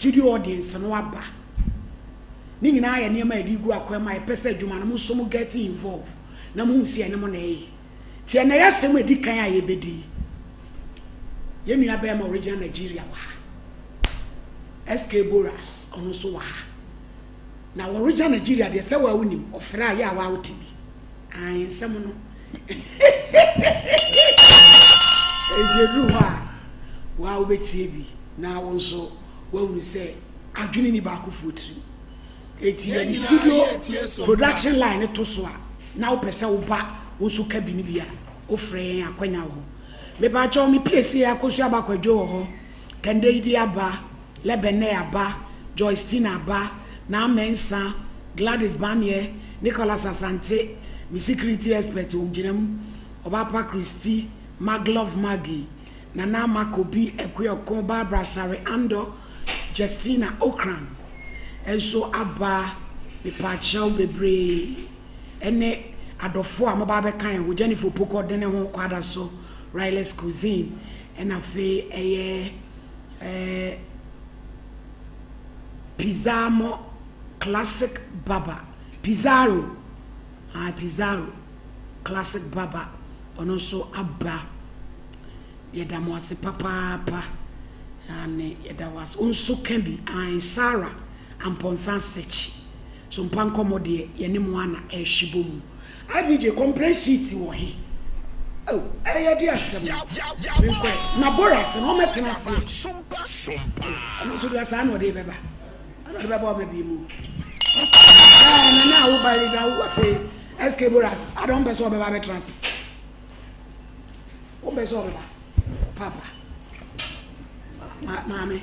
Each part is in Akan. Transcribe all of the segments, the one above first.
Studio audience no aba. Ne nyinaa yɛ nneɛma a yɛde regu akwan mu a yɛpɛ sɛ adwuma no mo nso mo get involve na mohu sɛ yɛne mo na ɛyɛ. Nti ɛnnɛ yɛ asɛm a ɛdi kan a yɛbɛdi yi, yɛn nua bɛrima original Nigeria wɔ ha. SK Boras ɔno nso wɔ ha. Na original Nigeria deɛ sɛ waa wonim, ɔfrɛ a yɛ a waa wote bi. Ae nsɛm no. Enti ɛduru hɔ a waa wobɛtie bi na wo nso woahunu sɛ adwene nni baakofoɔ tirim. Enti yɛde studio production line no to so a, na wopɛ sɛ woba wo nso ka bi no bi a, wofrɛ yɛn akwanya wɔ hɔ. Mepaakyɛw me PAC Akosua Aba Kwadwo wɔ hɔ, Kɛndɛ Idi aba, Lɛbɛnɛ aba, Joyce Tina aba, Naa Mensah, Gladys Baneɛ, Nicholas Asante, me security expert ɔgyina mu, Ɔbaapa Christy, Maglove Maggie, Nana Ama Kobi Akuoko, Barbara Asare Andor, Justina Ocran nso aba mepaakyɛw bebree ɛne adɔfoɔ a moba abɛka yɛn ho, Jennifer Opoku ɔde ne ho Kwadaso, Riley's Cuisine ɛna afei ɛyɛ ɛɛ Pizamo Classic Baba, Pizarro, ah Pizarro Classic Baba ɔno nso aba. Yɛda mo ase papaapa. Aane, yɛda wo ase. Wo nso ka bi. Aane, Sarah Amponsah Sekyi. So mpa nkɔmmɔ deɛ, yɛne mo ara na ɛrehwe bɔ mu. IBJ, complaint sheet wɔ he? Oh, ɛyɛ de asɛm no. Menkɔ ɛ. Na Boras no, ɔmmɛtena aseɛ. Oh, ɔno nso deɛ saa na ɔde bɛba. Ɛna ɔde bɛba ɔma bi mu. Ɛɛ, na na wo ba yi na wo afei, SK Boras, adɛn wompɛ sɛ ɔbɛba abɛtena ase? Wompɛ sɛ ɔbɛba? Papa, ma maame,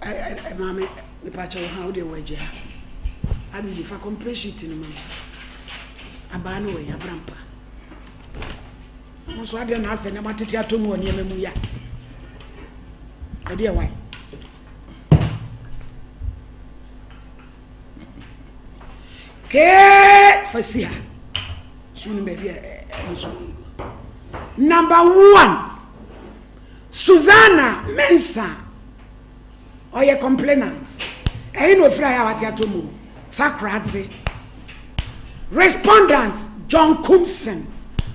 ɛ ɛ maame, mepakyɛ wo ha, wo deɛ wɔ agye ha. Abigye fa complete sheet no ma me. Abaa no wɔ yi, abrampa. Mo nso adeɛ na asɛ nneɛma tete atɔ mu wɔ nneɛma mu ya. Ɛdeɛ wae. Kee fa si ha. So no baabi a ɛno so. Number one, Susanna Mensah. Ɔyɛ complainant. Ɛyi na ofiri ayɛ a wate ato mu. Sakoradze. Respondent John Kumson.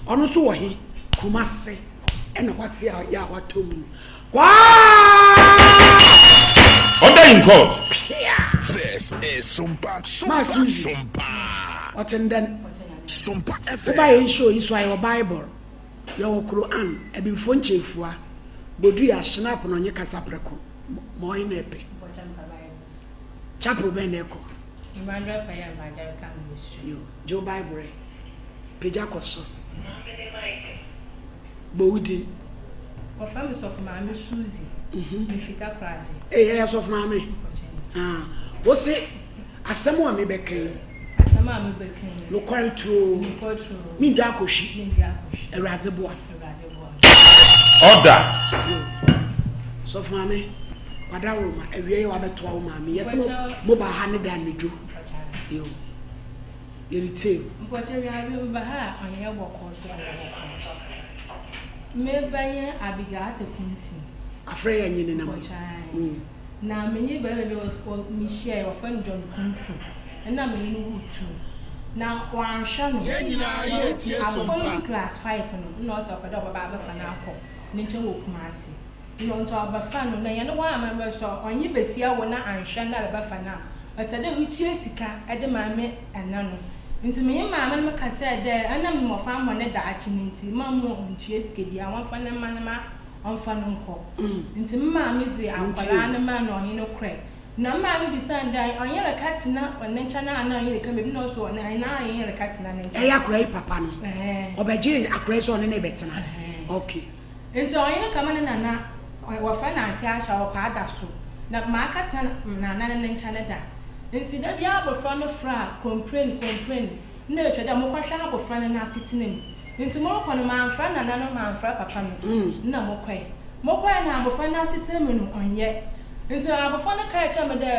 Ɔno nso wɔ he? Kumase. Ɛna wate ayɛ a watɔ mu. Kwaa! Order in court. Pia! This is Sompa, Maa Sompa, Suzy, Sompa. ɔtse ndɛn? Sompa Woba hɛn FM. show yi so a, yɛwɔ Bible, yɛwɔ Quran, Ebibifo nkyɛfua, bodua, schnapp na ɔnye kasaprɛko. Ma ɔhe na epɛ? Chapel bɛn na ekɔ? Emmanuel Kwaya Evangelical Ministry. Yo, gye wo Bible ɛ. Pagya kɔ sor. Bɔ wo din. Wɔfrɛ me Sɔfo Maame Suzy. Mifi Takoradi. Ei, ɛyɛ Sɔfo Maame? Ah, wo se asɛm a mebɛka yi. Asɛm a mebɛka yi. Nokware turoo. Nokware turoo. Mengya akɔhwi. Mengya akɔhwi. Awurade boa. Awurade boa. Order. Yo, Sɔfo Maame, w'adaworoma, awia yi wabɛtoa wo maame. Yɛse mo ba ha ne da anadwo. Yo. Yɛretie wo. Mpɔkyɛ wiadze meba ha a ɔnnyɛ bɔkɔɔ so ɔyɛ bɔkɔɔ. Meba nye Abigail Atakumsi. Afrɛ yɛ nye ne nam yi. Mpɔkyɛ ae. Na menye barimba bi wɔ mehyiae wɔfrɛ no John Kumsi. Nna menye no rutu. Na ɔannhwɛ no. Yɛn nyinaa yɛretie Abofra no Sompa. du class five no nna ɔse ɔpɛ dɛ ɔbɛba abɛfa no akɔ ne nkyɛn wɔ Kumasi. Na ntsi ɔbɛfa no, na hɛn hɔ amambra so a, ɔnye basia wo na annhwɛ no dɛ ebɛfa no a, ɔsɛ dɛ itua sika dze ma me nã no. Ntsi menye maame no kasae dɛ ɔnam mbofra hɔn daakye no ntsi, mma mma onntua sika biara, wɔmfa no mma no ma ɔmfa no nkɔ. Ntsi me maame dze akwadaa no maa no na ɔnye no kɔe. Na me maame bisaa no dɛ, ɔnye rekɛtsena ne nkyɛn anaa ɔnye reka beebi? Nna ɔse ɔnye ɔnye rekɛtsena ne nkyɛn. Ɛyɛ akwadaa yi papa no, ɔbɛgyee akwadaa yi sɛ ɔne no rebɛtena. Okay. Ntsi ɔnye no kɛma ne nana, wɔfrɛ no Aunty Asha, ɔwɔ Kwadaso. Na makɛtsena nana no ne nkyɛn da. Ntsi da biara abofra no frɛ a, complain, complain, nna otwa dɛ mokɔhwɛ abofra no n'asetsena mu. Ntsi morokɔ no, mannfrɛ nana no, mannfrɛ papa no, nna mokɔe. Mokɔe na abofra no n'asetsena mu no, ɔnnyɛ. Ntsi abofra no kaa kyerɛɛ me dɛ,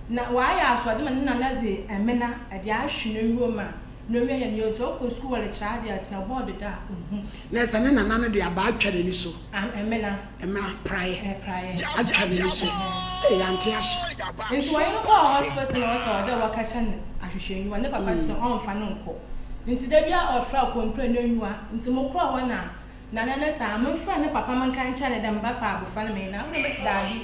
na ɔayɛ asoɔdzen ma ne nana dze emena dze ahwe n'enyiwa mu a, N'owia yɛ nea ɔtɔ kɔ sukuu ɔrekyerɛ adeɛ a tena bɔɔdo da a ɔnhu. Na sɛ ne nana no de abaa atwa n'ani so. Ɛmena. Ɛmena, praeɛ. Ɛɛ praeɛ. Atwa n'ani so. Ei ante ahye. Ntsi wɔnye no kɔɔ hospital na wɔse ɔwɔ dɛ wɔkɛhyɛ no ahwehwɛnyiwa, ne papa se ɔmmfa no nnkɔ. Ntsi da biara ɔfrɛ complain n'enyiwa, ntsi mokɔr hɔ na Nana no se a memfrɛ ne papa menka nkyerɛ no dɛ mebɛfa abofra no menye no akɔ, nna mese daabi,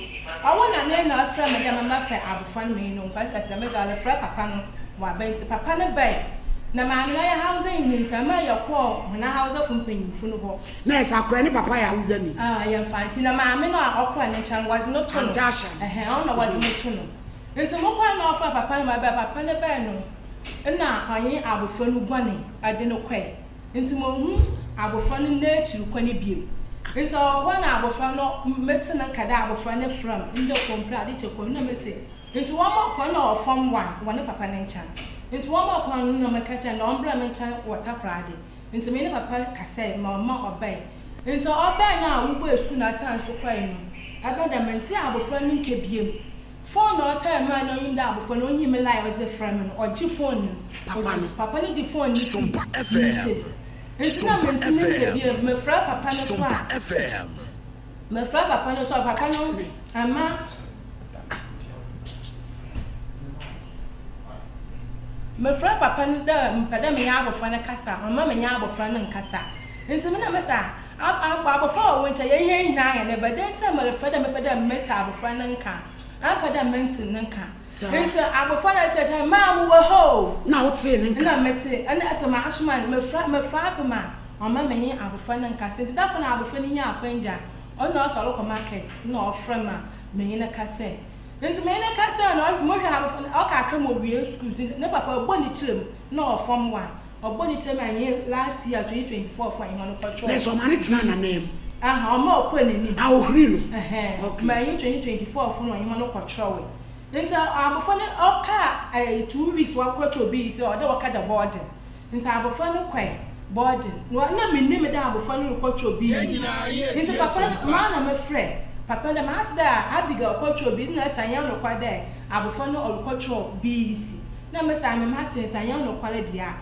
ɔwo Nana na ɔfrɛ me dɛ memmɛfrɛ abofra no menye no nkɔ, ɔse dɛm dze ɔrefrɛ papa no ɔaba ntsi papa no bae na maame no ɔyɛ Hausa nyi ntsi ɔmaa yɛkɔɔ hɔn Hausafo mpanyimfo no hɔ. Na ɛsɛ akora ne papa yɛ Hausani. Ah, yɛ Mfantse. Na maame no a ɔkora ne nkyɛn no, wɔdze no to no. Ante ahyɛ no. Ɛhɛn, ɔno na wɔdze no to no. Ntsi mokɔr na ɔfrɛɛ papa no ma ɔbae. Papa no bae no, nna ɔnye abofra no guanee de no kɔe. Ntsi munnhu abofra no n'ekyir kwan bio. Ntsi ɔwɔ hɔ na abofra no, metse no nka dɛ abofra no frɛ me, ndɛ kɔmprɛ adze kyɛ kɔn, nna mese, Ntsi wɔmaa kwan na ɔwɔ form one wɔ ne papa ne nkyɛn. Ntsi wɔmaa kwan no nna meka kyerɛ no dɛ ɔmbra me nkyɛn wɔ Takoradi. Ntsi menye ne papa kasae ma ɔma ɔbae. Ntsi ɔbae no a wobuee skuul no asan so kɔe no, ebɛn dɛ menntse abofra no nka bio. Fon na ɔtɔe maa no onyim dɛ abofra no onyim me line a ɔdze frɛ me no, ɔgye fon no. Papa no. Papa no gye fon no fi ne nsamu. Ntsi nna menntse ne nka bio. Mefrɛ papa no so a, mefrɛ papa no so a, papa no amma. Mefrɛ papa no dɛ mepɛ dɛ menye abofra no kasa a, ɔmma menye abofra no nnkasa. Ntsi me na mese a, abofra wɔ wo nkyɛn, hɛn nyina hɛn ba, dɛn ntsi na merefrɛ dɛ mepɛ dɛ metse abofra no nka a, ammpɛ dɛ menntse ne nka? Ntsi abofra no kyerɛkyerɛ me, maa mowɔ ha o! Nna wotsee ne nka? Nna metse, nna sɛ masoma no, mefrɛ mefrɛ apem a, ɔmma menye abofra no nnkasa. Ntsi da kor na abofra no nyaa akwangya, ɔno na ɔse ɔrokɔ market, nna ɔfrɛ me a, menye no kasae. Ntsi menye no kasae no, mohwɛ abofra no, ɔka kakra ma owie skuul so, ne papa ɔbɔ ne tsirmu na ɔwɔ form one, ɔbɔ ne tsirmu a nye last year 2024 fo a nye hɔn kɔkyerɛw. Na sɛ ɔma no tsenaa n'ananmu? Aha, ɔma ɔkɔr n'enyim. Ah, ohurii no? Ɛhɛn, Okay. ma nye 2024 fo no ɔnye hɔn kɔkyerɛwee. Ntsi abofra no ɔkaa 2 weeks wɔakɔkyerɛw bi yi sɛ ɔwɔ dɛ wɔkɛda boarding. Ntsi abofra no kɔe boarding na nna minnyim dɛ abofra no rokɔtwerɛw BEC. Ntsi papa no, maa na mefrɛ papa no dɛ matse dɛ Abigail kɔtwerɛw BEC nna ɔse annyɛ nokwar dɛ abofra no ɔrokɔtwerɛw BEC. Nna mese ame matse ntsi annyɛ nokwar dze a.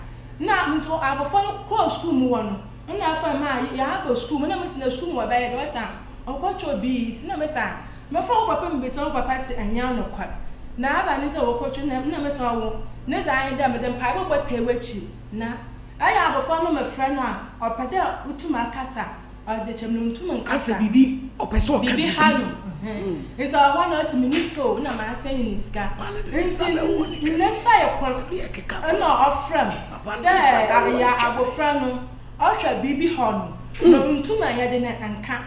Nna ntsi abofra no kɔɔ skuul mu hɔ no, nna ɔfrɛ me a yɛaba skuul mu, nna mese na skuul mu wɔbɛyɛ dɛn, ɔse ɔkɔtwerɛw BEC. Nna mese a mefrɛ wo papa mibisa wo papa se annyɛ nokwar na aba ne dze a wɔkɔtwerɛ nna nna mese ɔwo ne dze ara nye dɛ medze mpaabɔ bɔtaa w'ekyir na ɛyɛ abofra no mefrɛ no a ɔpɛ dɛ otum akasa ɔdze kyerɛ me no onntum Asɛ nnkasa biribi ɔpɛ sɛ ɔka biribi biribi. ha no ntsi ɔwɔ hɔ na ɔse menni sika o nna maasɛn no sika Papa no de ne nsa ntsi bɛwɔ ne ne twɛdeɛ. sae kor Ebi ɛkeka kɔ. nna ɔfrɛ me Papa no dɛ de ne nsa bɛwɔ ne yɛ twɛdeɛ. abofra no ɔhwɛ biribi haw no na onntum annyɛ dɛn annka.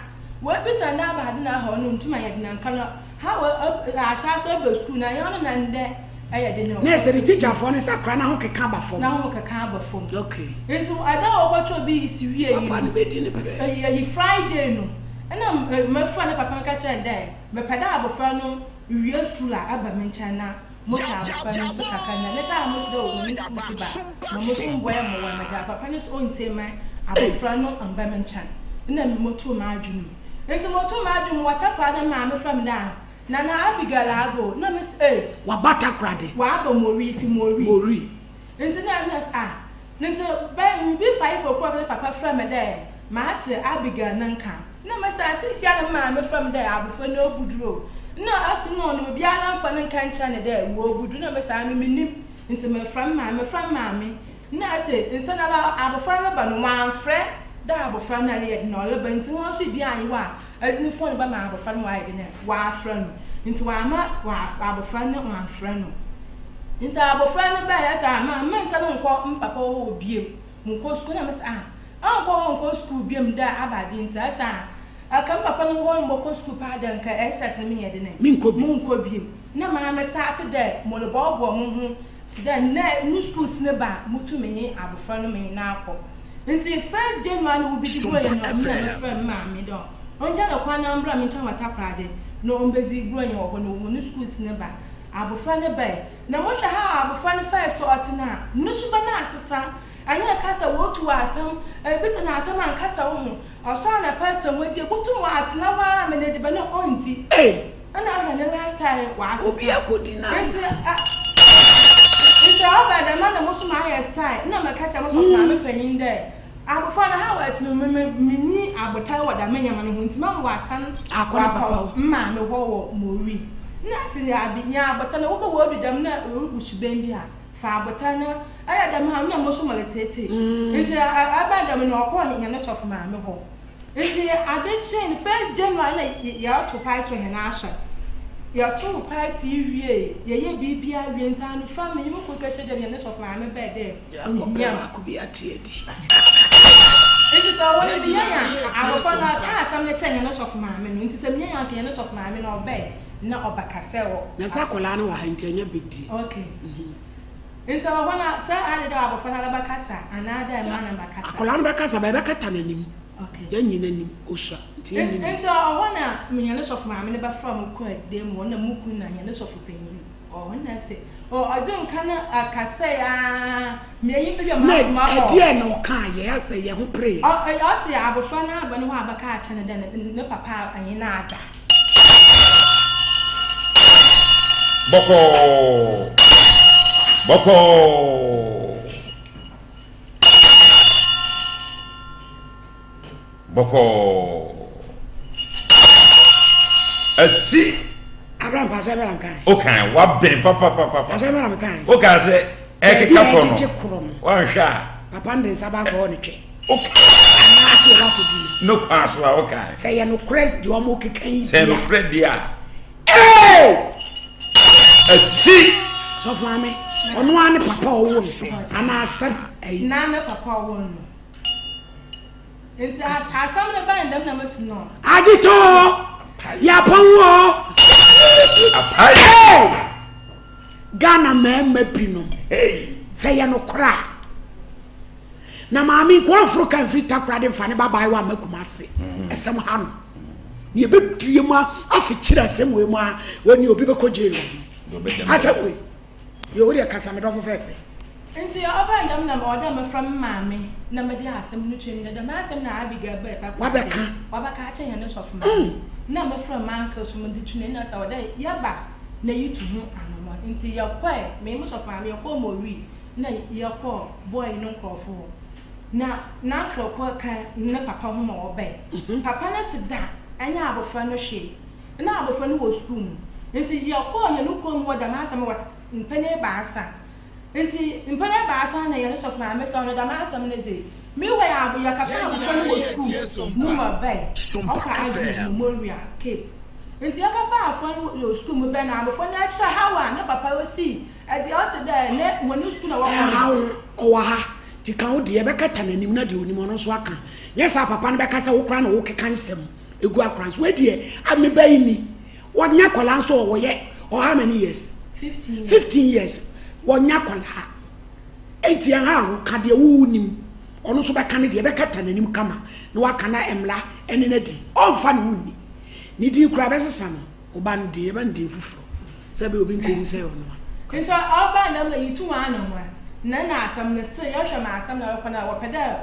Woebisa no aba adze na aha ɔno onntum annyɛ dzen annka no ha ahyɛ ase aba skuul na nnyɛ ɔno na ndɛ ɛyɛ dzen Na ɛsɛ ne teacherfoɔ no sɛ akora no ahokeka aba fam. N'ahokeka aba fam. Okay. Ntsi ada a wɔkɔkyerɛw BEC wiei no, Papa no bɛdi no pɛɛ. eyi Friday no, nna mefrɛ ne papa meka kyerɛ no dɛ mepɛ dɛ abofra no wie skuul a aba me nkyɛn na Motwe abofra no nsu kakra na ne taa mo so dɛ ɔwɔ ne skuul su ba ma mo so mboa mo wɔ me dza papa no so onntsie ma abofra no mmba me nkyɛn nna me motoo m'adwen mu ntsi motoo m'adwen mu wɔ Takoradi na maame frɛ me dɛ ah Nana Abigail aba o na mese ei. Waba Takoradi. Waba Moree fi Moree. Moree. Ntsi na nna ah ntsi bɛ biribi 5 o'clock na papa frɛ me dɛ matse Abigail ne nka. Nna mese ah seseiara na me maame frɛ me dɛ abofra no oebudur o. Nna ɔse nna ɔno obiara mmfa no nnka nnkyerɛ no dɛ oebudur. Nna mese ah emi minnyim ntsi mefrɛ me maame, mefrɛ me maame nna ɔse nsanara abofra no ba no ɔammfrɛ dɛ abofra no reyɛ dɛn ɔreba ntsi hɔn so bi annye hɔ a edze no phone bɛma abofra no ma ɔayɛ dɛn ɔafrɛ no ntsi ɔamma abofra no ɔammfrɛ no. Ntsi abofra no bae ɔse ah ma mennsan nnkɔ me papa hɔ hɔ bio, monnkɔ skuul. Nna mese ah Ɔnnkɔ hɔ nnkɔ skuul biom dɛ aba adze ntsi ɔse a ɔka me papa no hɔ mobɔkɔ skuul paa dɛ nka SS no menyɛ dɛn Mennkɔ bi. monnkɔ biom. Nna maa me start dɛ morobɔɔboa moho tse dɛ ndɛ no skuul sene ba a mutum nye abofra no menye no akɔ. Ntsi first January no wobedzi Buronya no nna mefrɛ me maame dɛ ɔngya no kwan na ɔmbra me nkyɛn wɔ Takoradi na ombedzi Buronya wɔ hɔ no hɔn skuul sene ba. Abofra no bae na mohwɛ how abofra no fae so ɔtse no a no suban asesa. Anyɛ kasa wotu asɛm, ebisa no asɛm a nkasa wo ho, ɔsɔ anapa atsɛmbu edzi, ebotum ɔatsena hɔ ara ma n'edziban no onndzi. Ei! Nna ahwɛ ne lifestyle ɔasesa. Obi akodi n'ana. Ntsi ɛ ntsi ɔba dɛm a na mo so mayɛ style, nna meka kyerɛ mo sɔfo maame panyin dɛ abofra no how ɛtse no me me minnyi abotar wɔ dɛm ndzɛmba no ho ntsi mama ɔasan Akɔ ne papa ɔakɔ hɔ. me maame hɔ wɔ Moree. Nna ase dɛ abi nya abotar na wo ba oedu dɛm na orubu suban bi a, fa abotar na ɔyɛ dɛm a nna moso meretseetsee. Ntsi ɔbaa dɛm no ɔkɔr hɛn sɔfo maame hɔ. Ntsi adze kyee no first January nna yɛrotow party wɔ hɛn asɔr. Yɛtoow party yi wiei, yɛyɛɛ biribiara wiei ntsi anɔfa menye mo kun kɛhyia dɛ hɛn sɔfo maame bae dɛ Akɔpɛ ohia me. baako bi ate adi. Ntsi sɛ ɔwɔ no meyɛ a abofra no ɔkaa asɛm no kyerɛɛ hɛn sɔfo maame no ntsi sɛ meyɛ a nka hɛn sɔfo maame no ɔbae na ɔbɛkasɛɛ wɔ. Na sɛ akwadaa no wɔ ha nti ɛnyɛ big deal. Okay. Ntsi ɔwɔ hɔ no sɛ adze dɛ abofra no ara bɛkasa anaa dɛ maa no bɛkasa. Akwadaa no bɛkasa but yɛbɛkata n'anim. Okay. Yɛnyi n'anim, osua nti yɛnyi n'anim. Ntsi ɔwɔ hɔ na hɛn sɔfo maame no bɛfrɛ mo kɔɔ dan mu hɔ na mo kun na hɛn sɔfo panyin. Ɔno se, ɔdze nka no akasɛe aa mea nyimpa bi a Na m'akoma hɔ. ɛdeɛn na ɔkaa yɛ asɛ yɛ ho pereɛ? Ɔse abofra no aba no hɔ abɛka akyerɛ no dɛ ne papa nye no ada. Bɔkɔɔ! Bɔkɔɔ! Bɔkɔɔ. Asi. Abraham pa asɛm bɛn na mekae? Wokan wabɛn papapapa. Asɛm bɛn na mekae? Wokan sɛ ɛkeka Baabi a korɔ no. ɛgyegye korɔ no. Wanhwɛ a. Papa no de nsa baakɔ hɔ ne twɛ. Wokan. Anaasɛ ɔba akɔdi no. No kwan so a wokan. Sɛ yɛ nokorɛ deɛ wɔn keka yi Sɛ deɛ a. nokorɛ deɛ a. Ee! Asi. Sɔfo maame, ɔno ara ne papa a ɔwo no anaa step ayi. Naa ne papa a ɔwo no. Ntsi asɛm no bae dɛm na mesu no. Agyetɔ yɛapɔn wo Apae. Hey! Ghana mmarima binom sɛ yɛ nokorɛ a na maame nkoa mforo ka mfiri Takoradi mfa ne ba baayewa mma Kumase ɛsɛm ha no na yɛbɛdue mu afekyerɛ asɛm wei mu a wɔni obi bɛkɔ jail wɔ ho asɛm wei Yo, wo deɛ kasa me dɔfo fɛɛfɛ. Ntsi ɔbaa dɛm na mowɔ dɛ mefrɛ me maame na medze asɛm no kyerɛ no dɛ dɛm asɛm na Abigail bae takoradi Wabɛka. ɔabɛka akyerɛ hɛn sɔfo maame. Nna mefrɛ m'uncle so medze to no nna ɔsɛ ɔwɔ dɛ yɛba na yetu ho anamɔn. Ntsi yɛkɔe, menye mo sɔfo maame yɛkɔr Moree na yɛkɔr boy no nkorɔfo hɔ. Na n'uncle kor ka ne papa ho ma wɔbae. Papa no se da nnyɛ abofra no hwee. Nna abofra no wɔ skuul mu, ntsi yɛkɔɔ hɛn kurow mu hɔ dɛm asɛm no wɔ mpɛn ebiasa. Ntsi mpɛn ebiasa na hɛn sɔfo maame sɛ ɔno dɛm asɛm no dze, meanwhile abo yɛkɛfaa abofra no wɔ skuul mu ma ɔbae, ɔkɔ Agric Memorial, Cape. Ntsi yɛkɛfaa abofra no wɔ skuul mu bae na abofra no kyerɛ how a ne papa osii dze ɔse dɛ ne hɔn skuul na wɔkɔ no. Ɛnhaw ho, ɔwɔ ha, ntsi ka wo deɛ, yɛbɛkata n'anim na deɛ onim ɔno nso aka. Nyɛ saa a papa no bɛka sɛ wo koraa na wokeka nsɛm. Egu akora nso wei deɛ a me ba yi ni wɔnyɛ akwadaa nso wɔyɛ or how many years 15 years wɔnyɛ akwadaa enti ɛha ho ka deɛ wo nim ɔno nso bɛka ne deɛ bɛkata n'anim kama na waka na mmla ɛne no adi ɔmfa ne ho nni ne din koraa bɛsesa no ɔba no din ɛba ne din foforɔ sɛ bɛ obi nkɔhu sɛ ɔno a. Nso ɔba na mu na yitu wɔn ano ho na na asɛm no still yɛhwɛ ma asɛm na ɔkɔ na wɔpɛ dɛ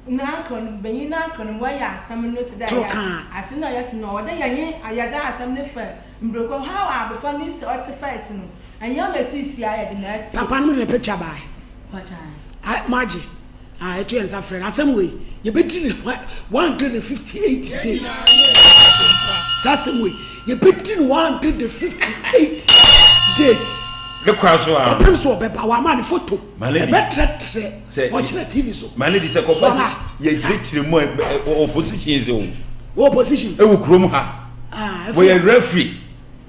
N'anka no, banyin n'anka no, wɔyɛ asɛm no tse dɛ Toro yɛ kã. ase na yɛse no, ɔwɔ dɛ yɛnye yɛdze asɛm no fa mbrɛ how a abofra no si ɔtse first no, nnyɛ ɔno siisia yɛdze na ɛtse. Papa no mode ne picture bae. Ɔkyan. Moagye? Ah, yɛto yɛn nsa frɛ no. Asɛm wei, yɛbɛdi no 158 days. Saa asɛm wei, yɛbɛdi no 158 days. Ne kwan so a. Kɔpem so ɔbɛba, wama ne photo. My lady. Ɛbɛtrɛtrɛ. Sɛ Ɔkyerɛ TV so. My lady sɛ kɔba sɛ yɛkyerɛkyerɛ mu a wɔ positions o. Wɔ positions. Ɛwɔ kurom ha. Ah, wɔyɛ referee.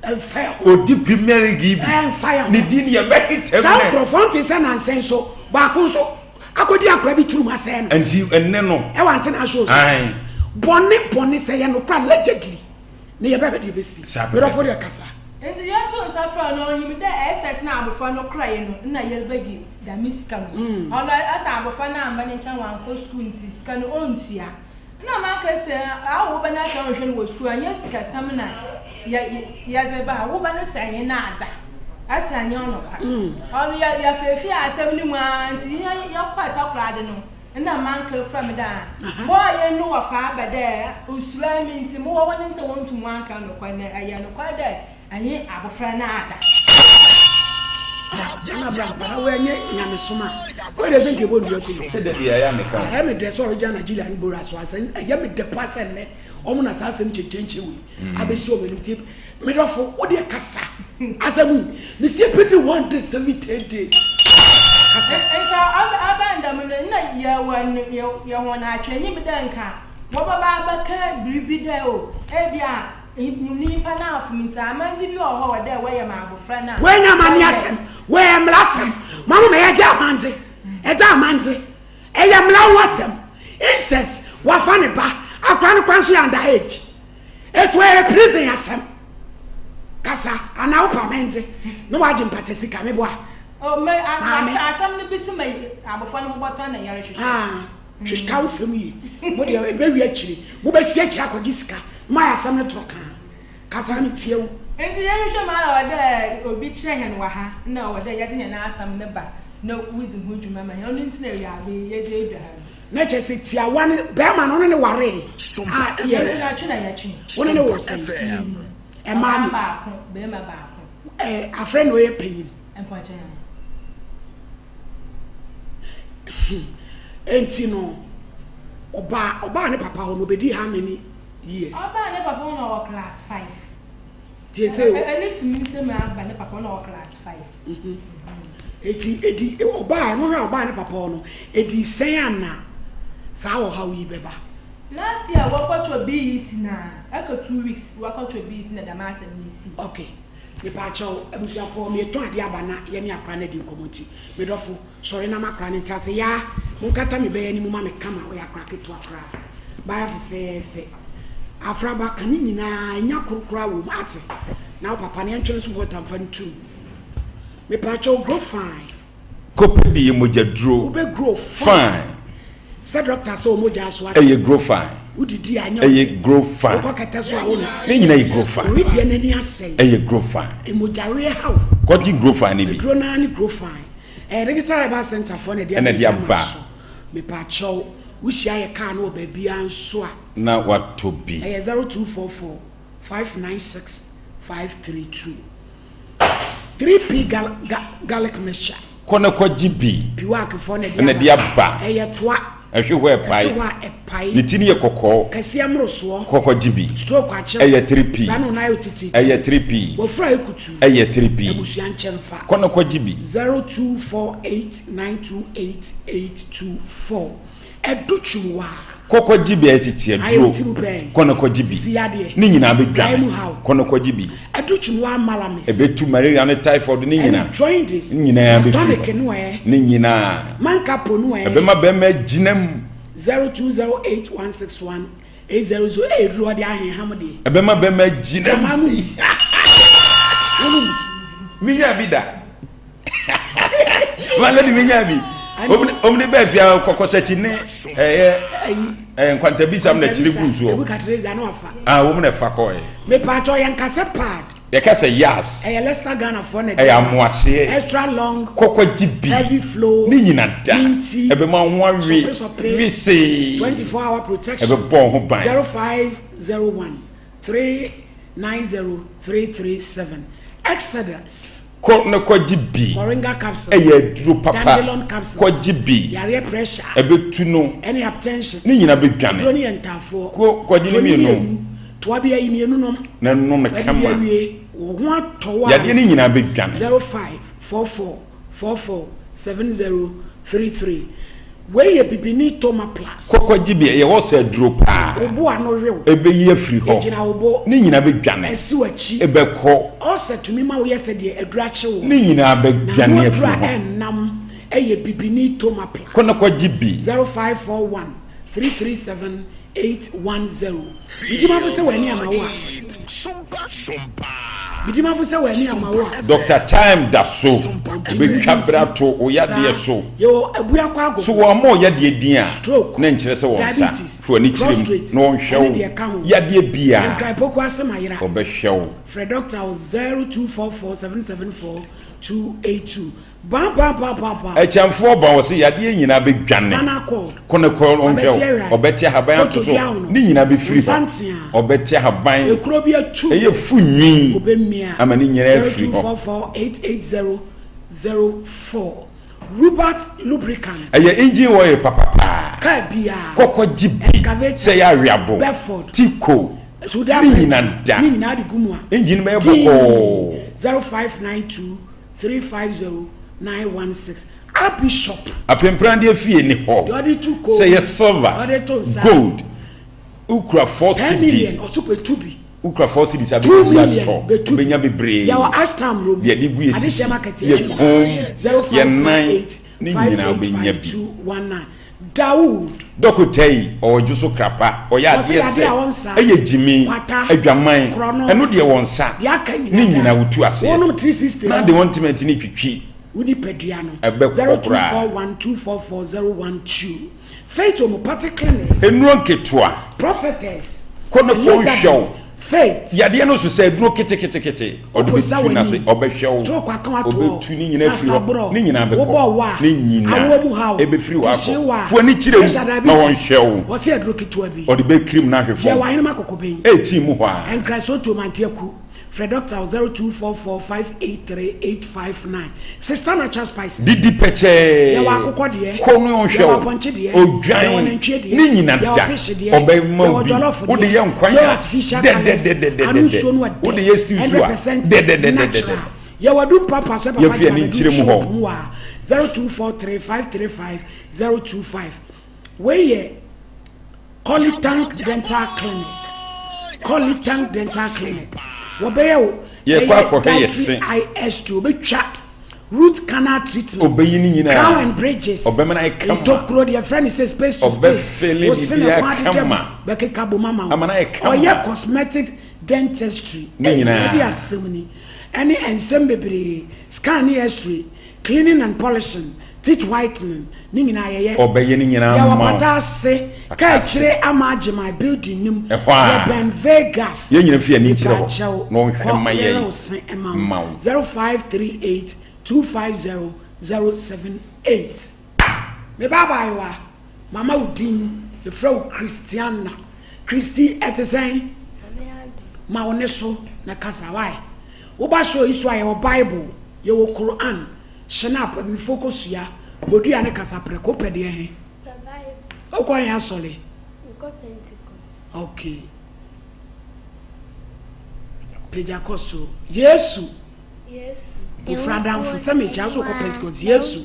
Ɛnfa ho. Odi Premier League yi bi. Ɛnfa ho. Ne din yɛ bɛhi tɛm. Saa nkurɔfoɔ nte sɛ nansɛn so baako nso akɔdi akora bi turum asɛe no. Nti ɛnɛ no. Ɛwɔ antena show so. Bɔne bɔne sɛ yɛ nokora allegedly. Na yɛbɛhwɛ deɛ ɛbɛsi. Me dɔfo deɛ kasa. Ntsi yɛtoo nsa frɛɛ no, onyim dɛ SS na abofra no korae no nna yerebegye dɛm sika no. Ɔno ɔse abofra no ammba ne nkyɛn ɔannkɔ skuul ntsi sika no onntua. Nna maka se, awo wo ba no asɛ ɔnnhwɛ no wɔ skuul a, nnyɛ sikasɛm na yɛdze ba ha, wo ba no sɛ enye no ada, ɔse annyɛ ɔnokwar. Ɔno yɛfeefee asɛm no mu ara ntsi hɛn yɛkɔr Takoradi no, Nna m'anker frɛ me dɛ a bɔɔye no wɔ fa aba dɛ osuro emi ntsi mowɔ hɔ no ntsi wonntum wɔannka nokwar na ɔyɛ nokwar dɛ enye abofra no ada. Ah, Nana bra mpa na wei ɛnyɛ nyamesom a wei deɛ sɛ nka ɛbɔ nnua ku no. Sɛ da bi a ɛyɛ a meka o. Ɛyɛ me dɛ sɛ ɔregya Nigeria ne Bora so asɛ ɛyɛ me dɛ paa sɛ nnɛ wɔn na saa asɛm kyenkyenkyen wei abɛsi wɔn anim nti. Me dɔfo, wo deɛ kasa. Asɛm yi, mesi ebedi 170 days. Kasa. Nti ɔbɛn dɛm no, nna yɛwɔ yɛ hɔn atwɛnyim dɛ nka wɔbɛba abɛka biribi dɛ o, ebi a nyimpa no afom ntsi amandze bi wɔ hɔ wɔ dɛ wɔyɛ ma abofra no a. Wei nyɛ amanneɛ asɛm, wei yɛ mmara asɛm. Ma mo ma yɛgye amandze, ɛgye amandze. Ɛyɛ mmara ho asɛm. Incest, wafa ne ba, akora no kora nso yɛ under age. Eto ɛyɛ prison asɛm. Kasa anaa wo pa mente na wagye mpata sika me boa. Oh, me asɛm no bi si ma abofra no ho bɔtɔ na yɛrehwehwɛ. Ah, tweka wo sɛm yie. Mo deɛ ɛbɛwi akyiri. Mobɛsi akyiri akɔgye sika. Mo ayɛ asɛm no torɔ kaa. Kasa no tie wo. Nti yɛhwehwɛ mu ara ɔwɔ dɛ obi kyerɛ hɛn wɔ ha na ɔwɔ dɛ yɛdze hɛn asɛm no ba na wodzi ho dwuma ma hɛn. Ɔno ntsi na ewiaba yi yɛdze edua ha no. Na kyerɛ sɛ tiawa no bɛrima no ɔne ne waree a yɛ wo ne ne wɔ sɛn ɛmaa mi baako bɛrima baako ɛɛ afrɛ na ɔyɛ panyin nti no ɔbaa ɔbaa ne papa hɔ no ɔbɛdi how many years. Ɔbaa ne papa hɔ na ɔwɔ class 5. Tie sɛ o. Ɛne fi mi nsam aba ne papa hɔ na ɔwɔ class 5. Eti edi ɔbaa ɛno hwɛ a ɔbaa ne papa hɔ no edi sɛn ana saa ɔhaw yi bɛba. Last year wɔkɔtɔ BEC na ɛka 2 weeks wɔkɔtɔ BEC na dɛm asɛm yi si. Okay, mepaakyɛw abusuafoɔ, meetɔn adeɛ aba na yɛne akora no adi nkɔmmɔ nti medɔfo sɔre na makora no ntra ase. Yaa, monkata me bɛyɛ no mu ma me kama. Ɔyɛ akora ketewa koraa, baayɛ fɛfɛɛfɛ. Afraba ka ne nyinaa nya koro koraa wɔ mu ate na wo papa no yɛntwene so hɔ tamfa no tum. Mepaakyɛw, grow fine. Kɔpɛ bi yɛ mogya duro. Wobɛ grow fine. Fine. Sɛ doctor sɛ wo mogya so ate. Ɛyɛ grow fine. Wodidi a nyɛ. Ɛyɛ grow fine. Wokɔ kɛtɛ so a wo na. Ne nyinaa yɛ grow fine. Orí deɛ n'ani asɛe. Ɛyɛ grow fine. Mogyaweɛ haw. Kɔgye grow fine ne bi. Aduro naa ne grow fine. Ɛyɛ Digital Herbal Center foɔ na ɛde Ɛna ɛde ama aba. so. Mepaakyɛw, wohyia yɛ kaa no wɔ baabiara nso a. Na watɔ bi. Ɛyɛ 0244 596 532. 3P garlic mixture. Kɔ na kɔgye bi. Piwakfoɔ na Ɛna ɛde aba. Ɛyɛ toa. Ɛhwe hɔ ɛpae. Ɛhwe hɔ a ɛpae. Ne ti no yɛ kɔkɔɔ. Kɛseɛ mmorosoɔ. Kɔ kɔgye bi. Stroke akyɛw. Ɛyɛ 3P. Saa na ɔnan ayɛ tititi. Ɛyɛ 3P. Wɔfura ekutu. Ɛyɛ 3P. Abusua nkyɛnfa. Kɔ na kɔgye bi. 0248928824. Ɛdo twumwa. Kɔ kɔgye bi a ɛtete Ayɛ aduro. wo tirim pɛɛ. Kɔ na kɔgye bi. Sisi yadeɛ. Ne nyinaa Dae mu bɛdwane. haw. Kɔ na kɔgye bi. Ɛdo twumwa malamis. Ɛbɛtu malaria ne typhoid ne nyinaa. Ɛne jaundice. Ne nyinaa bɛfiri Tonic hɔ. no ɛ. Ne nyinaa. Mankapo no ɛ. Ɛbɛma bɛrima agyina mu. 0208161800. Ɛyɛ duro ɔde ahenham deɛ. Ɛbɛma bɛrima agyina Gyama mu. no. Wonum. Menya bi da. Ma lady menya bi. Omni bɛɛ fia kɔkɔsɛkyi ne ɛyɛ Ayi. ɛyɛ nkwantabisam na kyerɛ gu soɔ. Nebukadnezar no afa. Ah, wɔn na ɛfa kɔɛ. Mepatɔ yɛn kasɛ pad. Yɛka sɛ yas. Ɛyɛ Leicester Ghana foɔ na Ɛyɛ amoaseɛ. Extra long. Kɔkɔgye bi. Heavy flow. Ne nyina da. Minti. Ɛbɛma ho awe. Sɔpe-sɔpe. Wesee. 24 hour protection. Ɛbɛbɔ ho ban. 0501 390 337. Exodus. Kɔ ne kɔgye bi. Moringa capsules. Ɛyɛ aduro papa. Dandelion capsules. Kɔgye bi. Yareɛ pressure. Ɛbɛtu no. Ɛne hypertension. Ne nyina bɛdwane. Aduro ne yɛ ntaafoɔ. Kɔ kɔgye ne Tɔ ne mmienu. Toa bi ayi mmienu nom. Na nom no Wadi kama. bi awie. Wo ho atɔ wo a. Yadeɛ ne nyinaa bɛdwane. 0544 44 7033. Wei yɛ bibini Toma Plus. Kɔkɔgye bi ɛyɛ hɔ sɛ aduro paa. Wo bo ano wew. Ɛbɛyi afiri hɔ. Egyina wo bo. Ne nyinaa bɛdwane. Ɛsi w'akyi. Ɛbɛkɔ. Ɔsɛ tumi ma woyɛ sɛ deɛ aduro akye wo. Ne nyinaa Na bɛdwane ano afiri aduro a hɔ. ɛnnam ɛyɛ bibini Toma Plus. Kɔ na kɔgye bi. 0541 337 810. Bidimafo sɛ w'ani ama wo a. Bidimafo sɛ w'ani ama wo a. Dr Time da so. Obɛtwa bra to wo yadeɛ so. Yɛwɔ abuakɔ agogo. So wɔn ama ɔyadeɛ din a. Stroke. Ne nkyerɛ sɛ wɔn nsa. Diabetes. Fo ani kyerɛ mu Prostate. na wɔnhwɛ Ɛne deɛ ɛka ho. wo. Yadeɛ biara. Nkrapoku ase ma yera. Ɔbɛhwɛ wo. Frɛ doctor wɔ 0244 774 282. Ban ban ban ban ban. Ɛkyɛnfoɔ ba wɔ sɛ yadeɛ nyinaa bɛdwane. Spinal cord. Kɔ ne kɔ ɔnhwɛ Ɔbɛte wo. awia. Ɔbɛte ahaban ato so. Kotodwe ahono. Ne nyinaa bɛfiri hɔ. Nsantea. Ɔbɛte ahaban. Ekuro bi atu. Ɛyɛ fu nwi. Obɛmia. Ama ne nyinaa afiri hɔ. 0244 880 04. Rubat lubricant. Ɛyɛ engine oil papapaa. Kaa biara. Kɔkɔ gye bi. Excavator. Sɛ yɛ aweabo. Bedford. Tiko. Sudan Ne pɛt nyina da. ne nyinaa de gu mu a. Engine bɛyɛ Dinn bɔkɔɔ. 0592 350 916 Archbishop. Apemprandeɛ fie ni hɔ. Deɛ ɔde to kɔn Sɛ mu, yɛ silver, ɔde to nsa. gold, wokura 4 10 million cedis. ɔso pɛ bi. Wokura 4 cedis a 2 bɛtumi million atɔ, bɛtu bi. wobɛnya bebree. Yɛwɔ Ashtown Road. Deɛ yɛde gu yɛ Adehyɛ sisi, market yɛ akyi. kɔn mu, yɛ nan, ne nyinaa wobɛnya bi. 0598585219 Dawood. Dɔkota yi, ɔwɔ dwo so krapa, ɔyɛ Ɔse adeɛ yadeɛ sɛ, a wɔnsa, ɛyɛ gyimi, kwata, adwaman, korɔno, ɛno deɛ wɔnsa, deɛ aka nyinaa ne da. nyinaa wotu aseɛ. Wonom 360 Na no. de wɔntumi antini twitwi. Wo nipadua no. Ɛbɛkɔ koraa. 0241244012 Faith Homeopathic Clinic. Nnuro nketewa. Prophetess. Kɔ na kɔ nhwɛ wo. Elizabeth Faith. Yadeɛ no so sɛ aduro ketekete. Ɔde Woposa bɛtu n'ase, w'ani. ɔbɛhwɛ wo. Stroke aka wo ato hɔ. Ɔbɛtu ne nyinaa afiri hɔ. Sasaborɔ. Ne nyinaa bɛkɔ. Wobɔ wa. Ne nyinaa Awoɔ mu haw. ɛbɛfiri hɔ akɔ. Tihyewa. Fo ani kyerɛ Pressure, mu na diabetes. wɔnhwɛ wo. Wɔse aduro ketewa bi. Ɔde bɛkirim na ahwe Yɛwɔ fam. Ahenem Akokɔbɛn. Ɛretim mu hɔ ara. Nkrasoɔ Tuo Mante Aku. Frɛ dɔkta wɔ 0244 583 859. Sista Natural Spices. Didi pɛkyɛɛ. Yɛwɔ akokɔ deɛ. Kɔ no nhwɛ Yɛwɔ wo. apɔnkye deɛ. Yɛwɔ Odwan. nantwie deɛ. Ne nyina Yɛwɔ da. fish deɛ. Ɔbɛma Yɛwɔ wo bi. jollof Wode deɛ. yɛ nkwan No a. artificial colours. Dɛdɛdɛdɛdɛdɛ. Ano nsuo no ɛdɛ. Wode yɛ stew so a. 100% Dɛdɛdɛdɛdɛdɛ. natural. Yɛwɔ adum papa sɛ papa Yɛmfi gyina ani bɛdu nkyerɛ mu shop hɔ. mu a 0243 535 025. Wei yɛ Kolitank Dental Clinic. Kolitank Dental Clinic. Wɔbɛyɛ wo Yɛkɔ ɛyɛ akɔhwɛ yɛ dietary se. IS2. Wɔbɛtwa root canal treatment. Ɔbɛyi ne nyinaa. Crown and bridges. Ɔbɛma no ayɛ kama. Ntokuro deɛ frɛ ne sɛ space to space. Ɔbɛfele Wo se na biribiara kwan adeda mu. kama. Bɛkeka bom ama wo. Ama no ayɛ kama. Ɔyɛ cosmetic dentistry. Ne Ei, nyinaa. ɛde asɛm ni. Ɛne nsɛm bebree. Scan ne x-ray. Cleaning and polishing, teeth whitening, ne nyinaa yɛyɛ. Ɔbɛyɛ ne nyinaa Yɛwɔ ama wo. pata ase, Pata kaa ase. akyire ama agye my building no mu. Ɛhɔ a. Yɛbɛn Vegas. Yɛn nyinaa fi ani nkyerɛ hɔ. Mepakyɛw, Na ɔnhwɛ kɔ mma yɛn. yɛrɛ wo se mma wo. Mma wo. 0538 250 078. Me ba abaayewa, mama wo din, yɛfrɛ wo Christiana. Christy, ɛte sɛn? Nyame adom. Ma wo ne so na kasa, why? Woba show yi so a, yɛwɔ Bible. Yɛwɔ Qur'aan, Schnapp, Abibifo kosua, bodua ne kasaprɛko. Wopɛ deɛ he? Mepɛ Bible. Wokɔ he asɔre? Mekɔ Pentecost. Ok. Pagya kɔ soro. Yesu. Yesu. Mmofra adamfo, sɛ mekyia wo sɛ wokɔ Pentecost. Yesu.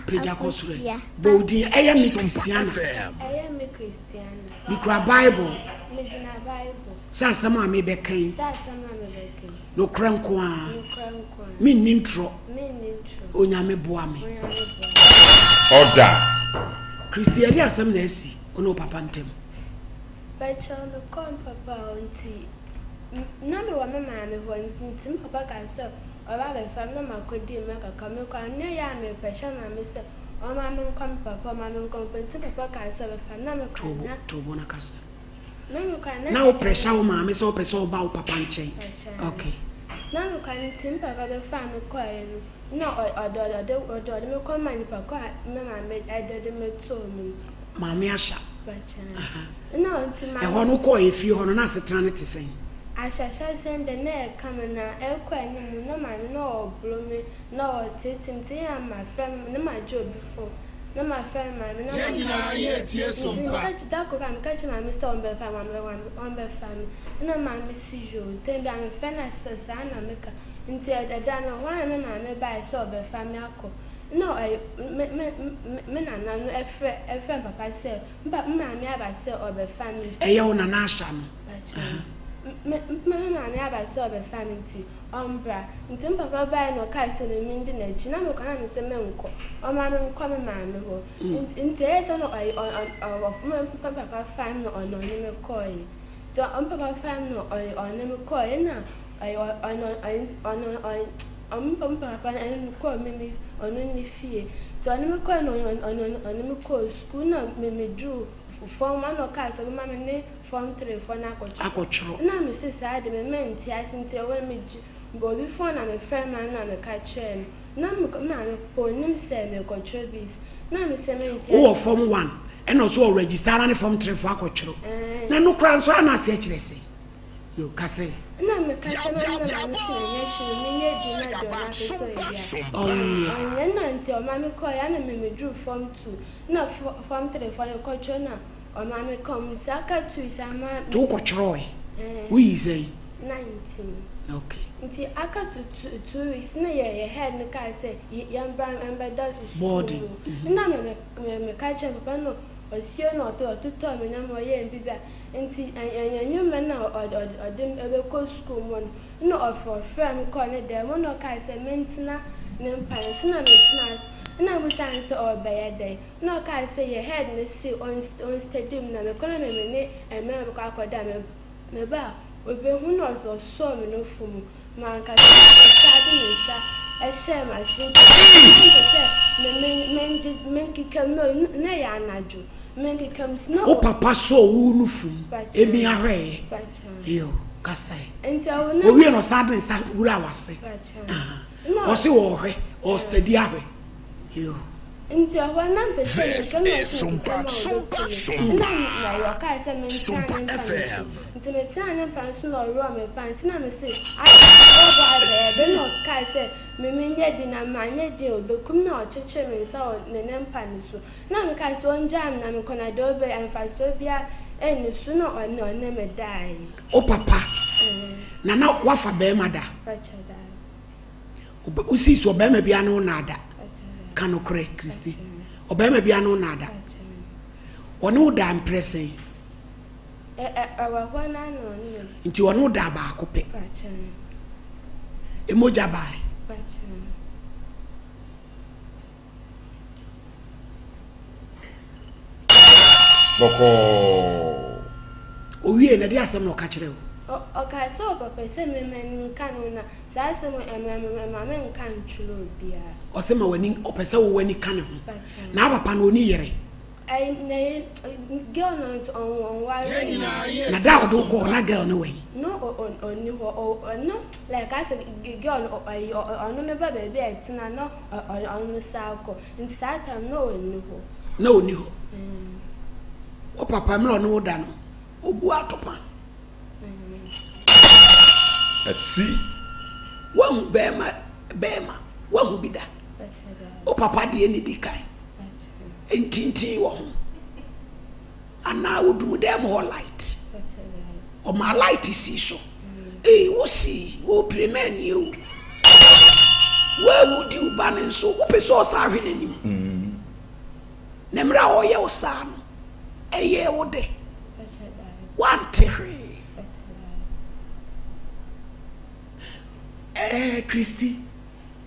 Pagya kɔ soro ɛ. Bɔ wo din. Ɛyɛ me Christiana. Ɛyɛ me Christiana. Mekura Bible. Megyina Bible. Sɛ asɛm a mebɛka yi. Sɛ asɛm a mebɛka yi. Nokorɛ nko ara. Nokorɛ nko ara. Menni ntorɔ. Menni ntorɔ. Onyame boa me. Onyame boa me. Ɔda. Christy, ɛdeɛ asɛm na asi wo ne wo papa ntam? Pakyɛw, mekɔɔ me papa hɔ nti na mewɔ me maame hɔ nti me papa kaa sɛ ɔba abɛfa me na makɔdi mmerɛ kakra. Mekɔ a na ɛyɛ a merepressure maame sɛ ɔmma menkɔ me papa hɔ, ɔmma menkɔ me papa hɔ nti me papa kaa sɛ ɔbɛfa me na mekɔ a na. To bo na kasa. Na wo pressure wo maame sɛ wopɛ sɛ woba wo papa nkyɛn. Okay. Na me kwan nti me papa bɛfaa me kɔeɛ no na ɔde ɔde ɔde ɔde me kɔ maa nipa kɔ a me maame ɛde de me too me mu. Maame Asha. Bakyɛ. Na ɔnti maame. Ɛhɔ no wokɔɔ efie hɔ no na asetena no te sɛn? Ahyɛhyɛsɛn deɛ na ɛka me na ɛkɔ anim na maame na ɔboro me Na ɔreteetee me nti ɛyɛ a mafrɛ me na magye obi fon na mafrɛ me maame na Yɛn maka nyinaa akyerɛ yɛretie no so nti mpa. meka kye da koro koraa meka kyerɛ maame sɛ ɔmbɛfa me maame ɔmbɛfa me ɛna maame se yoo tɛm biara mefrɛ no a sɛ saa na meka nti ɛda no hɔ ara na me maame bae sɛ ɔbɛfa me akɔ na ɔy me me me nana no ɛfrɛ ɛfrɛ me papa sɛ me pa me maame aba sɛ ɔbɛfa me nti Ɛyɛ wo nana Asha no? Pakyɛ me me me maame aba sɛ ɔbɛfa me nti ɔmbra. Ntsi me papa bae na ɔkae sɛ me mindi n'ekyir. Na mokɔ na mese mennkɔ, ɔma menkɔ me maame hɔ. Ntsi ɛyɛɛ sɛ na ɔy ɔ ɔ me papa faa me na ɔno ɔnye me kɔe. Ntsi me papa faa me na ɔy ɔnye me kɔe nna ɔy ɔno ɔy ɔno ɔy ɔ me papa no me kɔɔ me me ɔno ne fie. Ntsi ɔnye me kɔe na ɔno ɔno ɔnye me kɔɔ skuul nna me medur form one na ɔkae sɛ ɔbɛma me ne form 3 foɔ no akɔtwerɛ. Akɔtwerɛ. Nna mese saa de me mente ase nti ɛhɔ no megye obi phone na mefrɛ maame na meka kyerɛɛ no. Na me maame mpo ɔnnim sɛ merekɔtwerɛ BECE. Na mese mente Wowɔ ase. form 1 ɛna ɔso ɔ register ara ne form 3 foɔ akɔtwerɛ. Ɛɛn. Na ɛno koraa nso a na aseɛ kyerɛ sɛn? Yo, ka sɛ. Nna meka kyerɛ maame na maame se ɛnyɛ hwee menyɛ bi na deɛ ɔno apɛ sɛ ɔyɛ biara Ɔnyɛ. ɔnyɛ. Nna nti ɔma me kɔeɛ ana me meduru form 2 na form 3 foɔ no kɔtwerɛ na. Ɔmaa me kɔm nti aka weeks ama. Nti wokɔ kyerɛwee? Woyii sɛn? 19. Okay. Nti aka to 2 weeks na yɛ yɛ head no kaa sɛ yɛmbra mbɛda so sukuu Boarding. mu. Nna me me me meka kyerɛ papa no ɔsie na ɔtɔ ɔtotɔɔ me nneɛma ɔyɛɛ me biribi a nti anwummerɛ na ɔde me bɛkɔ sukuu mu no nna ɔfrɛɛ me kɔɔ ne dan mu na ɔkaa sɛ mentena ne mpa no so na metenaa so nna mebisaa no sɛ ɔrebɛyɛ dɛn. Na ɔkaa sɛ yɛ head no se ɔnstadi mu na mekɔ na me ne mmarima bɛkɔ akɔda me meba a ɔbɛhu na ɔsɔɔ me nofo mu mankasa ɔsan de ne nsa hyɛɛ m'ase nti na mepɛ sɛ me me menkeka mu na ɛyɛ anadwo menkeka mu so na Wo papa sɔɔ wo nufu mu emi ahwɛeɛ Yo kasae Nti ɛwɔ na Owie na ɔsan de ne nsa wuraa w'ase na Ɔse ɔɔhwɛ ɔɔstadi ahwɛ Yo. Nti ɛhɔ no na mepɛ sɛ This meka na is ɔse mekeka Sumpa mu a Sumpa ɔbɛku me. Nna Sumpa na ɔkae sɛ mentena Sumpa ne mpa no so. FM. Nti metenaa ne mpa no so na ɔworɔɔ me pant na mese adɛn na woabɔ abɛyɛ dɛn na ɔkae sɛ me menyɛ den na manyɛ den a ɔbɛku me na ɔkyekyeree me nsa wɔ ne ne mpa no so. Na mekae sɛ ɔngyaa me na mekɔ na deɛ ɔbɛyɛ mfasoɔ biara nni so na ɔne ɔne me daeɛ. Wo papa na na wafa bɛɛma da? Fakyɛ daa. Wosii so ɔbarima bi ano nnaada. Ka nokorɛ, Kristi. Ɔbarima bi ano nnaada. Ɔne wo daa mprɛ sɛn? Nti ɔne wo daa baako pɛ. Emogya bae. Bɔkɔɔ. Owiee no, ɛdeɛn asɛm na ɔka kyerɛɛ wo? Ɔkaa sɛ ɔpɛ sɛ me m'ani nka no na saa asɛm no ɛmma menka nkyerɛ obiara. Ɔse ma w'ani, ɔpɛ sɛ wo w'ani ka ne ho. Na papa no ɔni yere? Ɛɛ, girl no nso ɔnwaree no. Na da a ɔde wo kɔɔ hɔ na girl no wɛn? No ɔnni hɔ, ɔno like asɛ girl no ɔno no ba baabi a ɛtena na ɔno no san kɔ. Nti saa time no na ɔnni hɔ. Na ɔnni hɔ. Wo papa mmerɛ ɔne wo da no, ɔbu atopa. Asi. Woahu bɛrima bɛrima woahu bi da? Wo papa deɛ ne di kan. Ntintin wɔ ho. Anaa wodum dɛm hɔ light. Ɔmaa light sii so. Ei wo si wo pere mɛ nie o. Wo a wodi wo ba no nso wopɛ sɛ ɔsan hwɛ n'anim. Na mmerɛ a ɔyɛ wo saa no ɛyɛɛ wo dɛ? Woante hwee? Ɛɛ Christy.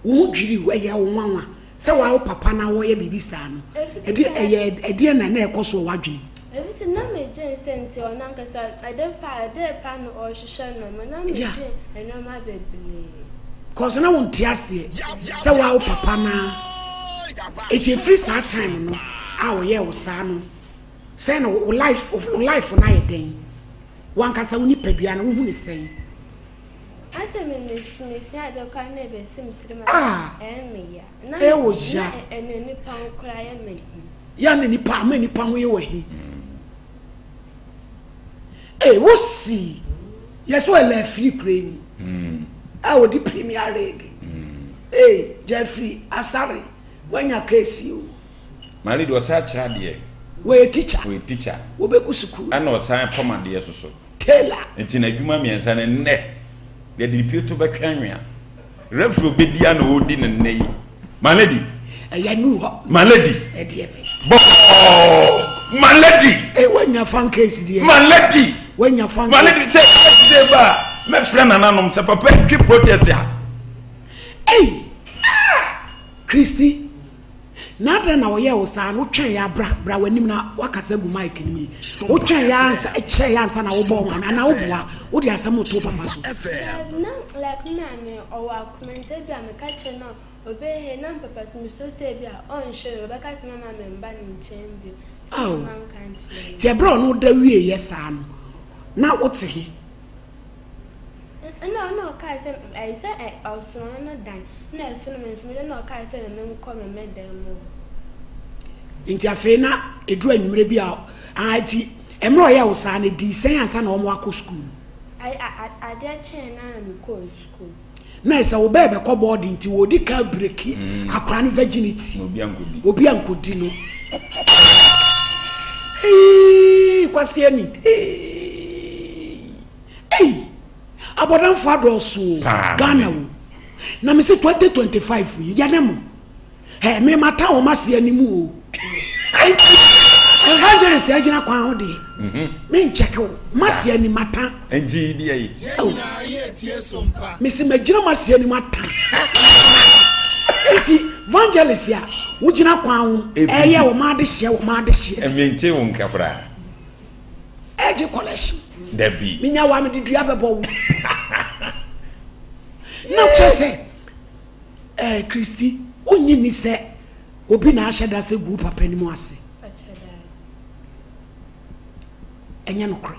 Wo ho dwiriw wo, ɛyɛ wo nwanwa sɛ woa wo papa na wɔyɛ biribi saa no? Ɛde, ɛyɛ ɛdeɛn na na ɛkɔ so wɔ w'adwene mu? Efisɛ na midwen sɛ nti ɔno ankasa ade pa ade pa na ɔrehwehwɛ no ma na Yeah. midwen nneɛma bebree. Cause na wonte aseɛ sɛ woa wo papa na Eti efiri saa time no a ɔyɛɛ wo saa no, sɛn na wo life, wo life no ayɛ dɛn? W'ankasa wo nipadua no, wohu no sɛn? Asɛ me mesu mesua ade koraa na ɛbɛsi me tirim a Ah! ɛyɛ me ya. Na Ɛyɛ wo na ya. ɛna nipa ho koraa yɛ me he. Ya na nipa ama nipa ho yɛ wo ahi. Ee wo si yɛ so ɛlɛ afiri kura yi mu a wɔdi Premier League. Ee Jeffrey Asare wanya case o. Maame deɛ ɔsan kyerɛ adeɛ. Wɔyɛ teacher. Wɔyɛ teacher. Wɔbɛgu sukuu. Ɛna ɔsan pam adeɛ soso. Taylor. Nti n'adwuma mmiɛnsa no nnɛ yɛde ne pieto bɛtwe anwea. Referee obedi a na ɔredi no nnɛ yi. My lady. Ɛyɛ nu hɔ. My lady. Ɛdeɛ bɛ. Bɔkɔɔ. My lady. Ee wanya fan case deɛ. My lady. Wanya fan case. My lady sɛ ɛsɛ ba a mɛfrɛ nananom sɛ papa twi protest a. Ei! Christy. Na adɛn na ɔyɛɛ wo saa no? Wotwɛn yɛ a bra bra w'anim na woakasa agu mic no mu yi. Wotwɛn yɛ ansa ɛkyɛɛ yɛ ansa na wobɔɔ wo maame anaa woboa wode asɛm reto wo papa so? Daabi na like me maame ɔwɔ akoma nti ebia meka kyerɛ no a ɔbɛyɛ na me papa so mesuro sɛ ebia ɔnhwɛ me ɔbɛka sɛ mama memba ne nkyɛn bio nti na Ao manka ankyerɛ no. nti ɛberɛ a ɔne wo da wieeɛ saa no na wote he? Ɛnna ɔno ɔkae sɛ, Ɛyɛ sɛ ɔsono no dan na ɛsono me nso me de, ɛnna ɔkae sɛ menkɔ me me dan mu hɔ. Nti afei na ɛduru anwummerɛ bi a, ah, nti mmerɛ ɔyɛɛ wo saa no, ɛdii sɛn ansa na wɔn akɔ sukuu no? Adeɛ kyeeɛ no ara na mekɔɔ sukuu. Na ɛsɛ wo bɛɛ bɛkɔ boarding nti wɔdi kan breki akwadaa no virginity. Na obi ankɔdi. Obi ankɔdi no. Eii. Ei kwasi ani. Ei abɔdamfo adɔɔso o Ghana o. Na me se 2025 yi yɛne mo. Hɛ me mata wɔn ase anim o. Enti evangelist agyina kwan ho deɛ. Mhm. Me nkyɛke wo. Mase anim mata. Enti deɛ yi. Oh. Mese magyina mase anim ata. Enti evangelist a wogyina kwan ho ɛyɛ wɔn adehyeɛ wɔn adehyeɛ. Mente wo nka koraa. Ɛgye collection. Dabi. Menya wa mede dua bɛbɔ wo. Na kyerɛ sɛ Eh Christy, wonnye nni sɛ obi na ahyɛ da sɛ gu wo papa anim ase? Ɛnyɛ nokorɛ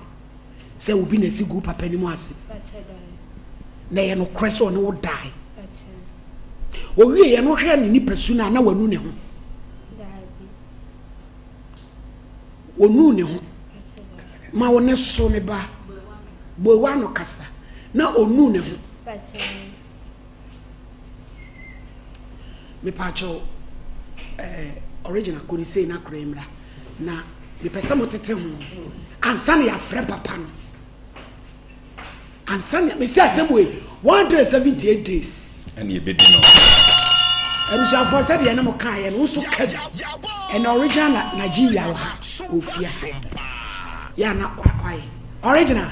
sɛ obi na asi gu wo papa anim ase. Na ɛyɛ nokorɛ sɛ ɔne wo dae. Owieɛ no wohwɛɛ ne nipasu no a na wanu ne ho. Onuu ne ho. Ma wo ne so me ba. Bue w'ano kasa. Na onuu ne ho. Mepaakyɛw eh, original kɔ ne sei na kora mmra. Na mepɛ sɛ motete ho ansa na yɛafrɛ papa no. Ansa na mesi asɛm wei 178 days. Ɛne ɛbɛdi no. Abusuafoɔ sɛdeɛ ne mo kaeɛ no nso ka bi. Ɛna original na Nigeria wɔ ha ofia. Yɛ na wayɛ original.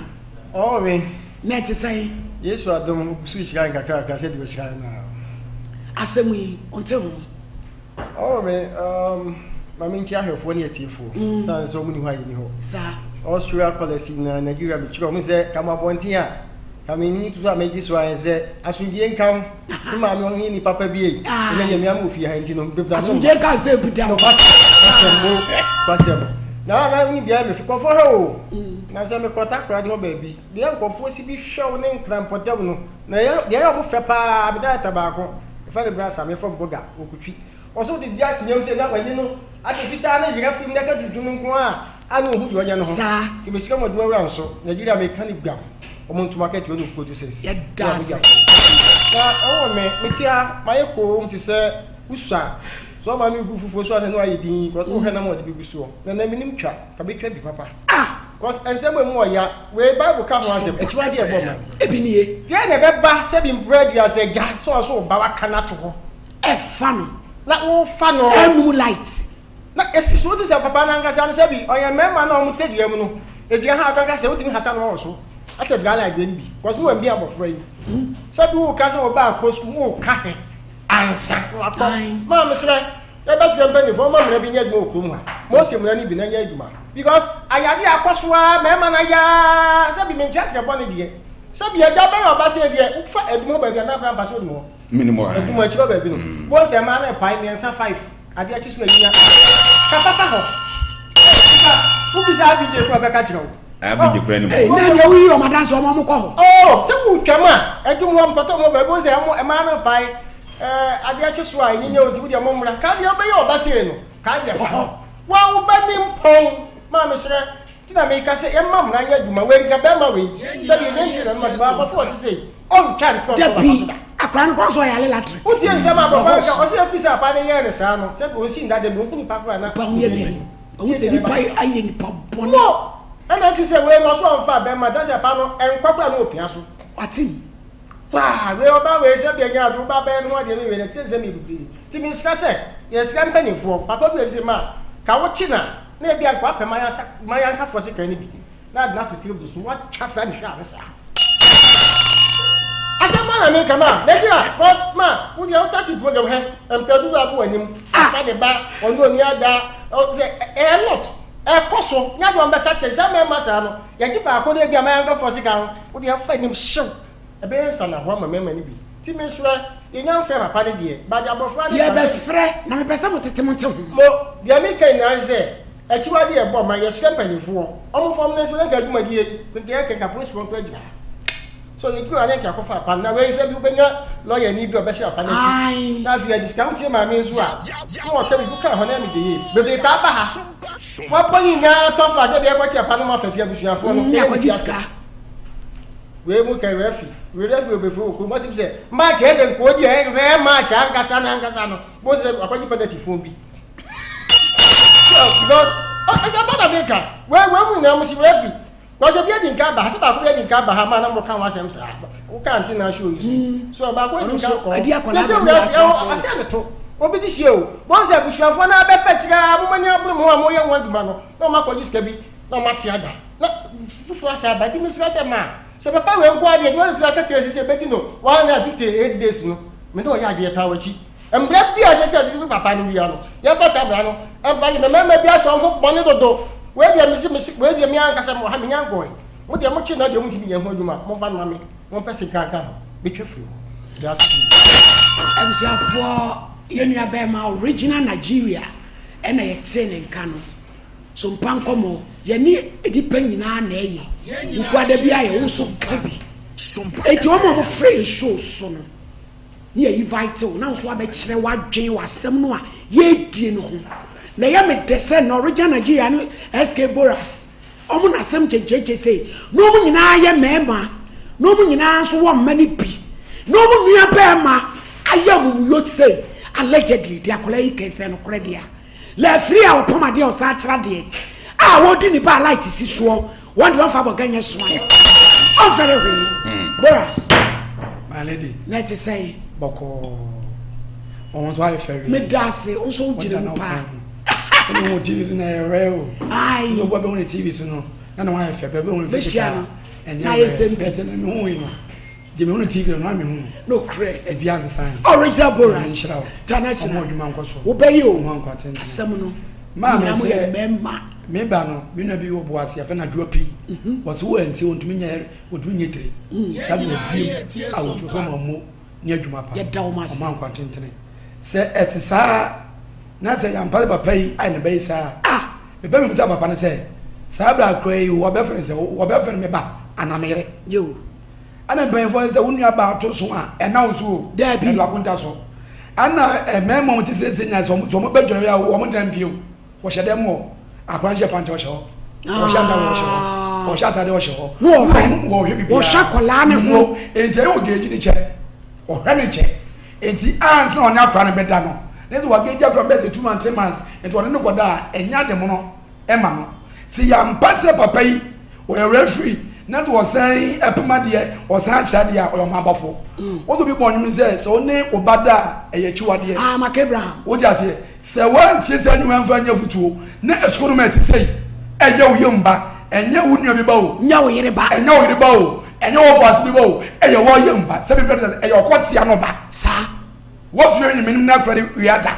Ɔɔ me. Na ɛte sɛn? Yesu adom, ogu so rehyira yɛn kakrakra sɛdeɛ ɔhyira yɛn no ara. Asɛm yi, wonte ho? Ɔɔ me, um, ma menkyia ahwɛfoɔ ne atiefoɔ, mm. sane sɛ wɔn ni hɔ a yɛni hɔ. Saa. Austria policy na Nigeria mekyerɛ wɔn sɛ ka mo abɔnten a, ka me ni to a megye so ayɛ sɛ asomdwie nka wo. Me maame ɔnyɛ nipa pa bi ei. Ɛnɛ deɛ me ama ofie ha nti no, bebra no. Asomdwie nka sɛ ebi da. No, kwasɛm, mo, kwasɛm. Na na ni deɛ me kɔfɔ hɛ o. Mm. Na sɛ mekɔ Takoradi hɔ baabi, deɛ nkurɔfoɔ si bi hwɛ wo ne nkrampɔtam no, na ɛyɛ deɛ ɛyɛ ɔmo fɛ paa, me director baako, yɛfrɛ no Bra Sam, yɛfrɛ no Boga, wɔ Kutwi. Ɔsɛ wode di akonnwa mu sɛ na w'ani no asɛ fitaa ne yera firi mu na ɛka tuntum nko a, a na ɔhu deɛ ɔnyɛ no ho. Saa. Nti mesrɛ mo adwuma wura nso, Nigeria meka no guam, ɔmo ntom akatua ne ɔkuo to sɛs. Yɛda ase. Na ɛwɔ me, mete ha, mayɛ koom te sɛ wosua. Sɛ ɔma me gu fufuo so a na ayɛ din, because wohwɛ nam a ɔde bɛgu soɔ. Na na menim twa, ka bɛtwa bi papa. Ah! Because nsɛm a emu wɔ ya, wei Bible ka ho asɛm, akyiwade a ɛbɔ man. Ebi nie. Deɛ na ɛbɛba sɛ bi mpere aduasa agya sɛ ɔso wo ba waka no ato hɔ. Ɛfa no. Na wofa no. Ɛnum light. Na esi so wote sɛ papa no ankasa no sɛ bi ɔyɛ mmarima no a wɔn tadua mu no egyina ha ɔka sɛ wotumi hata no wɔ so asɛ dry light deɛ no bi because no wɔn bi abɔfra yi sɛ bi woka sɛ ɔba akɔ sukuu woka he ansa na wakɔ maa mesrɛ Yɛbɛsrɛ mpanyinfoɔ wɔmma mmara bi nyɛ adwuma wɔ kurom ha. Mose mmara no bi na ɛnyɛ adwuma because ayadeɛ akɔ so ara mmarima no ayɛ ara sɛbi menkyerɛkyerɛ bɔne deɛ sɛbi agya bɛyɛ ɔba sɛ deɛ wofa adum hɔ baabi anaa abra mpa so odum hɔ Menim hɔ adum akyi hɔ baabi no bohu sɛ mmaa no repae mmiɛnsa five adeɛ akyi so anyinya kasa fa hɔ nipa wobisa abigye kora ɔbɛka kyerɛ wo Abigye kora nim hɔ na deɛ woyi wɔn adanse wɔn wɔn kɔ hɔ oh sɛ wotwam a adum hɔ mpɔtam hɔ baabi bohu sɛ mmaa no repae Ɛɛ adeɛ kye so a ɛnyinya o nti wodeɛ mommra. Kaa deɛ wobɛyɛ ɔba sei no kaa deɛ fa hɔ. Woa wo ba ni mpɔn. Maame serɛ nti na meka sɛ yɛmma mmara nyɛ adwuma. Wei nka bɛɛma wei sɛdeɛ ɛnyɛ nti na mema sɛ abɔfra ɔte sei ɔntwa ntorɔ nto papa so da. Dabi akwadaa no koraa nso ɔyɛ alelatre. Wotie nsɛm a abɔfra no ka ɔse ɛfiri sɛ papa no yɛɛ no saa no sɛdeɛ ɔnsi nda da bi ɔnku nipa koraa na Nipa ho yɛ den. Ɔhu sɛ nipa ayɛ nipa bɔne. No ɛna nti sɛ wei no ɔso ɔmfa bɛɛma da sɛ papa no nkwa koraa na ɔpia so. Wate mu. Paa wei ɔbaa wei sɛ bia nya ade wo ba bɛyɛ ne ho adeɛ ne wei na kyerɛ nsɛm yɛ bebree nti mesrɛ sɛ yɛsrɛ mpaninfoɔ papa bi ɔse ma ka wo kye na na ebia nka wapɛ mayansa mayankafoɔ sekan no bi na ade no ato table so watwa fra ne hwɛ ade saa asɛm ba na meka ma Nigeria cause ma wo deɛ wo start program hɛ mpɛ dodo abo anim afa ne ba ɔne onua da sɛ ɛyɛ lot ɛkɔ so nyɛ adeɛ ɔmbɛsa kɛ sɛ mɛma saa no yɛgye baako de ebia mayankafoɔ sekan no wo deɛ fa anim hyew Ɛbɛyɛ nsanahoa ama mmarima no bi. Nti mesrɛ, yɛnya mfrɛ papa no deɛ, but abɔfra no ka sɛ. Yɛbɛfrɛ, na mepɛ sɛ motete mo nte ho. Mo, deɛ meka nyinaa ne sɛ, akyiwadeɛ yɛ bɔ ma yɛsrɛ mpanimfoɔ, wɔmfa wɔn nan nsi na nka adwumadie yi, nka yɛka nka apolisifoɔ nko agyina ha. So yɛgyina ha na nka yɛakɔfa papa no, na wei sɛ bi wobɛnya lɔyani bi a ɔbɛhyɛ papa no akyi, na afei yɛgye sika. Wotie maame nso a, na ɔka biribi, wokaa hɔ na ɛmegye yie. Bebree taa ba ha, wɔabɔ nyinaa tɔ fa sɛ deɛ ɛkɔkye papa no ma afa akyi abusuafoɔ no, ɛyɛ ne ti ase. Wei mu kɛ refi wei refi obefo wɔ kurom ɔtim sɛ match ɛsɛ nkoɔ di ɛyɛ match ankasa na ankasa no bo sɛ akɔgye penalty fon bi because Ɛsɛ ba na meka. Wei wei mu nyinaa mo si werɛ fi. Kɔsɛ bi adi nka ba ha sɛ baako bi adi nka ba ha ma na mo ka ho asɛm saa. Wo ka nte na show yi so. So baako adi nka kɔ. Yɛsɛ werɛ fi ɛwɔ asɛ ne to. Obi ti hyia o. Wɔn sɛ abusuafoɔ no abɛfɛ kyerɛ a mo mani abere mo ho a mo yɛ ho adwuma no na wɔn akɔgye sika bi na wɔn ate ada na foforɔ asɛ aba nti mesrɛ sɛ maa sɛ papa wei nko adeɛ deɛ wɔn nso aka case sɛ ebedi no 158 days no me ne ɔyɛ adwene paa wɔakyi. Mmara bi a ɛsɛ sɛ yɛde to papa no wia no, yɛmfa saa mmara no mfa nyɛ. Na mmarima bi asɔ wɔn ho bɔne dodo. Wei deɛ mese mese, wei deɛ me ankasa mewɔ ha menya nkɔe. Mo deɛ mokye no deɛ montumi nyɛ ho adwuma, momfa no ma me, mompɛ sika nka ho, metwa firi hɔ. Meda ase pii. Abusuafoɔ yɛn nua bɛɛma original Nigeria ɛna yɛtee ne nka no so mpa nkɔmɔ yɛne nnipa nyinaa na ɛyɛ wukuada biara yɛ wo nso ka bi enti wɔn a wɔfrɛ yɛn show so no ne yɛ invite wo na wo nso abɛkyerɛ w'adwen wɔ asɛm no a yɛredie no ho. Na ɛyɛ me dɛ sɛ Norwegian Nigeria ne SK Boras wɔn na asɛm kyenkyenkyen sei na wɔn nyinaa yɛ mmarima na wɔn nyinaa nso wɔ mma no bi na wɔn nua barima ayɛ amumuyɔ sei allegedly de akwadaa yi kɛn sɛ nokorɛ deɛ a Lɛfiri a ɔpam adeɛ a ɔsan kyerɛ adeɛ a wɔdi ne ba a light si soɔ wɔn de wɔnfa abɔga nyɛ soa ɔnfɛre hwee hmm. Boras. My lady. Na ɛte sɛn. Bɔkɔɔ. Wɔn nso ayɛ fɛre. Meda ase nso gyina mu paa. Sɛ mo TV so na ɛyɛ rɛ o. Ayi. Nso bɔ bɛ ho ne TV so no na na wɔn ayɛ fɛ bɛ bɛ ho ne physical. Bɛhyia no. Na ayɛ nsɛm bi. Ɛtɛ ne ho yi no. Deɛ mehu no TV no, na mehu no. Nokorɛ. Ebi ansesa yɛn. Original Boras. Nyame nhyira wo. International. Ɔmo adwuma nkɔ so. Wobɛyɛ o. Ɔmo ankɔ atenten. Asɛm no. Maa me Nyinaa mo yɛ sɛ mmarima. me ba no, me nua bi wɔ Boase, yɛfrɛ no Adwoa Pii. Mhm. Wɔse wo antie ontumi nyɛ ontumi nyɛ tire. Mm. Saa de wabiem a wɔtu so ɔmo mo ne adwuma pa. Yɛda wɔn ase. Ɔmo ankɔ atentene. Sɛ ɛte saa na sɛ yɛampa sɛ papa yi ayɛ ne ba yi saa a, Ah! mepɛ mebisa papa no sɛ saa berɛ akora yi wɔbɛfrɛ no sɛ wɔbɛfrɛ no me ba anaa me yere? Yo. Ɛna mpanyinfoɔ no sɛ wo nua baa to so a ɛna wo so o. Daabi. Ɛdo akonta so. Ɛna mmarima wɔn ti siesie nya sɛ wɔn sɛ wɔn bɛ dware a wɔn ntɛn pie o. Wɔhyɛ dɛm wɔ akora nhyɛ pankyɛ ɔhyɛ hɔ. Wɔhyɛ ataade ɔhyɛ hɔ. Wɔhyɛ ataade ɔhyɛ hɔ. Na wɔhwɛ wɔhwɛ bibi. Wɔhwɛ akwadaa ne ho. Enti ɛyɛ ogeegyi ne kyɛ. Ɔhwɛ ne kyɛ. Enti ansa ɔne akora no bɛda no. Ne sɛ wageegyi akora no bɛyɛ sɛ 2 months 3 months. Enti ɔne no kɔda a ɛnyɛ ade mono. ma no. Sɛ yɛampa sɛ papa yi ɔyɛ referee na sɛ ɔsan pem adeɛ, ɔsan akyerɛ adeɛ a, ɔyɛ ɔmanbɔfo. Wode obi bɔ nnwom sɛ sɛ wo ne wo ba da a, ɛyɛ akyiwadeɛ. Ah, Mark Abraham. Wote aseɛ? Sɛ woantie saa nnwom amfa anyɛ afotuo na asukuu no ma ɛte sei, ɛnyɛ wo yam ba, ɛnyɛ wo nua bi ba o, Nyɛ wo yere ba. ɛnyɛ wo yere ba o, ɛnyɛ wo ɔfaase bi ba o, ɛyɛ wo yam ba. Sɛ biribi a ɛyɛ ɔkɔtea no ba. Saa. Wɔtumi anyi menim na akora de wia da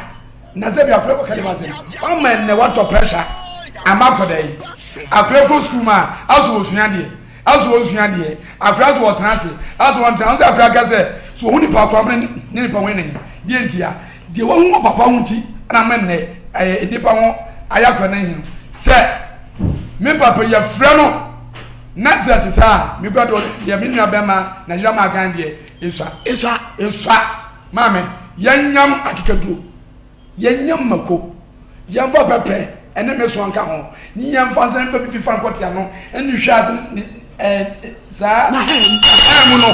na sɛ bi akora kɔ kɛlɛ basɛ wama ɛnɛ watɔ pressure ama akɔda yi akora kɔ sukuu ma aso wɔsua deɛ aso wɔnsua deɛ akora aso wɔtena ase aso wɔntena ase akora ka sɛ so wɔhu nipa akora mene ne nipa ho ne deɛ ntia deɛ wɔhu wɔ papa ho nti na ama nnɛ ɛyɛ nipa ho ayɛ akora no ahinu sɛ me papa yɛfrɛ no na sɛ te saa me kura deɛ me nua bɛma Nigeria ma akan deɛ Esua. Esua. Esua. Maame, yɛnyam akekaduro, yɛnyam mako, yɛmfa pɛprɛ ɛne mesoa nka ho, ne yɛmfa nsa mfa bi fifa nkɔte ano, ɛne hwɛ ase ne ɛɛ saa. Na hɛn. Hɛn mu no,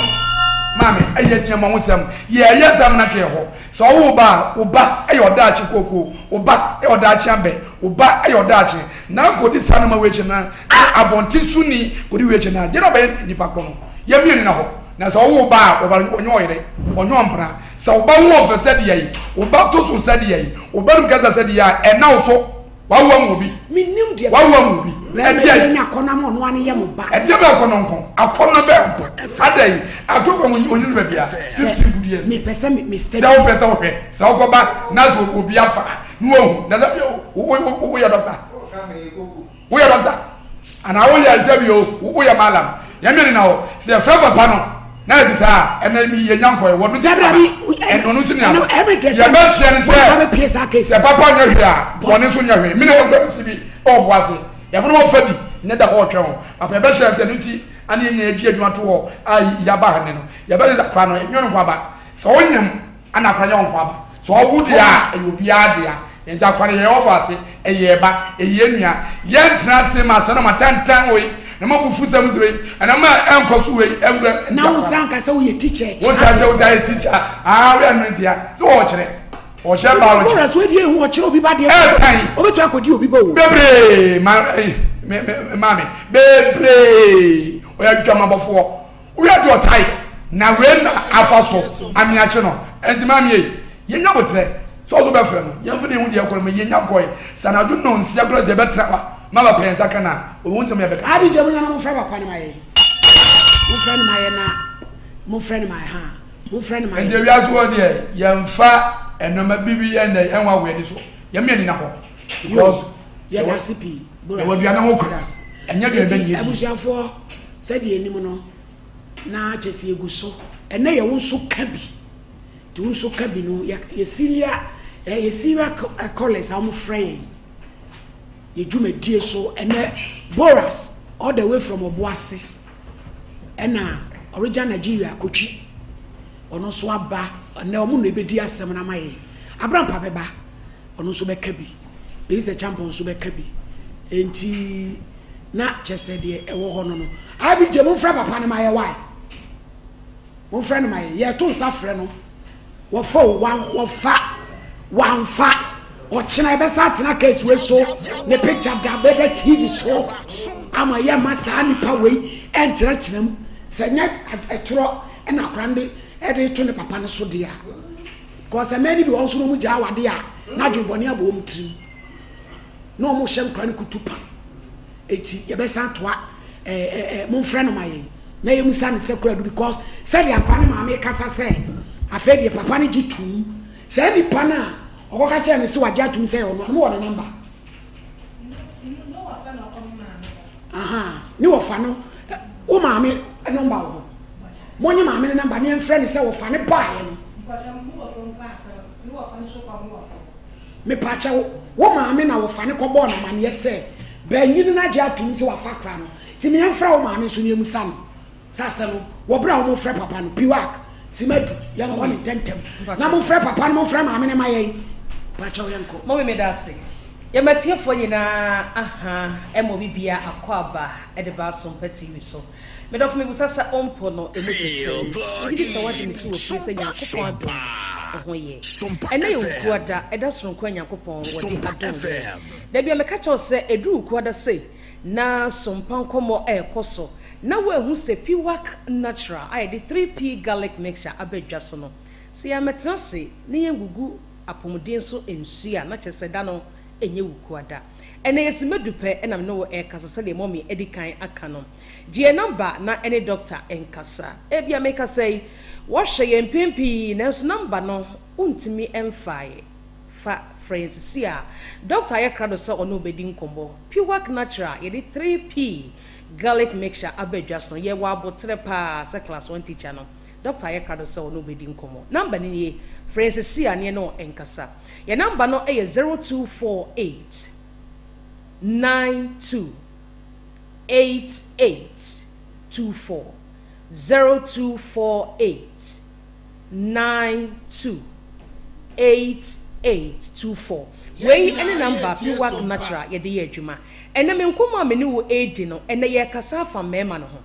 maame, ɛyɛ nneɛma ho sɛm. Yɛyɛ sɛm na kɛɛ hɔ. Sɛ ɔwo ba a, wo ba ɛyɛ ɔdaakye kookoo, wo ba ɛyɛ ɔdaakye abɛ, wo ba ɛyɛ ɔdaakye. Na kɔdi saa nneɛma wei akyi na abɔnten so ni kɔdi wei akyi na deɛ na ɔbɛyɛ nipa korɔ no, yɛmmienu na hɔ. Na sɛ ɔwo ba a, wɔware no, ɔnyɛ ɔyere, ɔnyɛ ɔmpena. Sɛ wo ba ho wɔ fɛ sɛdeɛ yi, wo ba to so sɛdeɛ yi, wo ba nim kasa sɛdeɛ yi a, ɛnna wo so. Wawo ama obi. Menim deɛ Wawo ama obi. bɛrima Ɛdeɛ bi yi. anya akɔnnɔ ama ɔno ara ne yam ba. Ɛdeɛ bɛn akɔnnɔ nko? Akɔnnɔ bɛn nko? Ada yi, atɔ kwan onyini no baabi a, Sɛ 15 good years. mepɛ sɛ me me Sɛ study. wopɛ sɛ wohwɛ, sɛ wokɔba na sɛ obi afa a, na wahu. Na sɛ wo wo wo woyɛ dɔkta. Woyɛ dɔkta anaa woyɛ sɛ bi o woyɛ malam yɛn mmienu na hɔ sɛ yɛfrɛ papa no na yɛ te saa ɛnna mi yɛ nya nkɔyɛ wɔn ti dabi dabi ɛno no ti ni aba yɛ bɛ hyɛ ne sɛ sɛ papa nyɛ hwee a wɔn nso nyɛ hwee mi na yɛ nkɔ si bi ɔbo ase yɛfɔ no wɔfa bi ne da hɔ ɔtwɛn ho papa yɛ bɛ hyɛ sɛ ne ti ani yɛ nyɛ gye adwuma to hɔ a yaba ha ne no yɛ bɛ sɛ akora no ɛnyɛ no nkɔ aba sɛ ɔnyam Ana akora nyɛ wo nko aba? Sɛ ɔwo deɛ a, ɛyɛ obiara dea. Enti akora no yɛyɛ ɔfo ase, ɛyɛ yɛ ba, ɛyɛ yɛn nua. Yɛntena ase ma asɛm no ma tantan wei, na ma bufusɛm si wei, ɛna ma ɛnkɔ so wei, ɛmfa Na wo nsa nka sɛ woyɛ teacher Wo nsa sɛ wo sɛ ayɛ teacher, ah, woyɛ no ntia, sɛ wɔkyerɛ. Ɔhyɛ biology. Boras wei deɛ ehu ɔkyerɛ obi ba deɛ. Ɛɛtan. Obetumi akɔdi obi ba o. Bebree ma ɛyi me me maame bebree ɔyɛ adwamabɔfoɔ woyɛ deɛ ɔtae na wei na afa so ame akye no ɛnti maame yi yɛnya botrɛ sɛ ɔso bɛfrɛ no yɛmfa ne hu deɛ ɛkɔ no ma yɛnya kɔe sɛ anadwo nnɔnsia koraa sɛ yɛbɛtra hɔ a ma papa yɛn nsa ka no a ɔbɛhu nsɛm yɛbɛka. Abigya munya na momfrɛ papa no ma yɛn momfrɛ no ma yɛn na momfrɛ no ma yɛn haa. Momfrɛ no ma Nti yɛn. ewiase hɔ deɛ yɛnfa nneɛma bi bi yɛn dɛ yɛn wawa ani so yɛn mi ani na hɔ because Yo, yɛda ase pii. Boras, yɛwɔ aduane ho kwan yɛda ase. ɛnyɛ aduane bɛ Enti ne yɛdi. abusuafoɔ, sɛdeɛ yɛnim no, na kyerɛ sɛ yɛgu so. Ɛnnɛ yɛ wo nso ka bi. Nti wo nso ka bi no, yɛ, yɛ senior, eh, yɛ senior callers a wɔfrɛ yɛn yɛ dwumadie so. Ɛnnɛ, Boras, all the way from Obuasi. Ɛna ɔregya Nigeria akɔtwi. Ɔno nso aba. Ɛnɛ ɔmo na ɛbɛdi asɛm no ama yɛn. Abrampa bɛba. Ɔno nso bɛka bi. Mister Champon nso bɛka bi. Enti na kyerɛ sɛ deɛ ɛwɔ hɔ no no. IBJ momfrɛ papa no ma yɛ why? Momfrɛ no ma yɛn. Yɛto nsa frɛ no. Wɔfa o, wɔfa, wɔamfa. Ɔkyena yɛbɛsan atena case wei so. Ne picture da bɛda TV so ama yɛmma saa nipa wei ɛntenatena mu. Sɛ nyɛ ɛtorɔ ɛna akora no de ɛde to ne papa no so deɛ a. Because mmaa no bi wɔn nso na wɔn gyaa awadeɛ a na adwene bɔne abɔ wɔn tirim. Na wɔn hyɛ nkora no kutu pa. Eti yɛbɛsan atoa ɛɛ ɛɛ momfrɛ no ma yɛn na yɛmusa no sɛ kora du because sɛdeɛ akora ne maame kasa sɛ afei deɛ papa no gye tum saa nipa no a ɔkɔka kyerɛ no sɛ wagye atum sɛ ɔno ɔno wɔ ne namba aha ne wɔfa no wo maame nɔmba wɔ hɔ monye maame no namba ne yɛmfrɛ no sɛ wɔfa ne baeɛ no Mepakyɛw, wo maame na wɔfa no kɔbɔɔ no amanneɛ sɛ banyin no agye atom sɛ wafa akora no, nti me yɛmfrɛ wo maame nso na yɛmmisa no saa asɛm no wɔ bere a wɔrefrɛ papa no. Piwak, Simadu, yɛnkɔ no ntɛmntɛm na momfrɛ papa no, momfrɛ maame no mma yɛn. Pakyɛw, yɛnkɔ. Mummy meda ase. Yɛma atiefoɔ nyinaa aha ɛma obi bia akɔ aba de ba Asompa TV so. Me dɔfo mebisa sɛ wo mpo no emu te sɛn? Megye di sɛ woagye me so wɔ fie sɛ Nyankopɔn adom wo ho ye. Ɛnnɛ yɛ Wukuada, ɛda soronko a Nyankopɔn wɔde adom yɛn. Da bi a meka kyerɛ wo sɛ ɛduru Wukuada sei na sompa nkɔmmɔ ɛrekɔ so na woahu sɛ Piwak Natural a yɛde 3P Garlic Mixture aba dwa so no, sɛ yɛammɛtena ase na yɛngugu apɔmuden so nsuo a na kyerɛ sɛ da no ɛnyɛ Wukuada. Ɛnnɛ yɛsi madu pɛ na me ne wo rekasa sɛdeɛ mummy adi kan aka no. Gye yɛn nɔmba na ɛne dɔkta nkasa. Ebia mekasa yi, woahwɛ yɛn mpɛn pii nanso nɔmba no wontumi mfaeɛ. Fa frɛ yɛn seesei ara. Dɔkta ayɛ krado sɛ ɔne wo bɛdi nkɔmmɔ. Piwak Natural, yɛde 3P Garlic Mixture aba dwa so. Yɛwɔ aboterɛ pa ara sɛ Class One teacher no. Dɔkta ayɛ krado sɛ ɔne wo bɛdi nkɔmmɔ. Nɔmba no nie, frɛ yɛn seesei ara na yɛne wo nkasa. Yɛn nɔmba no yɛ 0248 92. 88 24 0248 92 88 24 Wei ne number Piwak Natural yɛde yɛ adwuma. Ɛnɛ me nkɔmmɔ a me ne wo redi no, ɛnɛ yɛrekasa afa mmarima no ho.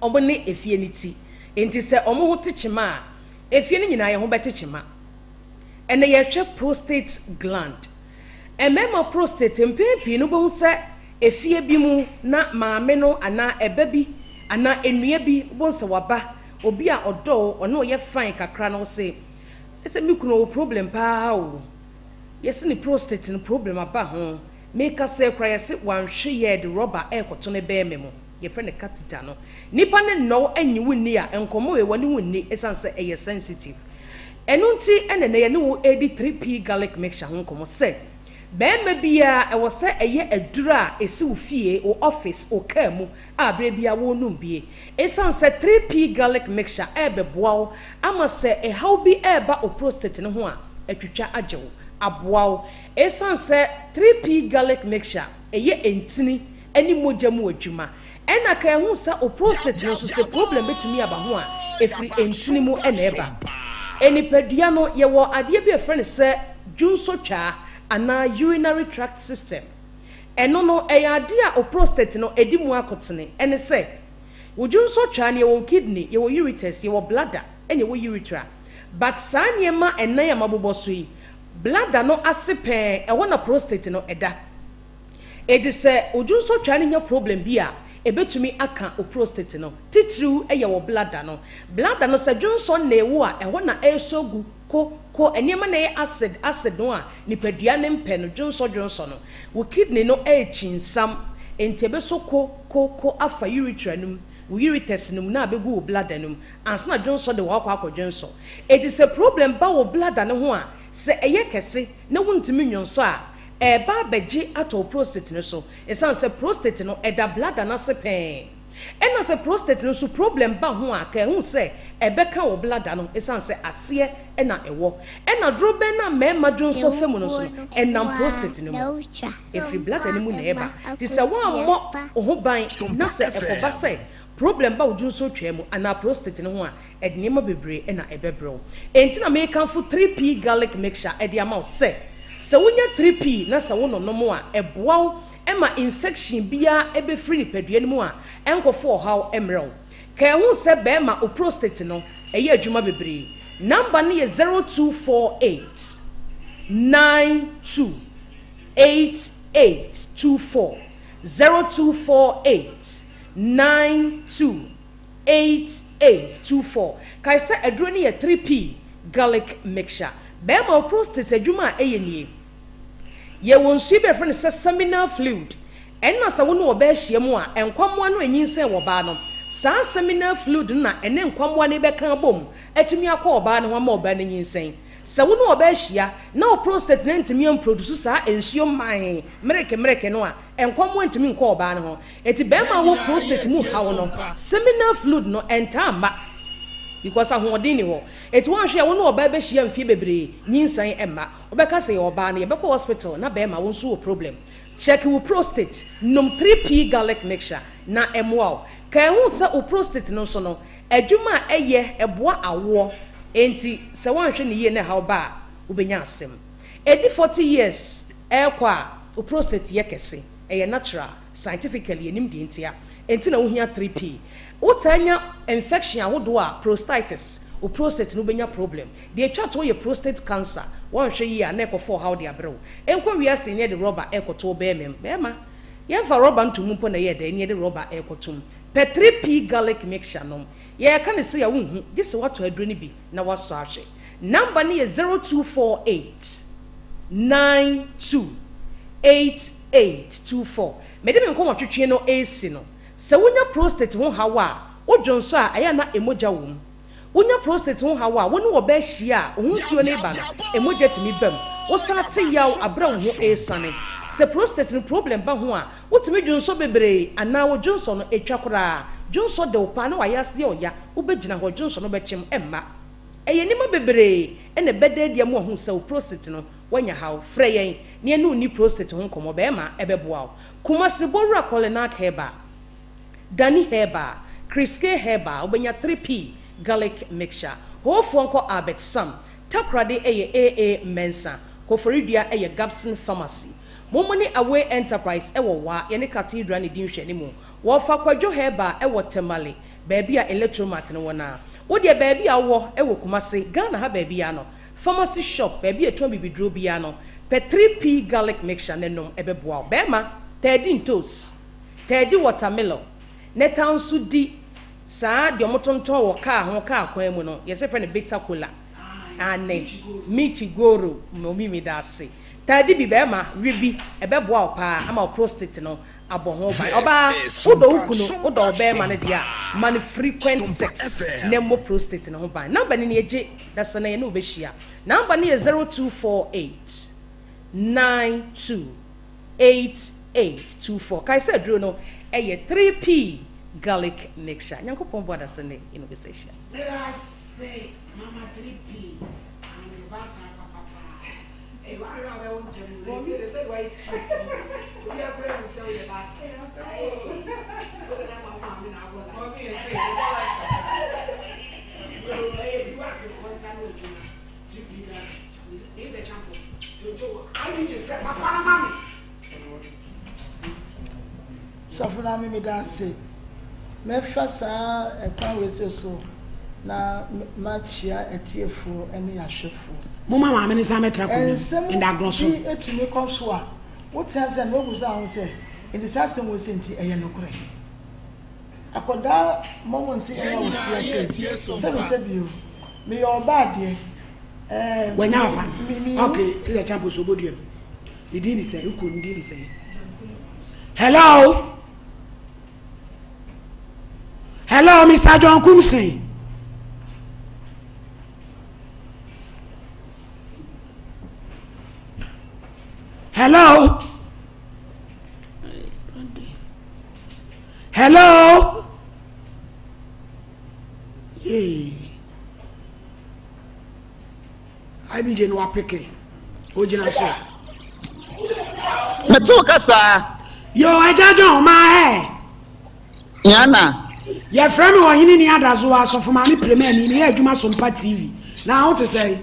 Wɔn ne efie no ti. Enti sɛ wɔn ho te kyema a, efie no nyinaa yɛn ho bɛte kyema. Ɛnɛ yɛrehwɛ prostate gland. Mmarima prostate, mpɛn pii no wobɛhu sɛ efie bi mu na maame no anaa ɛba bi anaa nua bi, wobɛhu sɛ waba, obi a ɔdɔ wo, ɔne wo yɛ fine kakra no, wose, ɛsɛ me kunu ɔwɔ problem paa o, yɛse ne prostate no problem aba ho, mekasa yi koraa yɛse wanhwɛ yie a yɛde rɔba ɛrekɔto ne bɛɛma mu, yɛfrɛ no catheter no. Nnipa no nnɔ wo, ɛnnye wo nni a, nkɔmmɔ wei wɔne wo nni ɛsiane sɛ ɛyɛ sensitive. Ɛno nti na nnɛ yɛne wo redi 3P Garlic Mixture ho nkɔmmɔ sɛ, barima biara ɛwɔ sɛ ɛyɛ aduro a ɛsi wo fie, wo office, wo car mu a berɛ biara worenom bie. Ɛsiane sɛ 3P Garlic Mixture ɛrebɛboa wo ama sɛ ɛhaw bi reba wo prostate no ho a, atwitwa agye wo, aboa wo. Ɛsiane sɛ 3P Garlic Mixture ɛyɛ ntini ne mogya mu adwuma, Ɛna ka ɛho sɛ wo prostate no nso sɛ problem bɛtumi aba ho a, ɛfiri ntini mu na ɛba. Nipadua no, yɛwɔ adeɛ bi a yɛfrɛ no sɛ dwonsɔtwaa anaa urinary tract system. Ɛno no, ɛyɛ adeɛ a wo prostate no ɛdi mu akotene. Ɛne sɛ, wo dwonsɔtwaa no, yɛwɔ wo kidney, yɛwɔ ureters, yɛwɔ bladder, ɛna yɛwɔ urethra. But saa nneɛma ɛnan a mabobɔ so yi, bladder no ase pɛɛ, ɛhɔ na prostate no ɛda. Enti sɛ wo dwonsɔtwaa no nya problem bi a, ɛbɛtumi aka wo prostate no. Titiriw yɛ wo bladder no. Bladder no, sɛ dwonsɔ nnee wo a, ɛhɔ na ɛresɔ gu, ko, ko, nneɛma na ɛyɛ acid, acid no a nipadua no mpɛ no, dwonsɔ, dwonsɔ no. Wo kidney no rekyinsan, enti ɛbɛsɔ ko, ko, ko afa urethra no mu, wo ureters no mu na abɛgu wo bladder no mu ansa na dwonsɔ de wo akɔ akɔdwonsɔ. Enti sɛ problem ba wo bladder no ho a, sɛ ɛyɛ kɛse na wontumi nnwonsɔ a, ɛreba abɛgye atɔ wo prostate no so esiane sɛ prostate no ɛda bladder no ase pɛɛ. Ɛna sɛ prostate no nso problem ba ho a, ka ɛhu sɛ ɛbɛka wo bladder no esiane sɛ aseɛ na ɛwɔ. Ɛna dorobɛn no a mmarima dwonsɔ fa mu no nso no, ɛnam prostate no mu. Ɛfiri bladder no mu na ɛba. Nti sɛ woammɔ wo ho ban na sɛ ɛkɔba sɛ problem ba wo dwonsɔ twaa mu anaa prostate no ho a, ɛde nneɛma bebree na ɛbɛbrɛ wo. Enti na merekamfo 3P Garlic Mixture de ama wo sɛ, sɛ wonya 3P na sɛ wononom a, ɛboa wo ma infection biara bɛfiri nipadua no mu a ɛnkɔfa ɔhaw mmrɛ wo. Ka ɛho sɛ bɛrima wo prostate no ɛyɛ adwuma bebree. Number no yɛ 0248 92 8824, 0248 92 8824. Kae sɛ aduro no yɛ 3P garlic mixture. Bɛrima wo prostate adwuma a ɛyɛ nie. Yɛwɔ nsuo bi a yɛfrɛ no sɛ seminal fluid. Ɛnna sɛ wo ne ɔbaa hyia mu a, nkwammoa no anyinsɛn wɔ ɔbaa no. Saa seminal fluid no na ɛne nkwammoa no rebɛka abom atumi akɔ ɔbaa no ho ama ɔbaa no anyinsɛn. Sɛ wo ne ɔbaa hyia na wo prostate no antumi amproduce saa nsuo mman mereke mereke no a, nkwammoa ntumi nkɔ ɔbaa no ho. Enti bɛrima a ɔwɔ prostate mu haw no, seminal fluid no ɛntaa mma because ahoɔden nni hɔ. Enti woanhwɛ a wo ne ɔbaa bɛhyia mfeɛ bebree, nyinsɛn mma. Wobɛka sɛ yɛ ɔbaa no, yɛbɛkɔ hospital na bɛrima wo nso wɔ problem. Check wo prostate, nom 3P garlic mixture na ɛmmoa wo. Ka ɛho sɛ wo prostate no nso no, adwuma a ɛyɛ, ɛboa awoɔ. Enti sɛ woanhwɛ no yie na ɛhaw ba a, wobɛnya asɛm. Ɛdi 40 years ɛrekɔ a, wo prostate yɛ kɛse. Ɛyɛ natural. Scientifically yɛnim deɛ ntia nti na wohia 3P. Wotaa nya infection ahodoɔ a, prostatitis, wo prostate no wobɛnya problem. Deɛ ɛtwa toɔ yɛ prostate cancer, woanhwɛ yie a na ɛkɔfa ɔhaw de abrɛ wo. Ɛnkɔ wiase ne yɛde rɔba ɛrekɔto wo bɛɛma mu. Bɛɛma, yɛmfa rɔba nto mu mpo na ɛyɛ dɛn ne yɛde rɔba ɛrekɔto mu. Pɛ 3P garlic mixture nom. Yɛreka no sei a wonhu, gye sɛ woatɔ aduro no bi na woasɔ ahwɛ. Number no yɛ 0248 92 8824. Mede me nkɔmmɔtwetwe no resi no, sɛ wonya prostate ho haw a, wo dwonsɔ a, ɛyɛ a na mogya wɔ mu. Wonya prostate ho haw a, wo ne ɔbaa hyia a, wo ho nsuo no reba no, mogya tumi ba mu. Wosan te yaw bere a wo ho resane. Sɛ prostate no problem ba ho a, wotumi dwonsɔ bebree anaa wo dwonsɔ no twa koraa. Dwonsɔ de wo paa na w'ayaase yɛ ɔya, wobɛgyina hɔ, dwonsɔ no bɛkyem, ɛmma. Ɛyɛ nneɛma bebree na ɛbɛda adi ama woahu sɛ wo prostate no Woanya haw? Frɛ yɛn na yɛne wo nni prostate ho nkɔmmɔ. Bɛrima, ɛbɛboa wo. Kumasi Bowura Kɔlenak Herbal, Dani Herbal, Kriske Herbal, wobɛnya 3P Garlic Mixture. Hoofoɔ nkɔ Albert Sam. Takoradi yɛ AA Mensah. Koforidua yɛ Gabson Pharmacy. Momo ne Away Enterprise wɔ Wa, yɛne Cathedral na ɛdi nhwɛanimu. Wɔfa Kwadwo Herbal wɔ Tamale, baabi a Electromat no wɔ no ara. Wo deɛ baabi a wowɔ wɔ Kumasi, Ghana ha baabiara no, Pharmacy shop, baabi a yɛtɔn bibiduro biara no, pɛ 3P garlic mixture na nom, ɛbɛboa wo. Barima, taa di ntoos, taa di watermelon, na taa nso di saa deɛ wɔtontɔn wɔ kaa ho, kaa kwan mu no, yɛsɛ frɛ no bitter cola. Aane, michi goro, mommy meda ase. Taa di bi, barima, we bi, ɛbɛboa wo paa ama wo prostate no abɔ ho ban. Ɔbaa, wodɔ wo kunu, wodɔ wo barima no deɛ a, ma no frequent sex na mmɔ prostate no ho ban. Number no nie, gye. Dasa na yɛne wo bɛhyia. Number no yɛ 0248 92 8824. Kae sɛ aduro no yɛ 3P garlic mixture. Nyankopɔn boa dasa nnɛ yɛne wo bɛsa ahyia. Meda ase mama 3P and baatan papa paa. Ei wahwɛ a wobɛwo ntɛm o na ɛsɛ sɛdeɛ wayɛ cute yi obiara koraa nim sɛ woyɛ baatan. Ei wode no ama wo maame na abɔ life. Yoo ɛyɛ piwakefoɔ nsa ano adwuma 3P garlic meyɛ sɛ champo tonto IDG frɛ papa no ma me. Sɔfo Maame meda ase. Mɛfa saa ɛkwan wei sei so. Na makyia atiefoɔ ne ahwɛfoɔ. Momma maame no nsan mmɛtra akonnwa mu. Nsɛm Nda agorɔ so. bi tumi kɔ so a, wotena ase a na woabisa wo ho sɛ, Enti saa asɛm wei sei nti ɛyɛ nokorɛ? Akwadaa mmɔmɔnse yɛn a wɔte ase yi, sɛbisɛbi o, meyɛ ɔbaa deɛ, ɛɛ, Wanya papa me, me, no. Okay, ɛyɛ champo so obodua mu. Ne din de sɛn? Wo kunu ne din de sɛn? Hello? Hello, Mr. John Kumsin. Hello? Hello? Yay. IBJ no wapeke. Ogyina so. Mete wo kasa. Yo, Agya John, maa hɛ. Nyana. Yɛfrɛ me Ɔhene Ni Adazoa, Asɔfo Maame Premani, meyɛ adwuma Sompa TV. Na wo te sɛn?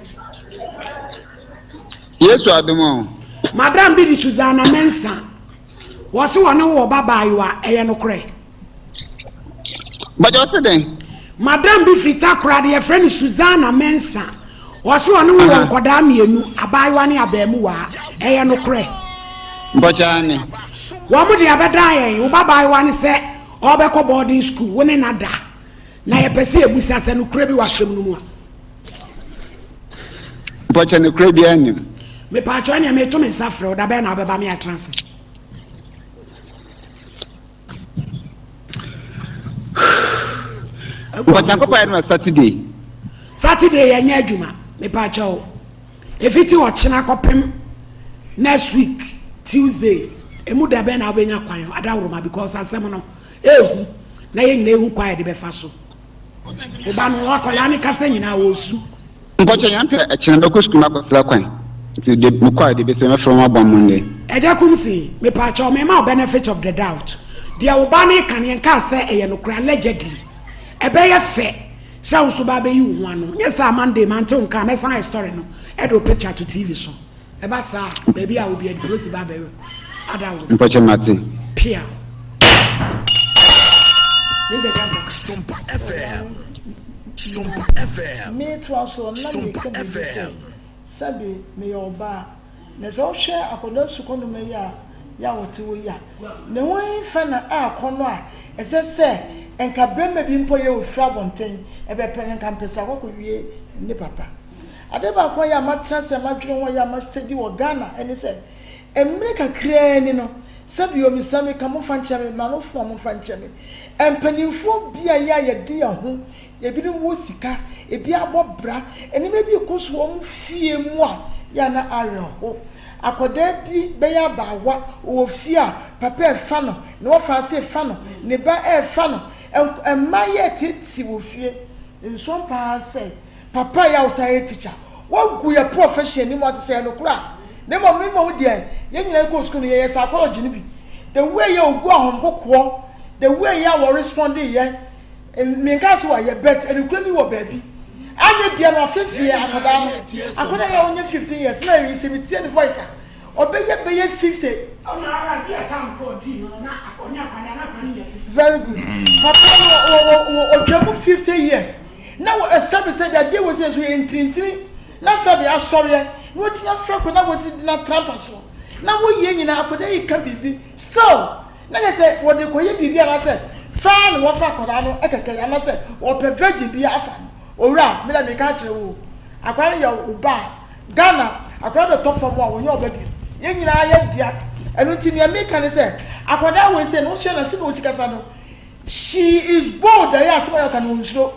Yesu adom o. Madam bi de Susanna Mensah. Wɔse wɔne wo wɔ ba baayewa, ɛyɛ nokorɛ? Bɔdɔ ɔse dɛn? Madam bi firi Takoradi, yɛfrɛ no Susanna Mensah. Ɔse ɔne wo wɔ nkɔdaa mmienu, abaayewa ne abaamuwaa. Ɛyɛ nokorɛ? Mpɔkyɛ aane. Wɔn de abɛdan yɛn, wo ba baayewa no sɛ ɔrebɛkɔ boarding school, wo ne no ada. Na yɛpɛ sɛ yɛbusa sɛ nokorɛ bi wɔ asɛm no mu a. Mpɔkyɛ nokorɛ biara nnim. Mepaakyɛw ɛneɛ meto me nsa frɛ wo, da bɛn na wobɛba me atena ase? Nyankopɔn ayɛ no Saturday. Saturday yɛ nyɛ adwuma mepaakyɛw efiti ɔkyena kɔpem next week Tuesday emu da bɛn na wobɛnya kwan adaworoma because asɛm no ehu na yɛn nyinaa ehu kwan yɛde bɛfa so. Wo ba no akwadaa ne kasa nyinaa wɔresu. Mpɔkyɛ yɛn pɛ ɛkyena mɛkɔ sukuu makɔsrɛ kwan nti de mekɔ a de bɛsɛ mɛfrɛ wɔn abɔ Monday. Agya Kumsi, mepaakyɛw mema wo benefit of the doubt. Deɛ wo ba no reka no yɛnkaa sɛ ɛyɛ nokorɛ, allegedly. Ɛbɛyɛ fɛ sɛ wo nso ba abɛyi wo ho ano. Nyɛ saa a Monday mante wo nka a mɛsan ayɛ story no de wo picture to TV so. Ɛba saa a, baabi a obi adi polisi ba abɛwe ada wo. Mpɔkyɛ mate. Piaw. Ne sɛ kyɛ mpɔka. Sompa FM. Sompa FM. Metoa so na Sompa meka biribi sɛ, FM. sɛbe meyɛ ɔbaa, na sɛ wohwɛ akwadaa sukɔnoma yi a yi a ɔte hɔ yi a, ne ho mfa na akɔnnɔ a ɛsɛ sɛ nka barima bi mpo yɛ ɔfiri abɔnten bɛpɛ no, nka mpɛ sɛ akɔkɔwie ne papa. Ade baako a ɛyɛ a matena ase a madwene ho a ɛyɛ a ma study wɔ Ghana ne sɛ, mmere kakraa ni no, sɛbi o mesrɛ meka momfa nkyɛ me, m'anofo a momfa nkyɛ me, mpanimfoɔ bi a ɛyɛ a yɛde yɛn ho, ebinom wɔ sika, ebi abɔ bra, nneɛma bi rekɔ so wɔ wɔn fie mu a yɛ a na awerɛho. Akwadaa bi bɛyɛ abaawa, ɔwɔ fie a papa refa no, ne wɔfa ase refa no, ne ba refa no, mmaa yi reteetee wɔ fie. Nsuo paa sɛ. Papa yi a wosan yɛ teacher, woagu yɛ profession anim ase sɛ ɛyɛ nokorɛ a. Na mmom me mmom deɛ, yɛn nyinaa kɔɔ sukuu no yɛyɛ psychology no bi. The way a ɔgu ahomkokoɔ, the way a wɔ responde yɛ, menkaa sɛ wayɛ but ɛnokorɛ bi wɔ baabi. Anyɛ bia no afefeɛ akwadaa no, akwadaa yi a ɔnyɛ 15 years na ɛyi sɛ metie ne voice a, ɔbɛyɛ bɛyɛ 50. Ɔno ara bi a time kɔ ɔdii no no na ɔne akwadaa no akwadaa no nya 50. Very good. Papa no ɔtwa mu 50 years. Na wɔ sɛbesɛbe adeɛ wɔ sɛ nso yɛ ntinintini na sɛbe asɔreɛ na wɔtumi afrɛ kɔ na wɔsi di na trampa so na wɔyɛ nyinaa akwadaa yi ka biribi still na kyɛ sɛ wɔde kɔyɛ biribi anaasɛ faa na wɔfa akwadaa no kɛkɛ anaasɛ wɔpɛ virgin bi afa no owura me na meka akyerɛ wo akwadaa no yɛ wo ba a Ghana akwadaa bɛtɔ fam a wɔnyɛ ɔba bio yɛn nyinaa yɛ dea ɛno nti nea meka ne sɛ akwadaa wei sɛ no wohyɛ na sɛ na wɔsi kasa no She is bold ɛyɛ asɛm a ɔka no ɔnsuro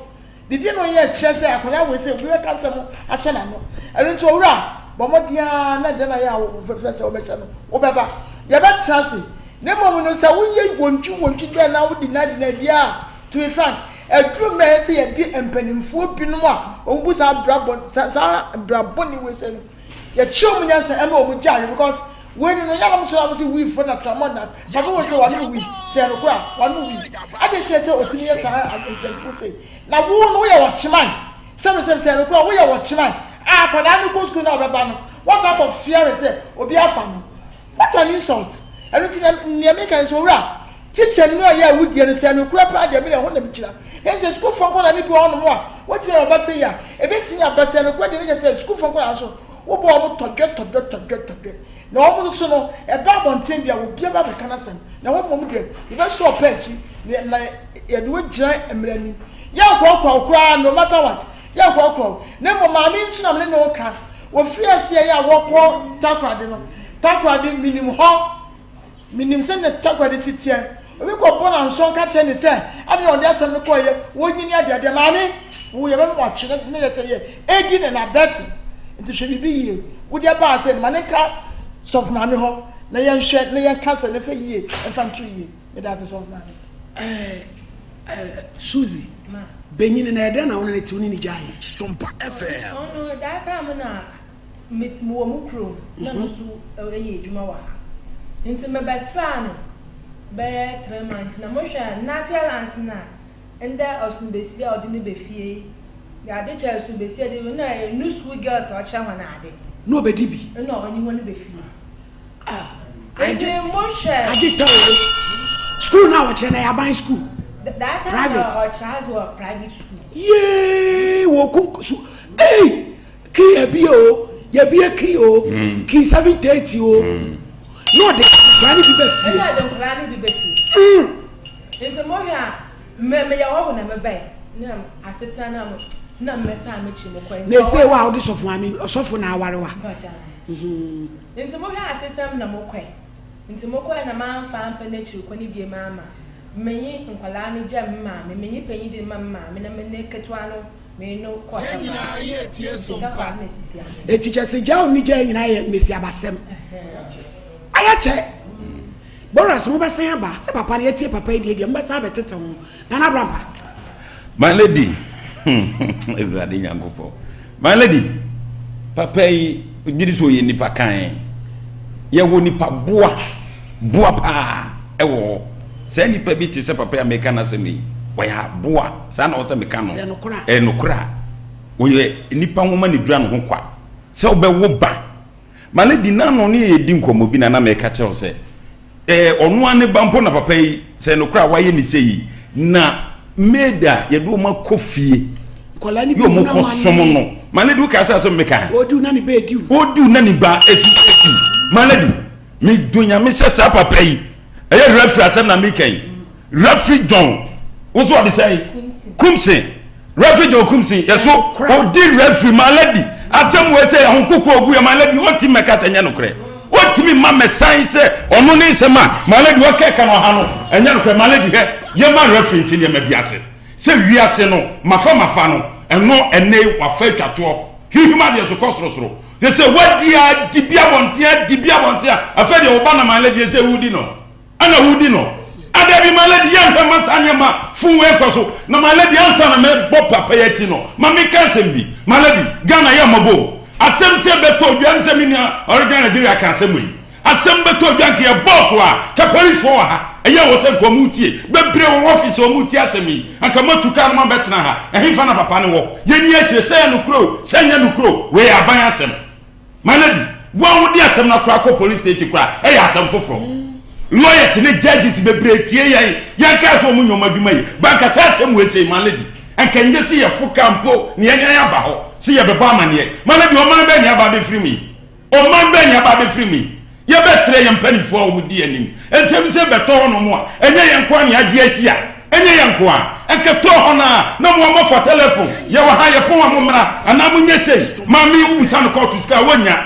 biribi na ɔyɛ kyerɛ sɛ akwadaa wei sɛ obi bɛka asɛm ahyɛ n'ano ɛno nti owura bɔ mmɔden ara na deɛ na yɛ a wofɛfɛ sɛ wobɛhyɛ no wobɛba yɛbɛtena ase na mmom no sɛ woyɛ wontwi wontwi dɛn na wodi na di na biara to be frank aduru mmerɛ sɛ yɛde mpanimfoɔ binom a wɔn bu saa brabɔ saa brabɔ ne wei sɛ no Yɛkyerɛ wɔn nyansa ɛma wɔn gyae because wei no no yɛn nom sɔrɔ a wɔn sɛ wii fo na tramɔ na papa wɔ sɛ wɔn wii sɛ ɛno kora wɔn wii adi kyerɛ sɛ otumi yɛ saa nsɛmfo sei na wo no woyɛ wɔkyeman sɛbi sɛbi sɛ ɛno kora woyɛ wɔkyeman a akwadaa no kɔ sukuu na ɔbɛba no wɔsan kɔ fiare sɛ obi afa no what an insult ɛno ti na nea meka ne sɛ owura. Tikya no a ɛyɛ awudie no, sɛ ɛyɛ nokorɛ paa deɛ, me deɛ ɛho na mekyira. Na sɛ sukuufoɔ nkwadaa no bi wɔ hɔnom a, wɔtumi ayɛ wɔn ba sei a, ɛbɛtumi aba. Sɛ ɛyɛ nokorɛ deɛ, na kyerɛ sɛ sukuufoɔ nkwadaa nso, wobɔ wɔn tɔdwɛ tɔdwɛ tɔdwɛ tɔdwɛ. Na wɔn nso no, ɛba abɔnten deɛ a, obiara ba bɛka n'asɛm. Na wɔn mmom deɛ, yɛbɛsɔ ɔpɛ akyi, na na yɛde wo agyina mmara anim. Yɛnkorɔkorɔ wo koraa, no matter what, yɛnkorɔkorɔ wo. Na mmom maame yi nso na me ne no reka, wɔfiri aseɛ yɛ a wɔkɔ Takoradi no, Takoradi, menim hɔ. Menim sɛnea Takoradi si teɛ. Obi kɔbɔ no ansɔn ka kyerɛ no sɛ, adɛn na ɔde asɛm no kɔeɛ, wonyi ne adeadeɛ. Maame, wo yɛbɛma wakye na na yɛ sɛ yɛ edi ne na bɛte. Nti hwɛ biribi yie. Wode aba ha sei no, ma ne nka sɔfo maame hɔ na yɛnhwɛ na yɛnka asɛm no mfa yie mfa nto yie. Meda ase sɔfo maame. Eh, eh, Suzy, benyin no, ɛyɛ dɛn na wo ne no te, wo ne no gyaee? Sompa FM. Ɔno that time na Me mewɔ mo kurom na no nso yɛ adwuma wɔ ha nti mebɛsraa no bɛyɛ 3 months na mohwɛ a n'appearance no a ndɛ ɔson besia a ɔde no ba fie yi ade kyɛ ɔson besia de na ɛyɛ no school girls a ɔkyerɛ hɔn ade. Na ɔbɛdi bi. Nna ɔnye hɔn ba fie. Ah, Nti mohwɛ. Agye tɔ o. School no a ɔkyerɛ no ɛyɛ aban school? That time Private. na ɔkyerɛ adze wɔ private school. Yee, wɔ kun su ei. Key yɛbie o, yɛbie key o, key 7:30 o. Na ɔde nkwadaa no bi ba fie. Ɛna ɔde nkwadaa no bi ba fie. Nti mo hwɛ a, me meyɛ hɔho na me bae. Na asetena na mo na mɛsan m'akyi mo kɔe. Na ese wo a wode sɔfo maame ɔsɔfo na aware wa. Nti mo hwɛ asetena mu na mo kɔe. Nti mo kɔe na mamfa ampɛ n'akyiri kɔ ne biem ama. Menye nkwadaa no gya me maame, menye panyin de no ma me maame na me ne ketewa no Yɛn nyinaa yɛ tie som pa. Eti kyɛ sɛ gya onni gya nyinaa yɛ mmesiabasɛm. Ayɛ kyɛ. Boras mobɛsan aba sɛ papa no yɛtie papa yi deɛ deɛ mobɛsan abɛtete ho. Nana Abrampa. My lady, Awurade Nyankopɔn. My lady, papa yi gyidi sɛ ɔyɛ nipa kan. Yɛwɔ nipa boa, boa paa ɛwɔ hɔ. Saa nipa bi te sɛ papa yi a meka n'asɛm yi, ɔyɛ aboa. Saa na ɔsɛ meka no. Ɛyɛ nokorɛ a, ɔyɛ nipa nwoma ne dura ne ho kwa sɛ wobɛwo ba. Ma no di n'ano ne yɛdi nkɔmmɔ bi na na meka kyerɛ wo sɛ, ɛɛ ɔno ara ne ba mpo na papa yi sɛ nokorɛ a wayɛ ne sɛ yi na maid a yɛde wɔn akɔ fie Nkwadaa no bi yɛ wɔn hunu kɔ som amanneɛ. no. Ma no di wokaa sɛ asɛm meka. Ɔdiw na ne ba ediw. Ɔdiw na ne ba esi ediw. Ma no di. Medɔ Nyame sɛ saa papa yi ɛyɛ referee asɛm na meka yi. Referee John wo so ɔde sɛn? Kumsin. Referee John Kumsin yɛ so ɔdi referee my lady asɛm wɔ sɛ ɛho koko ogu yɛ my lady ɔntumi mɛka sɛ ɛnyɛ nokorɛ. Ɔntumi mma mɛsan sɛ ɔno ne nsɛm a my lady ɔkɛka no ɔha no ɛnyɛ nokorɛ my lady hwɛ yɛma referee nti nneɛma bi ase sɛ wiase no mafa mafa no ɛno ɛnɛ wafa atwatoɔ hwihwim adeɛ so kɔ sorosoro Sɛ sɛ wadi a di bi abɔnten a di bi abɔnten a afei deɛ ɔba na my lady sɛ wodi no ɛna wodi no adabi my lady yɛn hwɛ ma saa nneɛma fun wei kɔ so na my lady ansa na mɛbɔ papa yi akyi no ma meka asɛm bi my lady Ghana yɛ mmɔbɔ o asɛm sɛ bɛtɔ dwa nsɛ me nua ɔregya Nigeria ka asɛm wei Asɛm bɛtɔ dwa nka yɛ bɔɔ so a ka police foɔ wɔ ha ɛyɛ wɔ sɛ nka ɔmo tie bebree wɔ office ɔmo tie asɛm yi anka mo atu car no mo abɛtena ha ɛhefa na papa no wɔ yɛni akyire sɛ ɛyɛ nokorɛ o sɛ ɛnyɛ nokorɛ o wei yɛ aban asɛm my lady wo a wode asɛm no akora akɔ police station koraa ɛyɛ asɛm foforɔ lawyers ne judges bebree tie yɛn yɛn kaa sɛ ɔmo nyɛ ɔmo adwuma yi banka sɛ asɛm wei sɛ my lady anka nyɛ sɛ yɛfo car mpo ne yɛn aba hɔ sɛ yɛbɛbɔ amaneɛ my lady ɔman bɛn ne aba abɛfiri mu yi Ɔman bɛn na ɛba abɛfiri mu yi? Yɛbɛsrɛ yɛn mpanimfoɔ a wɔdi anim. Nsɛm sɛ bɛtɔ hɔnom a, ɛnyɛ yɛn nko ara na yɛagye asi a, ɛnyɛ yɛn nko ara. Ɛnkɛtɔɔ hɔ no ara na mo a moafa telefon, yɛwɔ ha, yɛpɔn a mommra, anaa monyɛ sei. Maame yi wobisa no kɔɔto sika a, wɔnnya.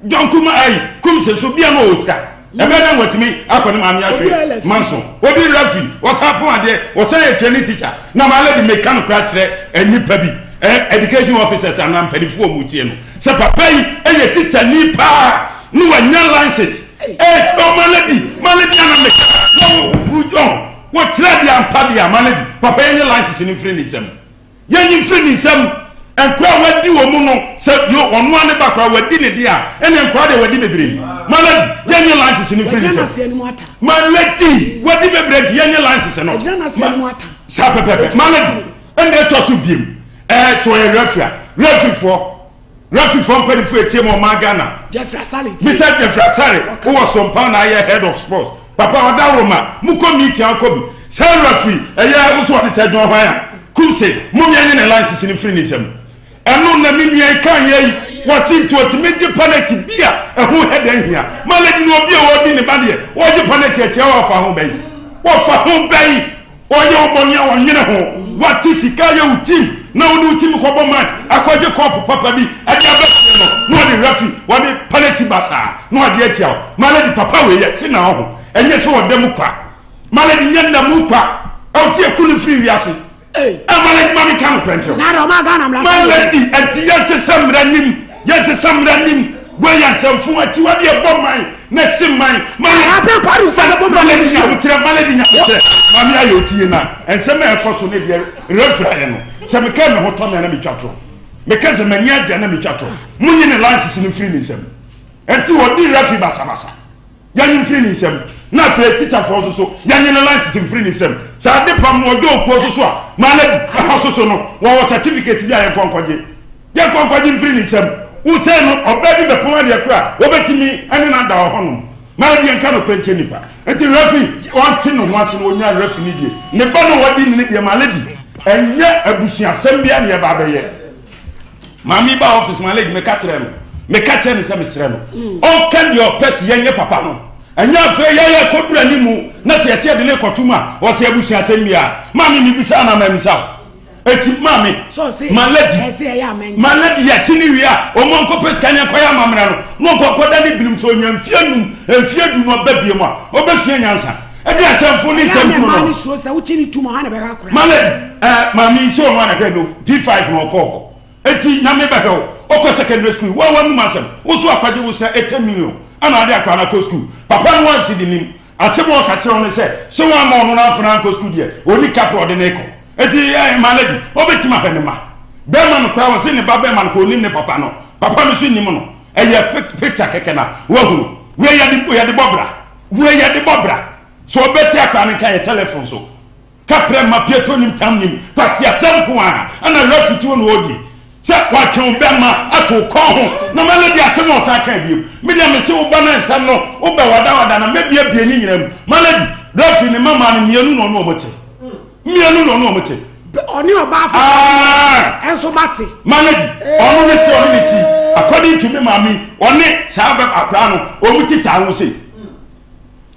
John Kuma ayi, Kumse nso, bia na ɔwɔ sika. Ɛbɛyɛ dɛn watumi akɔ ne maame ahwɛ manso. Odi referee, ɔsan pɔn adeɛ, ɔsan yɛ training teacher. Na my lady meka nokorɛ akyerɛ nnipa bi, education officers anaa mpanimfoɔ a wɔtie no. Sɛ papa yi yɛ teacher ni paa ne wanya license eh oh my lady my lady ana me na wo wo oh wo kyerɛ deɛ ampa deɛ a my lady papa yɛnyɛ license no mfiri ne nsam yɛnyi mfiri ne nsam nkora a wadi wɔ mu no sɛ deɛ ɔno ara ne ba koraa wadi ne deɛ a ɛne nkora deɛ wadi bebree my lady yɛnyɛ license no mfiri ne nsam my lady wadi bebree nti yɛnyɛ license no saa pɛpɛpɛ my lady ɛna ɛtɔ so biem ɛɛ so ɔyɛ referee a referee foɔ referee foɔ mpanimfoɔ etie mu ɔman Ghana Jeffrey Asare tie Mr Jeffrey Asare wowɔ Sompa na ayɛ head of sports. Papa ɔdaworo ma mokɔ meeting akɔ bi. Sɛ referee ɛyɛ wo so ɔde sɛ dwon hwan a? Kumse mom yɛnye ne license no mfiri ne nsam. Ɛno na me nua yi kaa yɛ yi, wɔse nti ɔtumi gye panɛti bi a ɛho hɛdɛn hia. Malady no obi a ɔdi ne ba deɛ ɔgye panɛti atia wo ɔfa ho bɛn? Ɔfa ho bɛn? Ɔyɛ wo bɔne a ɔnwene ho. Wate sika ayɛ wo team na wode wo team kɔbɔ match akɔgye kɔɔpo papa bi de aba fie no na ɔde referee ɔde panɛti basaa na ɔde atia wo. Malady papa wei yɛte na ɔho ɛnyɛ sɛ ɔda mu kwa. Malady nyɛ nna mu kwa. Ɛwɔ sɛ yɛku no firi wiase. Ɛma lady ma menka nokorɛ nkyerɛ wo. Ma lady ɛnti yɛnsesa mmara nim yɛnsesa mmara nim wei yɛ nsɛmfo akyiwadeɛ ɛbɔ man na ɛhye man ma ma lady nyabotrɛ ma lady nyabotrɛ maame ayɛ otie na nsɛm a ɛkɔ so ne deɛ refra yɛ no sɛ meka me ho tɔ me na metwa torɔ meka sɛ m'ani agya na metwa torɔ monyi ne license no mfiri ne nsam ɛnti wɔdi refi basabasa Yɛnye mfiri ne nsam. Na afei tikyafoɔ nso so, yɛnye ne license mfiri ne nsam. Sɛ ade pam no ɔdɔ okuo nso so a, ma no adi. Ɛhɔ nso so no, wɔwɔ certificate bi a yɛnkɔ nkɔgye. Yɛnkɔ nkɔgye mfiri ne nsam. Wo sɛ no, ɔbaa bi bɛpɔn adeɛ koro a, wɔbɛtumi ne no ada wɔ hɔnom. Ma no adi, yɛnka nokorɛ nkyerɛ nnipa. Nti referee, ɔnte ne ho ase na ɔnya referee no die. Ne ba no a wadi ne deɛ, ma no adi. Ɛnyɛ abusuasɛm biara na yɛba abɛyɛ. Maame yi baa office ma lady meka kyerɛ no meka kyerɛ no sɛ mesrɛ no ɔnka deɛ ɔpɛ sɛ yɛnyɛ papa no ɛnyɛ afei yɛyɛ kɔduru animu na sɛ yɛsɛ yɛde ne kɔto mu a ɔsɛ abusua asɛm biara maame mebisa anaa mamisa wo eti maame ma lady ma lady yɛte ne wie a ɔmo nkɔpɛ sika ne nkɔyɛ amammerɛ no na ɔnkɔkɔda ne binom sɛ ɔnya mfie num mfie du no ɔba bie mu a ɔbɛsua nyansa ɛde asɛmfo ne nsɛm kunu no Ma lady eh maame yi sɛ ɔno ana hwɛ no P5 na ɔkɔɔ hɔ eti nyame bɛhwɛ wo ɔkɔ secondary school wa wanum asɛm wo so akwagye wo sɛ 80 million ana ade akora no akɔ school papa no wansi de nim asɛm a ɔka kyerɛ wo ne sɛ sɛ wamma ɔno no amfena ankɔ school deɛ ɔni kapra ɔde ne kɔ eti eh ma lady ɔbɛtumi ahwɛ ne ma bɛrima no koraa ɔse ne ba bɛrima no kɔ ɔnim ne papa no papa no so nim no ɛyɛ picture kɛkɛ na wahunu wei yɛde yɛde bɔ bra wei yɛde bɔ bra sɛ ɔbɛte akora no nka yɛ telephone so Kaprɛ mma piato nim tam nim kwasiasɛm nko ara ɛna refi tuo na ɔredie sɛ watwe wo bɛma ato wo kɔn ho na ma lady asɛm a ɔsan kaa bio me deɛ mese wo ba no nsɛm no wo bɛ wadawada na mɛbiabie ne nyinaa mu ma lady refi ne mama no mmienu na ɔne ɔmo te mmienu na ɔne ɔmo te ɔne ɔbaa foforɔ ɛnso ba te ma lady ɔno ne te ɔne ne ti according to me maame ɔne saa bɛ akora no ɔmo ti taa ho sei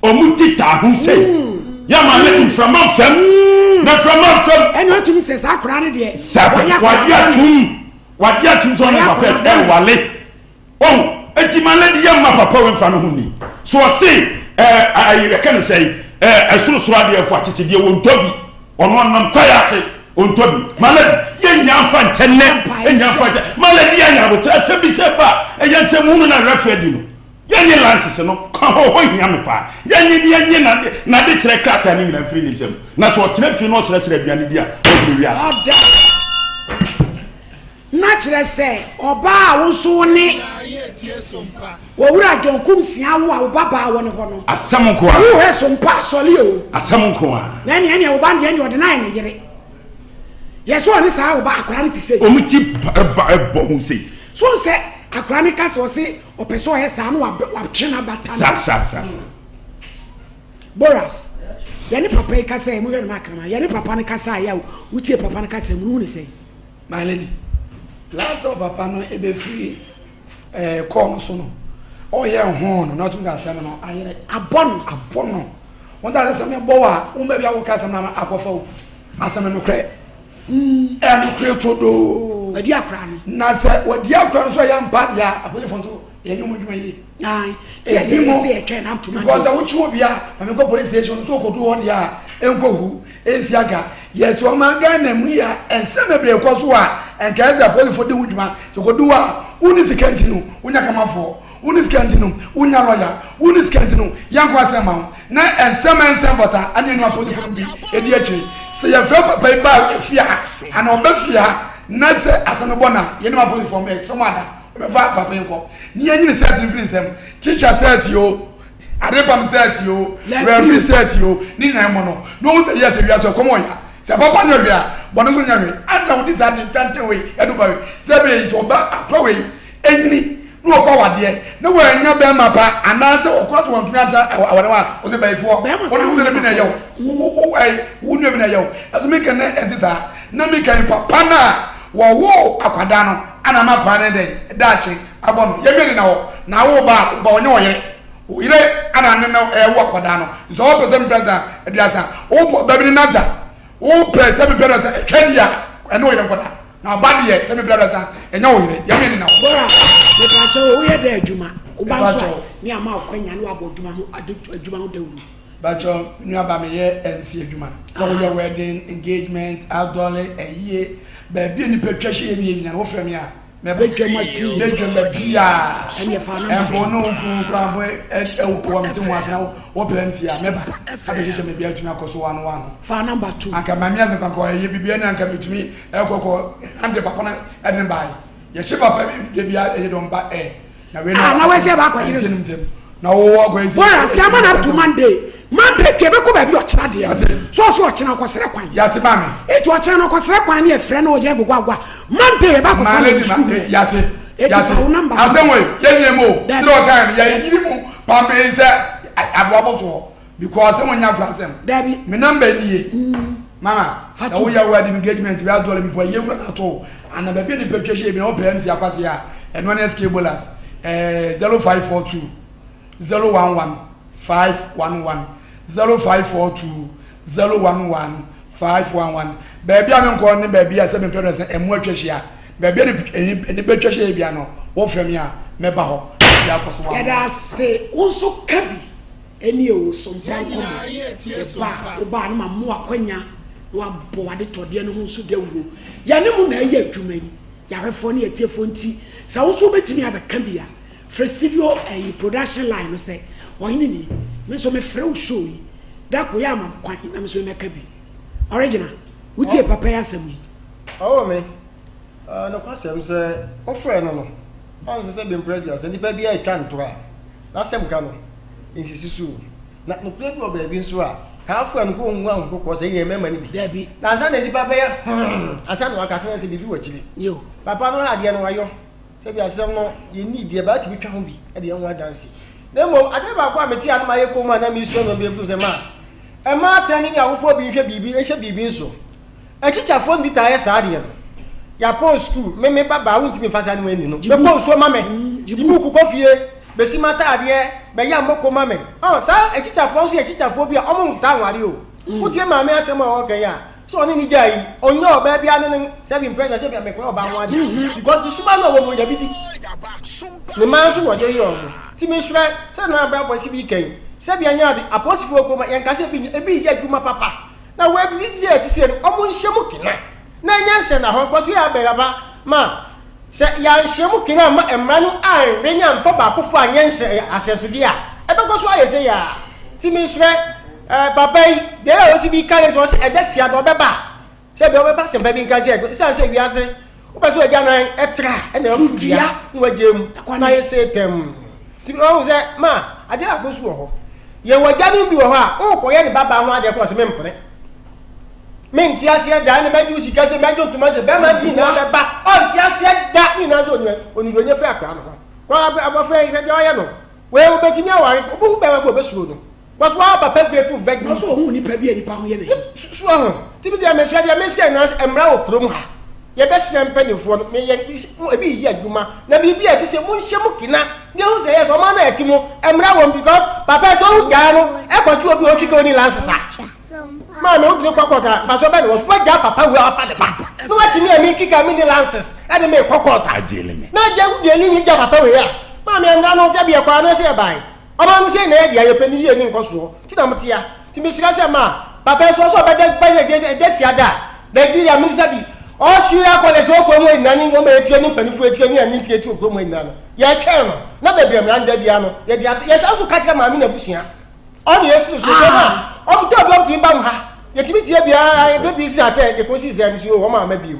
Ɔmo ti taa ho sɛ yɛ ma yɛ mframa nfam na mframa nfam. Ɛna otumi sɛ saa akora no deɛ. Sɛ wade atum wade atum sɛ ɔne papa ɛwale ɔn eti ma lady yɛ mma papa wɔ nfa no ho ni so ɔse ɛɛ ayi ɛka ne sɛ ɛɛ ɛsorosoro adeɛ fo akyekyedeɛ wɔ ntɔ bi ɔno ɔnam kwae ase ɔntɔ bi ma lady yɛ nya nfa nkyɛ nnɛ nya nfa nkyɛ ma lady yɛ nya abotra asɛm bi sɛ ba ɛyɛ nsɛm hunu na rɛfɛ di no. Yɛnye lances no ka hɔ, hɔ hia me paa. Yɛnye ne yɛnye n'ade, n'adekyerɛ krataa no nyinaa mfiri ne nsam. Na sɛ ɔtena fie na ɔsrɛsrɛ aduane di a, ɔhunu wiase. Ɔda. Na kyerɛ sɛ ɔbaa a wo nso wo ne Owura John Kumsi awo a wo ba baa wɔ ne hɔ no. Asɛm nko ara. Sɛ wohwɛ so mpo a, sɔre o. Asɛm nko ara. Na ɛneɛ ɛneɛ wo ba no deɛ ɛneɛ ɔde no ayɛ ne yere. Yɛ sɛ ɔne saa wo ba akwadaa no te sei. Wɔn ti ba ɛbɔ ho sei. So sɛ akwadaa no ka sɛ ɔse ɔpɛ sɛ ɔyɛ saa na watwe n'abata no. Sa sa sa sa. Boras, yɛne papa yi kasa yi, mohwɛ no makrama, yɛne papa no kasa a yɛ a wotie papa no kasa mu no hu ne sɛn? My lady, last time papa no ebefiri ɛɛ eh, kɔɔ no so no, ɔyɛ ho no na ɔtumi ka asɛm no ayerɛ. Abɔ no. Abɔ no. Wɔn ta asɛm bɔ wa, wɔn baabi a wɔka asɛm no akɔfa o. Asɛm no korɛ. Ɛnokorɛ turodoo. Wadi akora no. Na sɛ wadi akora no so ɛyɛ ampa deɛ a, apolisifoɔ nso yɛnyɛ wɔn adwuma yie. Ebi mo because sɛ wokye obi a fa me kɔ police station nso okodu hɔ deɛ a ɛnkɔ hu ɛnsi aga yɛte ɔman Ghana mu yi a nsɛm bebree kɔ so a nka ɛsɛ apolisifoɔ di ho dwuma sɛ okodu hɔ a wonni sika nti no wonya kamafoɔ Wonni sika nti no, wonnya lɔya. Wonni sika nti no, yɛnkɔ asɛm mma wo. Na nsɛm a ɛnsɛ mfata ne ɛne apolisifo no bi di akyire. Sɛ yɛfrɛ papa yi ba fie ha anaa ɔba fie ha na sɛ asɛm no bɔ no a, yɛnim apolisifoɔ no, yɛsrɛ wɔn ada, wɔbɛfa papa yi nkɔ. Ne yɛnyi ne sɛɛt no mfiri ne nsam. Tikya sɛɛt oo, adepam sɛɛt oo, referee sɛɛt oo, ne nyinaa mmɔ no. Na ɔhu sɛ yes, wiase ɔkɔm ɔya. Sɛ papa nyɛ hwee a, bɔne nso nyɛ hwee. Adɛn na wode saa ade tantan wei de wo ba wei? Sɛ ɛbɛyɛ yi, sɛ ɔba akora wei nyini. Na wɔkɔ awadeɛ na wɔannya bɛrima pa anaasɛ wɔkora so wɔntumi antra awadeɛ hɔ a, wɔsɛ bayifoɔ, wɔne wo nua bi na ɛyɛ wo, wo wo ɛyi wo nua bi na ɛyɛ wo. Ɛso meka ne ɛnte saa. Na meka yi papa no a wɔwoo akwadaa no ana ama akwadaa no dɛn daakye abɔ no. Yɛmmie ne na hɔ na wo ba a wo ba ɔnyɛ ɔyere. Wo yere ana ne no ɛwo akwadaa no. Sɛ ɔpɛ sɛ mpɛ sɛ aduasa wopɔ ba bi ne nada wopɛ sɛ mepɛ no sɛ ɛtwa di a ɛne wo yere nkɔda. Na ɔba deɛ sɛ mepɛ dɛ sa ɛnyɛ wo yere yɛme ne na wo. Bora mepakyɛw o woyɛ dɛ adwuma woba nso a ne ama wo kwanya ne wabɔ adwuma ho ade adwuma ho dawuro. Pakyɛw me nua ba meyɛ MC adwuma sɛ woyɛ wedding, engagement, adɔle, ayie baabi a nipa twa hyia yɛ nyina no wofrɛ me a mɛba Badwam adi badwam baabiaa ɛneɛ fa number mpo ne wo kunu koraa mpo wɔ mete ho ase na wopɛ MC a mɛba abɛhyehyɛ me bia atumi akɔ so wano wano fa number to. Anka maame ase kwan kɔ ɛyɛ biribi ɛne anka metumi ɛkɔ kɔ hande papa no ɛde ne bae yɛhye papa bi da bia ɛyɛ dɔn ba ɛ na wei Ah, na wei sɛ baakɔ yere no ntɛm na wowɔ akɔ ɛsi Bɔra sɛ ama no up to Monday. Monday kɛ bɛkɔ baabi ɔkyena deɛ. So ɔso ɔkyena ɔkɔsrɛ kwan. Yate maame. Eti ɔkyena no ɔkɔsrɛ kwan ne yɛfrɛ no ɔgya ɛgogo agwa. Monday yɛba akɔfa no wɔ sukuu mu. Yate. Eti fa wo number. Asɛm wei yɛnyɛ mu o. Sɛ ɔkan no yɛyiri mu pampee sɛ aboa bɔsoɔ. Because sɛ wonya akora asɛm. Dabi. Me number nie. Mama, sɛ woyɛ wedding engagement bi adɔre mpo a yie kura na ato ana baabi a nipa twa hyɛ bi na wopɛ MC akwase a ɛno ne SK Bolas eh, 0542 011 511 0542 011 511 baabi a menkɔ ne baabi a sɛ mempɛ dɔ sɛ ɛmo atwa hyia baabi a nipa twa hyɛ bi ano wofrɛ me a mɛba hɔ bi akɔ so wa. Yɛda ase wo nso ka bi. Ɛne o so mpa nkɔmmɔ. Yɛba a, woba a na ma mo akwanya na wabɔ w'adetɔdeɛ no ho nso dawuro. Yɛne mo na ɛyɛ adwuma yi, yɛahwɛfoɔ ne yɛtiefoɔ nti, sɛ wo nso wobɛtumi abɛka bi a, frɛ studio ɛyi production line no sɛ, Ɔhene ni, me nso mefrɛ wo show yi, da ko yɛ ama me kwan na me nso memmɛka bi. Original, wotie papa yi asɛm yi? Ɔwɔ me. Nokwasɛm sɛ wofrɛɛ no no, ɔnsɛ sɛ bemprɛ aduasa, nipa biara retwa ntorɔ a, n'asɛm ka no nsisi so o. Na nokorɛ bi wɔ baabi nso a, taa frɛ no kɔ ɔnhu ahokokɔ sɛ yɛn mmarima no bi. Dabi. Na ansa na nipa bɛyɛ hmm ansa na waka so na sɛ biribi wɔ akyire. Yo. Papa no adeɛ no wayɔ. Sɛbi asɛm no yɛnni deɛ baa tumi twa ho bi de yɛn ho adanse. Na mmom adeɛ baako a mete a na mayɛ komm a na mesua nneɛma bi afiri sɛ ma ɛma atɛn ne awofoɔ bi nhwɛ biribi nhyɛ biribi nso. Akyikyafoɔ no bi taa yɛ saa adeɛ no. Yɛapɔn sukuu, me me ba baa wontumi mfa saa nneɛma nni no. Bɛkɔ nsuo ma me, gye buuku kɔ fie, bɛsi m'ataadeɛ, bɛyam moko ma me. Ɔn, saa akyikyafoɔ nso yɛ akyikyafoɔ bi a wɔn ntaa nware o. Wotie maame asɛm a ɔreka yi a, sɛ ɔne ne gyae yi, ɔnyɛ ɔbaa biara ne no sɛbi mprɛ na sɛbi a mekɔyɛ ɔbaa ho adeɛ. Because ne suban no a ɔwɔ mu ɔnya bi di. Ne mma nso na ɔde yɛ wɔn. Nti mesrɛ, sɛdeɛ na abrabɔ si bi ka yi, sɛbi ɛnyɛ ade, apolisifoɔ kurom a yɛnka sɛ ebi nyɛ, ebi yɛ adwuma papa. Na wei biribi a ɛte sei no, wɔnhyɛ mu kena na ɛnyɛ nsɛnnahɔ because wei abɛn aba ma sɛ yɛanhyɛ mu kena amma mmara no anwe ne amfa baakofo anyɛ nsɛ asɛnsodeɛ a, ɛbɛkɔ so ayɛ sei ara. Nti mesrɛ eh, papa yi, deɛ a ɔsi bi ka ne sɛ ɔsɛ ɛda fiada ɔbɛba a, sɛ bia ɔbɛba asɛmpa bi nka nkyerɛ, ɛsiane sɛ wiase wopɛ sɛ wagya nan ɛtra ɛna afu dua na wagya mu na ayɛ sɛ tɛm. Nti ɔhu sɛ ma adeɛ baako nso wɔ hɔ. Yɛwɔ agyanom bi wɔ hɔ a, worekɔyɛ ne babaa ho adeɛ kora ɔse mempene. Mente aseɛ da, ɛna mɛgye wo sika sɛ mɛgye ntoma sɛ bɛrima de nyinaa bɛba. Ɔnte aseɛ da, ne nyinaa sɛ onim deɛ ɔnya firi akwadaa no ho. Kɔ abɔfra yi hwɛ deɛ ɔyɛ no. Wei wobɛtumi aware, wobɛhu bɛrima bi a ɔbɛsuro no. Kɔ so ara papa break virginity. Ɔsɛ ɔhu nipa bi a nipa ho yɛ n'ahi. Su ho. Ti bi deɛ mesrɛ deɛ mesrɛ nyinaa sɛ mmra wɔ kurom ha. Yɛbɛsrɛ mpanimfoɔ no me yɛ ebi yɛ adwuma na biribi a ɛte sɛ monhyɛ mu kena na ehu sɛ yes ɔman no a ɛte mu mmra wɔm because papa sɛ owu gyaa no ɛkɔtwe obi a ɔtwi ka oni lances a maame wode ne kɔ court a mfasoɔ bɛ ne wɔ so wagyaa papa wei a wafa ne ba na wakye me a metwi ka menni lances ɛde me kɔ court a na agya wo deɛ ne gya papa wei a maame mmra no sɛ bi ɛkɔ ano sɛ ɛbae Ɔman no sei na ɛyɛ dea yɛpɛ ne yie ne nkɔsoɔ nti na mote ha nti mesrɛ sɛ ma papa yi so ɔsɛ ɔbɛda bɛyɛ deɛ ɛda fiada a Nigeria minister bi Australia college wɔ kurom hɔ nyinaa ne wɔn a yɛtua ne mpanimfoɔ yɛtua ne ɛne nti yɛtua kurom hɔ nyinaa no yɛtwɛn no na baabi a mmara no da biara no yɛde ato yɛsan so ka kyerɛ maame na abusua ɔne yɛsi no so kurom a ɔmo tɔ bi ɔmo tumi ba mu ha yɛtumi tie biara bɛbi si asɛ de kɔsi sɛ no so wɔn ama bio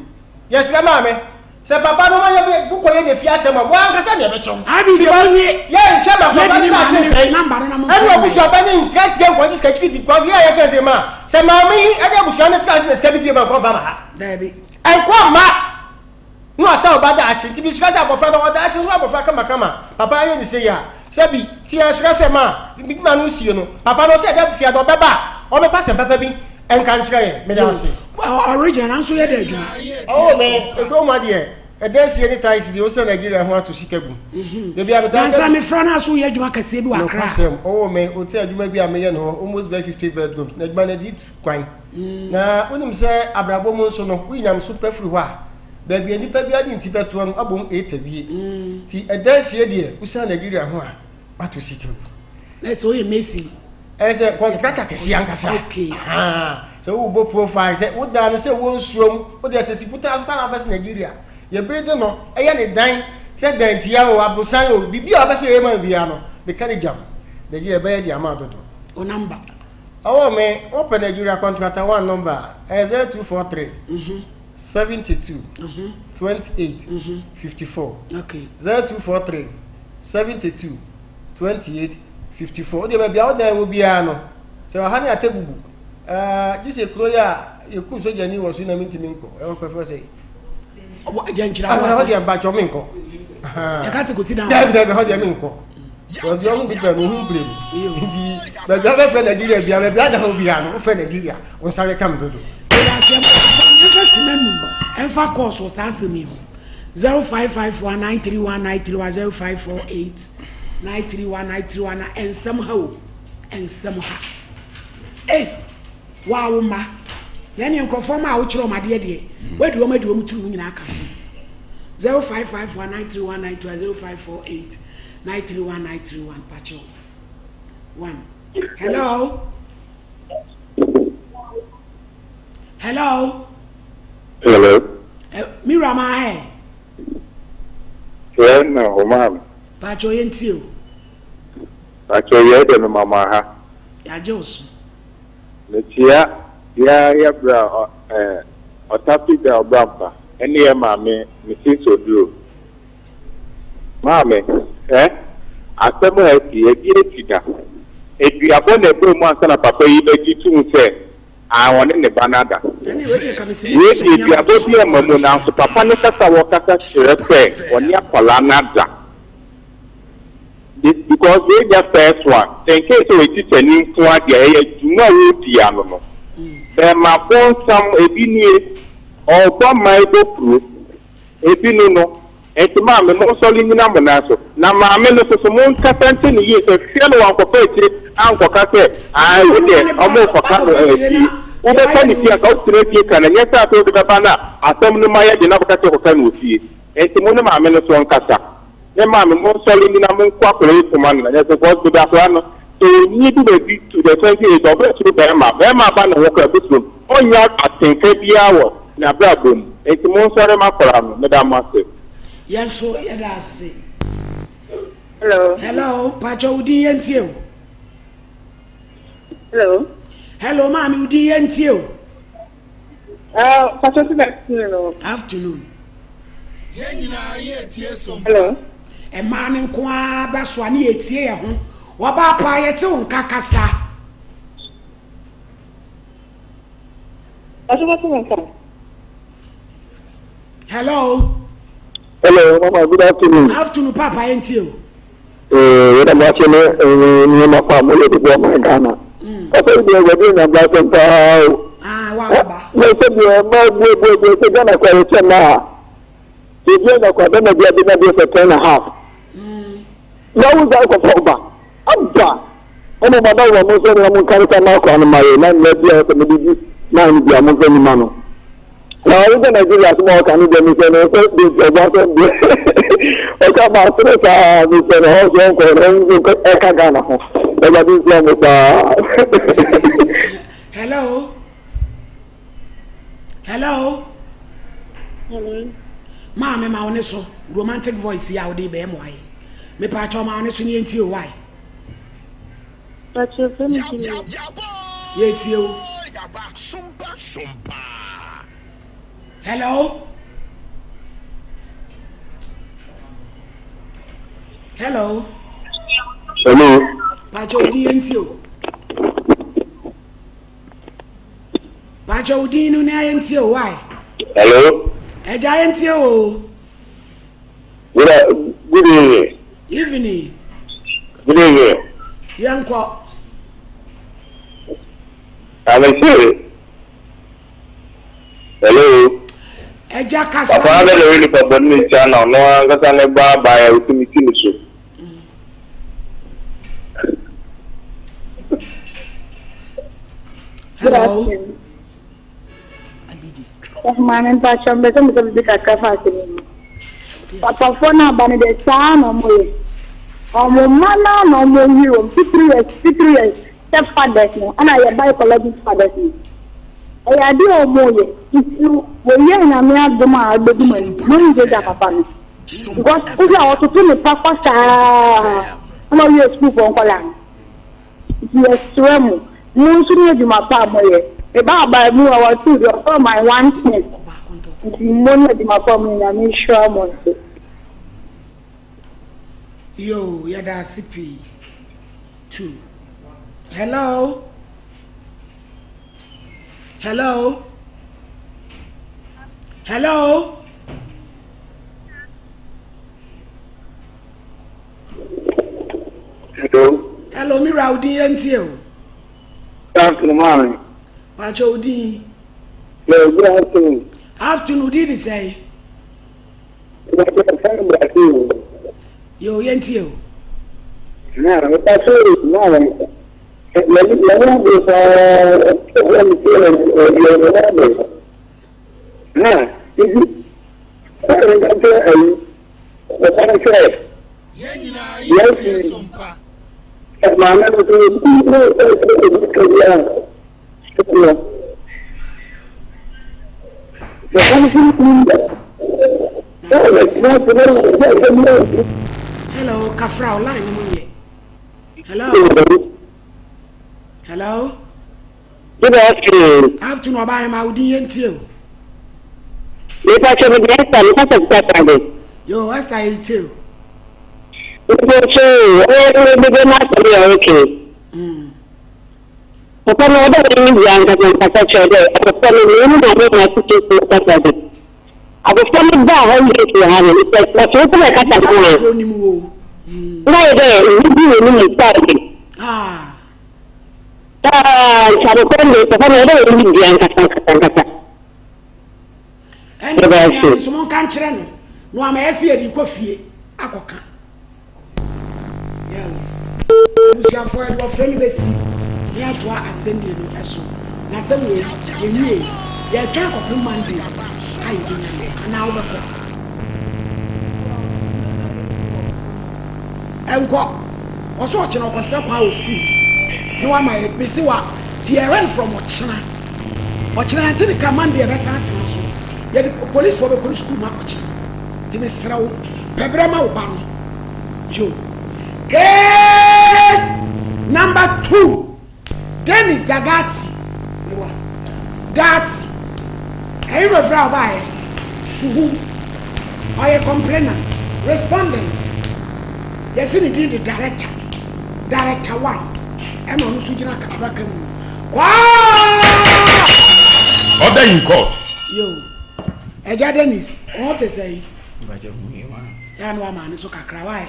yɛsrɛ maame Sɛ papa no ma yɛ bɛ bukɔ yɛ de fi asɛm a, wɔn ankasa na ɛbɛkyɛ wo. Abi gye Because wo nye yɛ nhwɛ ma papa lady no ne daakye maame nsɛe. ne number no na mo Ɛne nfrɛ abusua me. ba ne ntrɛtrɛ nkɔgye sika kyiri di because yɛ a yɛka sɛ ma sɛ maame yi ɛde abusua no tra ase na sika bi pie ma nkɔ mfa ma ha. Daabi. Ɛnkɔ mma. Na wasan ɔba daakye. Nti mesrɛ sɛ abɔfra no ɔdaakye nso abɔfra kamakama. Papa ayɛ ne sei a, sɛbi, nti yɛsrɛ sɛ ma ma no nsie no. Papa no ɔsɛ ɛda fiada ɔbɛba a, ɔmmɛpa asɛm papa bi nka nkyerɛ yɛn. Meda ase. Original nanso yɛ dɛ adwuma. Oh me, ekuro mu adeɛ, ɛdan sie ne tiles deɛ wosɛ Nigeria ho ato sika gu. Dabi a metaa Nansa mefra no aso yɛ adwuma kɛseɛ bi wɔ Accra. Nokwasɛm, oh me, wote adwuma bi a meyɛ no hɔ, almost bɛyɛ 50 bedrooms, na adwuma no adi tu kwan. Na wonim sɛ abrabɔ mu nso no, woyi nyamesom pa firi hɔ a, baabi a nnipa biara de ne ti bɛtoɔ no, abom ɛretawie. Nti ɛdansie deɛ, wosiane Nigeria ho a, woato sika gu. Na sɛ woyɛ mason. Ɛyɛ sɛ kɔntrata kɛseɛ ankasa. Okay. Sɛ wobɔ profile, sɛ wodan no sɛ wɔ nsuom, wode ɛsɛ si kutaa so koraa na wobɛsɛ Nigeria. Yɛbede no, ɛyɛ ne dan, sɛ dantia o, abosan o, biribi a wobɛsɛ yɛyɛ ma no biara no, meka ne dwam. Nigeria bɛyɛ de ama dodo. Wo number. Ɔwɔ me, wopɛ Nigeria contractor one number a, ɛyɛ 0243 72 28 54. Okay. 0243 72 28 54. Wodeɛ baabi a wodan wɔ biara no, sɛ ɔha ne atɛbubu, ɛɛ gye sɛ kuro yi a yɛkum sogyani wɔ so na mentumi nkɔ, ɛwɔ kɔfɛ sɛ Gyankyerɛ awɔ ase. Ɛhɔ deɛ mpakyɛ me nkɔ. Yɛka sɛ kɔsi dan. Dɛbi dɛbi ɛhɔ deɛ me nkɔ. Wɔde ɔho bi pɛ no ɔho mpire mu. Nti baabi a bɛfrɛ Nigeria bia baabi ada hɔ bia no wofrɛ Nigeria wo nsa bɛka me dodo. Ɛmfa sima num ɛmfa kɔɔso wɔ saa asɛm yi ho 0554 931 931 0548 931 931 na ɛnsɛm ha o ɛnsɛm ha. Ei! Wo a wo mma, na ɛneɛ nkurɔfoɔ mma a wokyerɛ wɔn adeɛ deɛ, woadi wɔn adi wɔn tiri mu nyinaa ka ho. 0551 931 931 0548 931 931 pakyɛw. 1 Hello? Hello? Hello. Eh, mi wura maa hɛ. Yɛ na o maame. Pakyɛw yɛn tie o. Pakyɛw yɛ dɛ me mama ha. Yɛagye wo so. Mekyea yɛa yɛ bra eh Ɔtafi da Ɔbrampa ɛne yɛ maame Mrs Oduro. Maame eh asɛm a asi ɛbi asi da. Aduabɔ na ɛbaa mu ansa na papa yi bɛgye tom sɛ ae ɔne ne ba no ada. Wei deɛ aduabɔ bi amma mu nanso papa no kasa a ɔkasa kyerɛ sɛ ɔne akwadaa no ada. This because wei nyɛ first one sɛ in case sɛ ɔyɛ teacher ni nko ara deɛ ɛyɛ dwuma a ɔredi ano no bɛɛma bonsam ebi nie ɔrebɔ man bɔ kuro ebi no no nti maame monsɔre nyina mo nan so na maame no soso monkasa nkyɛ ne yie sɛ hwɛ no wankɔfa akyire ankɔka sɛ ae wo deɛ ɔmo rekɔka no ɛɛ fie wobɛka ne fie anka wotena fie ka no ɛnyɛ sɛ afei wode bɛba no a asɛm no ma yɛ den na wobɛka sɛ kɔka no wɔ fie nti mo ne maame no so nkasa. Me maame monsɔre nyina monko akwadaa yi koma no na nyɛ sɛ cause mede akwadaa no sɛ ɔnyi du baabi to the twenty eight ɔbɛsuro bɛɛma bɛɛma aba ne ho koraa ɛbɛsuro no ɔnnya atenka biara wɔ nabrabɔ mu nti monsɔre ma akwadaa no meda mo ase. Yɛn nso yɛda ase. Hello. Hello, pakyɛ wo din yɛn tie o. Hello. Hello, maame wo din yɛn tie o. Uh, Pastor, good afternoon. Afternoon. Yɛn nyinaa yɛ tie som. Hello. Mmaa no nko ara ba so a ne yɛtie yɛn ho. Wɔbaa paa yɛte wo nka kasa. Pastor, what's your name? Hello. Hello, Mama. Good afternoon. Afternoon, Papa. Yɛn tie o. Yɛda mo ase ne nneɛma pa a moyɛ de boa man Ghana. Papa yi deɛ Awurade anya blessing paa o. Na sɛ deɛ mmaa buebuebue sɛ Ghana kora yɛkyɛ mmaa a, sɛ obi anya kora bɛma bi abɛnya deɛ sɛ ten and a half. Na wo gya kɔfa ɔba. Aba! Ɛna mo adaworɔ mo nso na mo nka ne sɛ mmaa kora no ma yɛ na mmaa bi a wɔsɛ mo de di naa no bi a mo nfa ni ma no. Na ɔno sɛ Nigeria asɛm a ɔka no deɛ mesɛ no sɛ deɛ ɔbɔ asɛm deɛ ɔka ma asere saa mesɛ no ɔnso ɔnkɔ no ɔnso ɛka Ghana ho Awurade nhyira mo paa. Hello. Hello. Hello. Maame ma wo ne so romantic voice yi a wode bɛyɛ mo ayɛ. Mepa kyɛw ma wo ne so ne yɛntie o why. Pacho fɛ me Juliet. Yɛtie wo. Hello. Hello. Hello. Pacho wo din yɛntie o. Pacho wo din no ne yɛntie o why. Hello. Ɛgya yɛntie o. Good evening. Evening. Good evening. Yɛnkɔ. Amese. Hello. Ɛgya kasa. Papa na ɔyɛ nipa bɔ ne nkyɛn na ɔno ankasa ne ba abaayɛ otumi ti ne so. Hello. Maame mpakyɛ mpɛ sɛ mesɛ bibi kakra fa asɛm yi mu. Papafoɔ no aba no deɛ saa na ɔmo yɛ. Ɔmo mma no na ɔmo yiri wɔn titiri yɛ titiri yɛ step fathers no ɛna yɛ biological fathers no. Ɛyɛ adeɛ a ɔmo yɛ nti wɔyɛ nyame adom a ɛbɛdu mo anim mo ngye gya papa no. Because wohwɛ a ɔtoto ne papa saa ɛna ɔyɛ sukuufoɔ nkɔlaa no. Nti yɛsrɛ mo, mo nso ne adwuma pa a moyɛ. Me ba abaa mu a watuu deɛ ɔfrɛ my one thing. Nti mo ne adwuma pa a moyɛ Nyame nhyira mo nso. Yoo yɛda ase pii too. Hello hello hello. Hello. Hello, mi wura, odin yɛn tie o. Good afternoon, maame. Pàṣẹ odin. Yeah, good afternoon. Afternoon, odin de sɛn. Yo, yɛn tie o. Na, pàṣẹ maame. Mani mani adi paa, ɛwɔ mi tie na ɛyɛ ɛwɔ mi. Na, nti, ɛwɔ mi sɛ ɛyi, ɔkwan sɛ. Yɛasi maame no so ne obi ka bi a no. Hello, Kafra, line no mu nyɛ. Hello. Hello. Good afternoon. Afternoon, ɔbaa yɛn ma wodi yɛn tie o. Nipa kyɛ mi di Esther, nipa sɛ sika sade. Yo, Esther yɛ tie o. Nipa kyɛ o, ɛyɛ mi bi ma asɛm yɛ okay. Papa na ɔdɔ yɛn ni bia nkasa nkasa kyerɛ dɛ abɔfra no ne mu maame na ase kyerɛ sɛ kasa de. Abɔfra no baa hɔ yɛ kɛ ha no, sɛ ɔsɛ sɛ kasa no a. Na yɛ dɛ ebi bi wɔ ne mu saa de. Ah. Paa, nti abɔfra no deɛ papa no ɔdɔ wɔn ni dua nkasa nkasa nkasa. Ɛne nea nso mo nka nkyerɛ no na wama yɛsi yɛde kɔ fie akɔka. Abusuafoɔ yɛde ɔfrɛ no bɛsi ne atoa asɛnnie no ɛso na asɛm wei yɛnwie yɛtwɛn akɔpem Monday a yɛbɛnya no anaa wobɛkɔ. Ɛnkɔ. Ɔsɛ ɔkyena ɔkɔsrɛ kwan wɔ sukuu na wama yɛ mese wa ti yɛhwɛ no from ɔkyena ɔkyena yɛnte ne ka Monday yɛbɛsan atena so yɛde policefoɔ bɛkɔ ne sukuu mu akɔkye nti mesrɛ wo pɛ berɛ ma wo ba no yo case number 2 Dennis Dagati mewa Dati ɛyi bɛfrɛ a ɔbaayɛ suhu ɔyɛ complainant respondent yɛsi ne din de director director one ɛna ɔno nso gyina adaka mu kwaa. Order in court. Yo ɛgya Dennis ɔho te sɛ yi yɛ ano ama ne so kakra wae.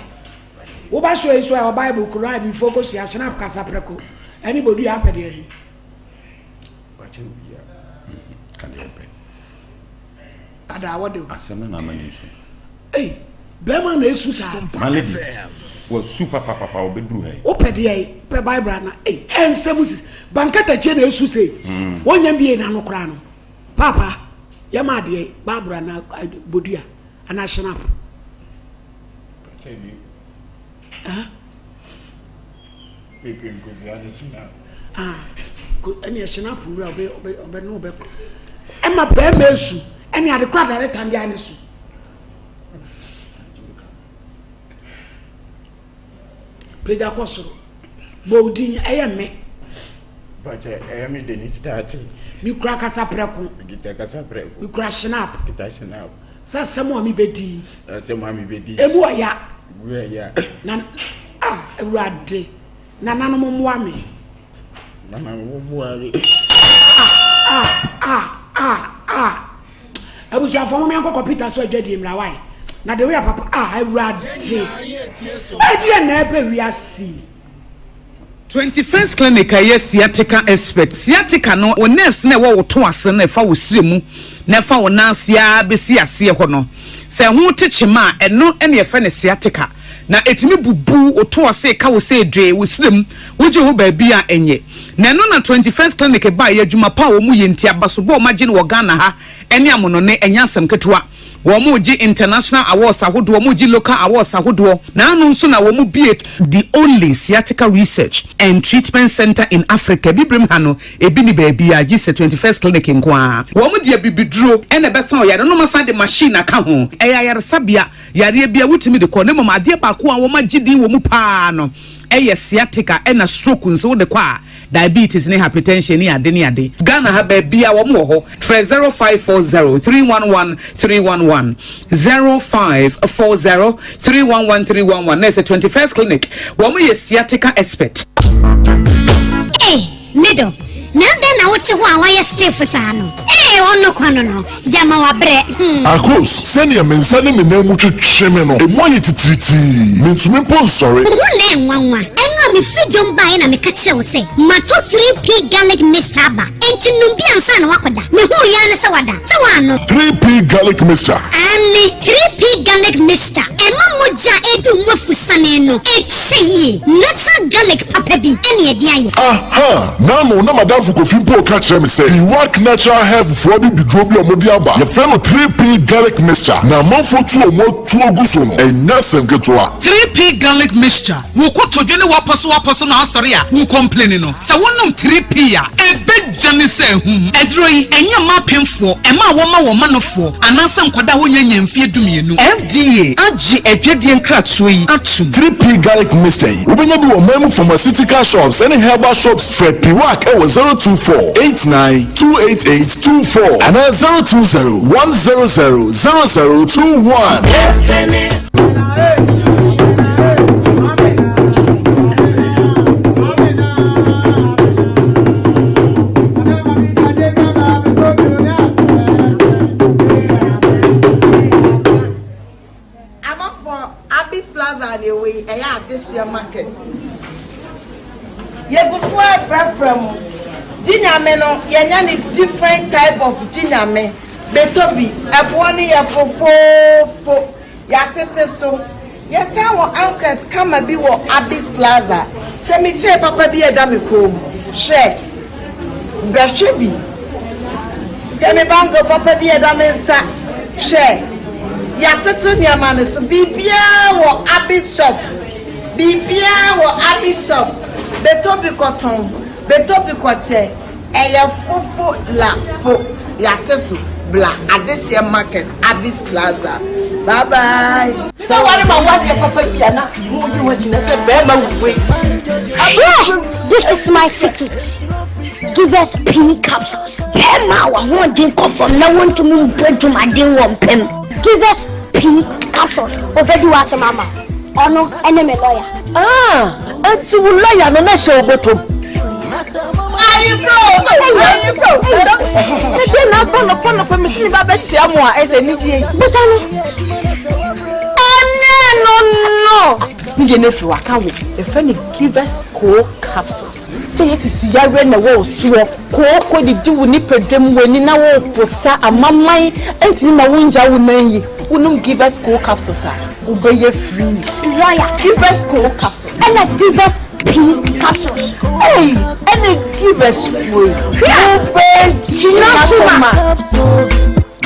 Woba so yi so a ɛwɔ Bible kuro a bifo kosua snap kasa prɛko ɛne bodua apɛ deɛ he. Ka deɛ ɔpɛ. Ada awɔ de o. Asɛm no na ama ne nsu. Ei, bɛrima na esu saa. My lady, wasu papapapa ɔbɛduru ha yi. Wopɛ deɛ yi, pɛ Bible ana? Ei, ɛnsɛm sisi. Bankatakyie na esu sei. Wɔnyɛ mbie n'ano koraa no. Paapa, yɛma adeɛ Bible ana bodua ana snap. Ɛne ɛhyɛn apo wura ɔbɛ ɔbɛ ɔbɛ ne ɔbɛ ɛma bɛrima esu ɛne ade kora dare tan de ane so. Pagya kɔ soro bɔ odin ɛyɛ mme. Bàjẹ́ ɛyɛ mi Dennis Dati. Mi kura kasa prɛko. Kita kasa prɛko. Mi kura shinap. Kita shinap. Sɛ asɛm a mebɛdi yi. Asɛm a mebɛdi. Emu ɔya. Emu ɔya. Na ah Awurade, nananom mmoa me. Nananom mmoa me. Ah ah ah ah ah. Abusuafoɔ mo menkɔ kɔ Peter so adwadie mmra wae. Na the way a papa ah awurade ɛdeɛ na ɛbɛ wiase yi. 21st Clinic a ɛyɛ sciatica expert. Sciatica no, wo nerves no a ɛwɔ wo to ase no a ɛfa wo srɛ mu na ɛfa wo nan ase ara bɛsi aseɛ hɔ no, sɛ ɛho te kyema a, ɛno na yɛfrɛ no sciatica. Na ɛtumi bubu wo to ase, ɛka wo sɛ dwee, wo srɛ mu, wogye ho baabi a ɛnyɛ. Na ɛno na 21st Clinic baeɛ, adwuma pa a wɔyɛ nti, abasobɔ a wɔagye no wɔ Ghana ha ne amonɔne, ɛnyɛ asɛm ketewa. Wɔregye international awards ahodoɔ, wɔregye local awards ahodoɔ. Naano nso na wɔbue the only sciatica research and treatment centre in Africa. Abibirem ha no, ebi nni baabiara gye sɛ 21st Clinic nko ara. Wɔde abibiduro na ɛbɛsa ɔyare no na wɔasan de machine aka ho. Ɛyɛ ayaresabea, yareɛ biara wotumi de kɔ na mmom adeɛ baako a wɔagye din wɔ mu pa ara no yɛ sciatica ɛna stroke nso wode kɔ a diabetes ne hypertension ne ade ne ade. Ghana ha baabia wɔn wɔ hɔ frɛ 0540 311 311 0540 311 311 na ɛsɛ 21st clinic wɔn yɛ sciatica expert. Ei, me dɔ, na adɛn na wote hɔ a woayɛ stiff saa no? Ei, ɔno kwa no no, gyama wabrɛ, hmm. Akos, sɛnea me nsa ne me nan mu twetwe me no, emu ayɛ titiritii. Mintumi mpo nsɔre. Wo ho na ɛnwanwa. Ɛno a mefiri dwom baeɛ na meka kyerɛɛ wo sɛ matɔ 3P garlic mixture aba. Enti nom bi ansa na woakɔda. Mehuu yi ara ne sɛ woada. Sɛ woannom. 3P garlic mixture. Aane, 3P garlic mixture. Ɛma mogya a ɛredi wo mu afusane no kyɛ yie. Natural garlic papa bi na yɛde ayɛ. Aha! N'ano na m'adamfo Kofi mpo reka kyerɛ me sɛ Iraq Natural Health foɔ abibiduro bi a wɔde aba, yɛfrɛ no 3P Garlic Mixture, na amanfoɔ tu wɔn atuo gu so no, ɛnyɛ asɛm ketewa. 3P Garlic Mixture, Wo kotodwe ne w'apɔsowapɔso no asɔre a wo complaini no, sɛ wonom 3P a, ɛbɛdwane sɛ ahum. Aduro yi, ɛnyɛ mma apemfoɔ, ɛma a wɔma wɔn manofoɔ, anaasɛ nkwadaa a wɔnnya nnya mfeɛ dumienu. FDA agye adwadie nkratoɔ yi atom. 3P Garlic Mixture yi, wobɛnya bi wɔ ɔman mu pharmaceutical shops ne herbal shops. Frɛ Piwak wɔ 024 89 288 24 anaa 020 100 0021. Amanfoɔ, Abis Plaza na ɛwɔ yi, ɛyɛ adehyeɛ market. Yɛgu so ara frɛfrɛ mo. Gye Nyame no, yɛanya no different type of Gye Nyame. Bɛtɔ bi, ɛboɔ no yɛ fofoofo. Yɛatete so. Yɛsan wɔ ankret kama bi wɔ Abis Plaza. Hwɛ me chain papa bi a ɛda me kɔn mu. Hwɛ. Bɛhwɛ bi. Hwɛ me bangle papa bi a ɛda me nsa. Hwɛ. Yɛatoto nneɛma no so. Biribiara wɔ Abis shop. Biribiara wɔ Abi shop, bɛtɔ bi kɔtɔn, bɛtɔ bi kɔkyɛ, ɛyɛ fofo la fo, yɛate so, bla adehyeɛ market, Abis plaza, bye bye. Sɛ ware ma wadeɛ papa bi a na mo yi ho akyi na sɛ bɛrima wei. Yeah, this is my secret. Give us pee capsules. Hɛma w'ahoɔden kɔ fam na wontumi mbɔ dwumaden wɔ mpam. Give us pee capsules. Obedi w'asɛm ama wo. Ɔno ne me lɔya. Ah, enti wo lɔya no na hyɛ wo bɔtɔ mu. Ayefro, ayefro. Ne deɛ na afa nɔpɔ nɔpɔ me si me ba bɛkyia mo a ɛsɛ anigye yi. Busa no. Ɛnɛ no no. Ne deɛ no afiri waka wo. Yɛfrɛ no Givers Co capsules. Sɛ yɛ sisi yareɛ na ɛwɔ wo soɔ, kooko didi wo nipadua mu, w'ani na woreposa, amaman ntumi ma wongya wo nan yi, wonom Givers Cool Capsules a, wobɛyɛ free. Lawyer. Givers Cool Capsules. Ɛna Givers P Capsules. Ei, ɛna Givers foɔ yi, wobɛgyina so ma.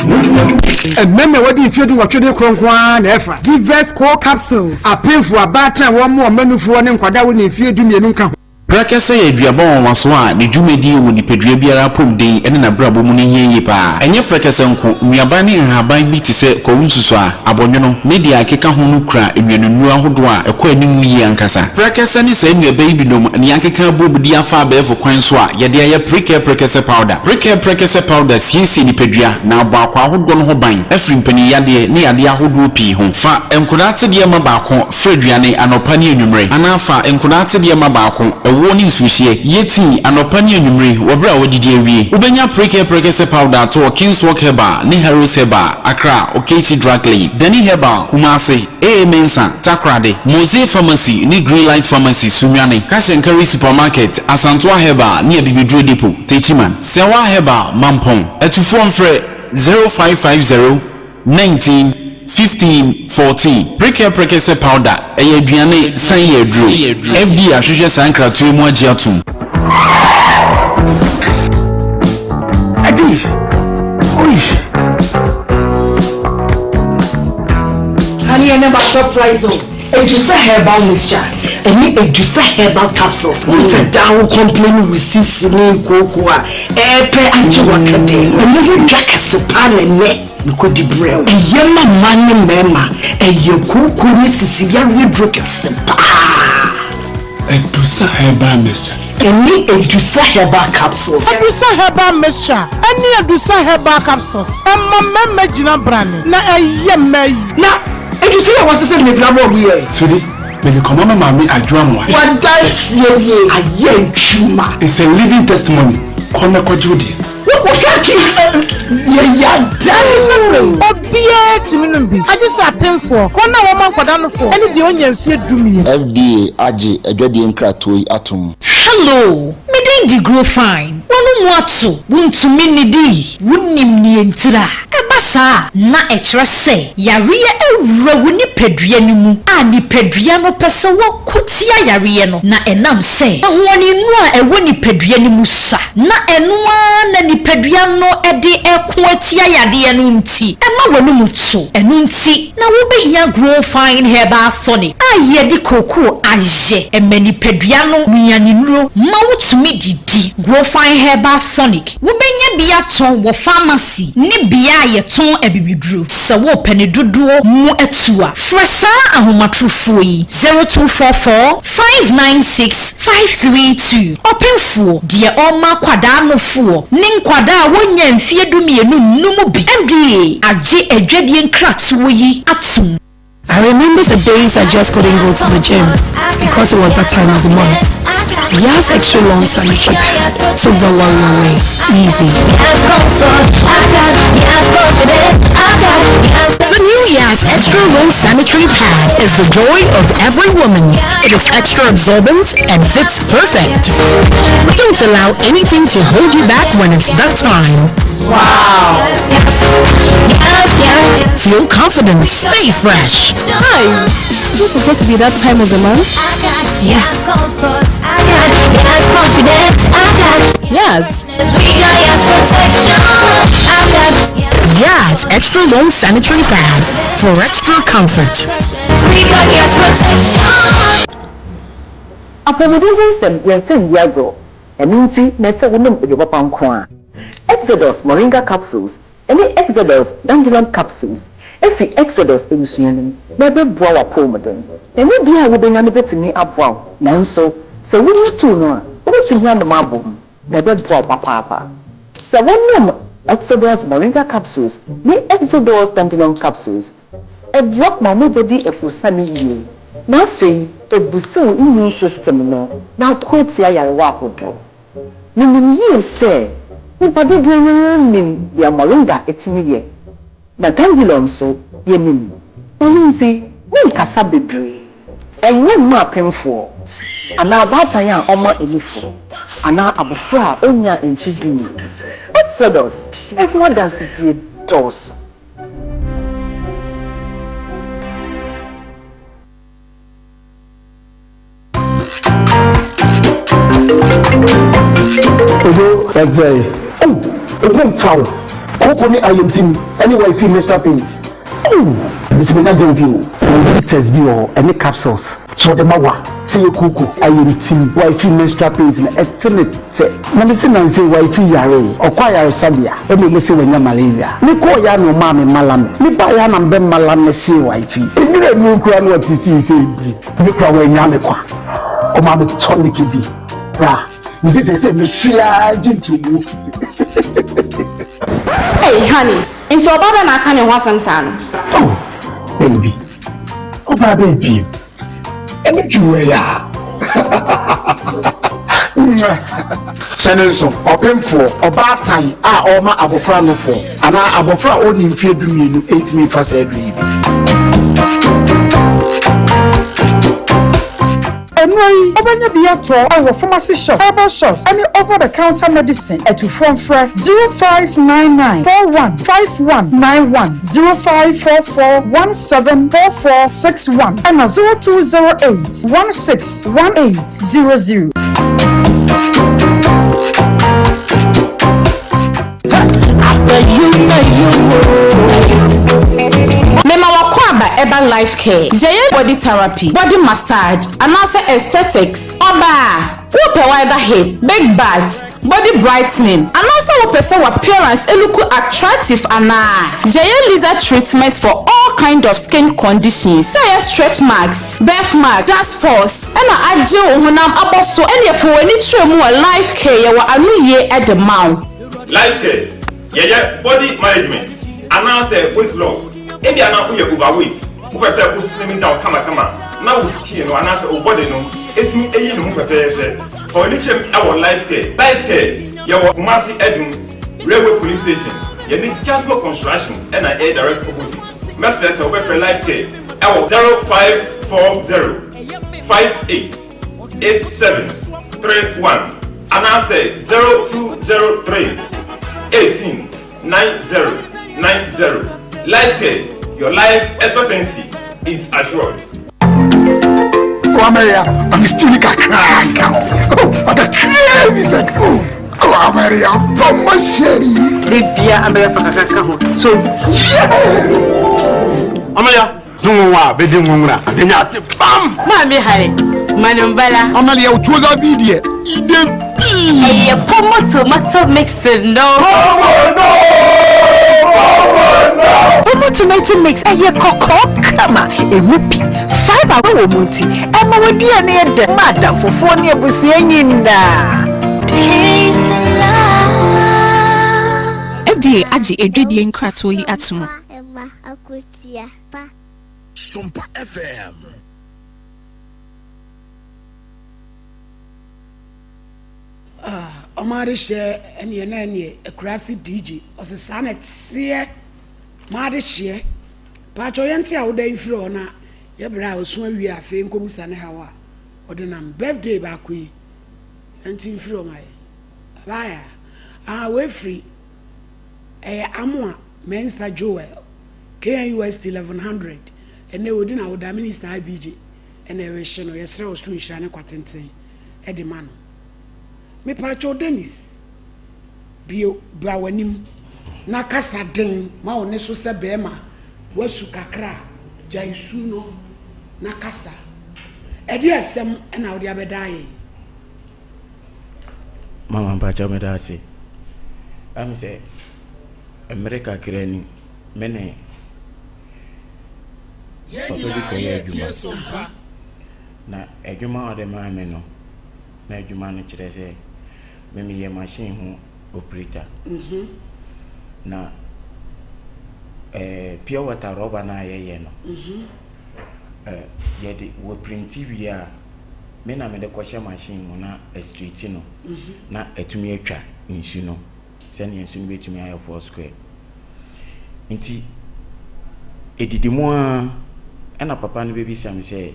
Mmarima a wɔadi mfeɛ dunwɔtwe de korɔ nko ara na ɛfa Givers Cool Capsules. Apemfoɔ, abaatan a wɔmmoa wɔn mmanufoɔ ne nkwadaa a wɔnni mfeɛ dumienu nka ho. Prɛkɛsɛ yɛ aduaba nwanwaso a ne dwumadi wɔ nipadua biara apɔmuden ne n'abrabɔ mu no hia yie pa ara. Ɛnyɛ prɛkɛsɛ nko, nnuaba ne nhaban bi te sɛ kwawu nsusuaa, abɔnwono, ne deɛ ɛkeka ho no kura nnuanennuro ahodoɔ a ɛkɔ anim yie ankasa. Prɛkɛsɛ ne saa nnuaba yi binom na yɛakeka abom de afa abɛɛfo kwan so a yɛde ayɛ Prekɛ Prɛkɛsɛ Powder. Prekɛ Prɛkɛsɛ Powder siesie nipadua na abɔ akwaa ahodoɔ no ho ban afiri mpaninyadeɛ ne yadeɛ ahodoɔ pii ho. Fa nkodaa atedeɛ ma baako. Fra aduane anɔpa ne anwummere, anaa fa nkwadaa atedeɛ ma baako, ɛwoɔ. Ɛwoɔ ne nsuohyeɛ. Yɛ tii anɔpa ne anwummere wɔ berɛ a woadidi awie. Wobɛnya Prekɛ Prɛkɛsɛ Powder ato wɔ Kingswalk Herbal ne Harrows Herbal, Accra, Okaishie Drug Lane, Dani Herbal, Kumasi, AA Mensah, Takoradi, Mosey Pharmacy ne Greenlight Pharmacy, Sunyani, Cash and Carry Supermarket, Asantoa Herbal ne Abibiduro Depot, Techiman, Sewaa Herbal, Mampong. Atufoɔ mfrɛ 0550 19 15 14. Prekɛ Prekɛsɛ Powder, ɛyɛ aduane san yɛ aduro. FDA ahwehwɛ saa nkratoɔ yi mu agye atom. Adi! Oi! Honey, ɛnɛ ma surprise o. Edusa herbal mixture ɛne Edusa herbal capsules. Wo sɛ daa wo complain wo sisi ne nkooko a ɛɛpɛ agye w'akɛdɛ. Ɛno ho dwa kɛse paa na ɛnɛ mekɔdi brɛ wo. Ɛyɛ ma mmaa ne mmarima. Ɛyɛ kooko ne sisi yareɛ duro kɛse paa. Edusa herbal mixture. Ɛne Edusa herbal capsules. Edusa herbal mixture ɛne Edusa herbal capsules ɛma mmarima gyina brane na ɛyɛ mmaa yi. Na Edusa yi a wɔasesa no mebira bɔɔ mo yɛ. Sweetie, mede kɔma me maame Adwo Amoah. W'adanseɛ nie ayɛ adwuma. It's a living testimony, kɔ na kɔgye wo deɛ. Obiara tumi nom bi, agye sɛ apemfoɔ, wɔn a wɔma nkwadaa nofoɔ, ne deɛ ɔnnya mfeɛ dumienu. FDA agye adwadie nkratoɔ yi atom. Hello, me din de Grofine. W'ano mu ato, wontumi nnidi, wonnim nea ntira. Ɛba saa a, na ɛkyerɛ sɛ yareɛ awura wo nipadua no mu a nipadua no pɛ sɛ wɔko tia yareɛ no, na ɛnam sɛ ahoɔdennuro a ɛwɔ nipadua no mu sua, na ɛno ara na nipadua no de reko atia yadeɛ no nti, ɛma w'anomu to. Ɛno nti na wobɛhia Grow Fine Herbal Tonic a yɛde kookoo ayɛ. Ɛma nipadua no nnuanennuro ma wotumi didi. Grow Fine Herbal Tonic. Wobɛnya bi atɔ wɔ famasi ne bea a yɛtɔn abibiduro. Sɛ worepɛ ne dodoɔ mu atu a, frɛ saa ahomatorofoɔ yi, 0244 596 532. Ɔpemfoɔ, deɛ ɔrema akwadaa nofoɔ ne nkwadaa a wɔnnya mfeɛ dumienu nnom bi. FDA agye adwadie nkratoɔ yi atom. I remember the days I just couldn't go to the gym because it was that time of the month. Yas Extra Long Sanitary Pad took the worry away. Easy. The new Yas Extra Long Sanitary Pad is the joy of every woman. It is extra absorbent and fits perfect. Don't allow anything to hold you back when it's that time. Wow! Feel confident, stay fresh. Hi! Is this supposed to be that time of the month? Yes. Yes. Yas Extra Long Sanitary Pad for extra comfort. Apɔmuden ho nsɛm, yɛmfa nni agorɔ. Ɛno nti na ɛsɛ wonom aduro papa nko ara. Exodus Moringa Capsules ne Exodus Dandelion Capsules fi Exodus abusua no mu na ɛbɛboa w'apɔwmuden. Emu biara a wubenya no betumi aboa wo, nanso sɛ wunya tuu no a, wubetumi anom abom na ɛbɛboa wo papaapa. Sɛ wonom Exodus Moringa Capsules ne Exodus Dandelion Capsules, ɛboa ma mogya di afurusiane yiye, na afei ebusi wo immune system no na ako atia nyarewa ahodoɔ. Minim yie sɛ nnipa dodoɔ no ara nim deɛ moringa tumi yɛ, na dandelion nso, yɛnim. Ɛno nti, menkasa bebree. Ɛnyɛ mma apemfoɔ, anaa abaatan a ɔma anifo, anaa abɔfra a ɔnnyaa mfe dumien. Exodus ho adansedie dɔɔso. Odo ɛdzɛe oh opo mfa wo kooko ne ayamtim ɛne wifi menstrual pains oh mesi menya girl bi o ɔwɔ bitters bi wɔ hɔ ɛne capsules sɛ ɔde ma wa sɛ yɛ kooko ayamtim wifi menstrual pains na ɛte ne tɛ na mesi nanse wifi yaree ɔkɔ ayaresabea ɛna ɔmo se wanya malaria me kɔɔ ya na ɔmaa me malamis me baa ya na mbɛ malamisi wifi enwura mu kura na ɔte sii sɛ ebiri Me kura wannya me kwa. Ɔmaa me tonic bi. Bra, me se sɛ me hwe ara gye ntomu. Hey honey, nti ɔbaa bɛn na aka ne ho asɛm saa no? Oh, baby, ɔbaa bɛn bio? Ɛne dwuma yi a. Hyɛ no nso, ɔpemfoɔ, ɔbaatan a ɔrema abɔfra nofoɔ, anaa abɔfra a ɔnni mfeɛ dumienu ntumi mfa saa aduro yi bi. Nnuro yi, wobɛnya bi atɔ wɔ pharmacy shop, herbal shops, ne over the counter medicine. Atufoɔ mfrɛ 0599 41 5191, 0544 1744 61 ɛna 0208 16 1800. Mema w'akwaaba ɛba life care, yɛyɛ body therapy, body massage anaasɛ aesthetics. Ɔbaa, wopɛ wider hip, big butt, body brightening anaasɛ wopɛ sɛ w'appearance look attractive anaa? Yɛyɛ laser treatment for all kind of skin conditions sɛ ɛyɛ stretch marks, birth mark, dark spots ɛna agye wo honam abɔ so ɛneɛ fa w'ani kyerɛ mu wɔ life care yɛwɔ anoyie de ma wo. Life care, Yɛyɛ body management anaasɛ weight loss. Ebia na woyɛ overweight, wopɛ sɛ wo slim down kamakama na wo skin no anaasɛ wo body no tumi yi ne ho fɛfɛɛfɛ. Fa w'ani kyerɛ mu wɔ Life Care. Life Care, yɛwɔ Kumasi Adum Railway Police Station, yɛne Jasmo Construction na ɛyɛ direct opposite. Mɛsrɛ sɛ wobɛfrɛ Life Care wɔ 0540 58 87 31 anaasɛ 0203 18 90 90. Life Care, your life expectancy is assured. Oh, Amaria, I'm still kakra nka ho. Oh, ɔkakraa bi sɛ, oh, oh, Amaria, bɔmmɔ hyɛri. Ne bia Amaria fa kakra ka ho. So, yeah! Amaria, Zunwa bedi nwunwura, adenya ase bam. Maame hare, manumbala. Amaria, otuo za bi deɛ, ide pii. Ɛyɛ pomo tomato mix no. Pomo no, pomo no. Pomo tomato mix ɛyɛ kɔkɔɔ kama, emu pi, fibre wɔ mu nti, ɛma w'aduane yɛ dɛ ma adamfofoɔ ne abusua nyinaa. Taste the love. FDA agye adwadie nkratoɔ yi ato mu. Sompa FM. Ah, ɔmo adehyeɛ ɛneɛ na ɛneɛ akuraase DJ ɔse saa na ɛteɛ m'adehyeɛ paatwɔ yɛnte a woda yi mfiri hɔ na yɛbrɛ a ɔso awie a afei nkɔbusa ne haw a ɔde nam birthday baako yi yɛnte mfiri hɔ ma yɛ abaaya ah wei firi ɛyɛ Amoah Mensah Joel KNUST 1100 ɛnɛ ɔdi n'awoda Minister IBJ ɛna ɛrehye no yɛsrɛ ɔsoro nhyira ne kwa tenten de ma no. Mepaakyɛw Dennis, bue bra w'anim na kasa den ma wo nne so sɛ bɛɛma, woasu kakra a, gyae su no na kasa. Ɛdeɛ asɛm na wode abɛdaa yɛn? Mama mpakyɛw meda ase. Ɛm sɛ mmere kakra ni me ne papa bi kɔyɛ adwuma. Na adwuma a ɔde maa me no, na adwuma no kyerɛ sɛ me meyɛ machine ho operator. Na eh, pure water rɔba no a yɛyɛ no, eh, yɛde wɔprinti wie a, me na mede kɔhyɛ machine mu na astraighti no, na atumi atwa nsu no sɛnea nsu no bɛtumi ayɛ four square. Nti ɛdidi mu ara ɛna papa no bɛbisa me sɛ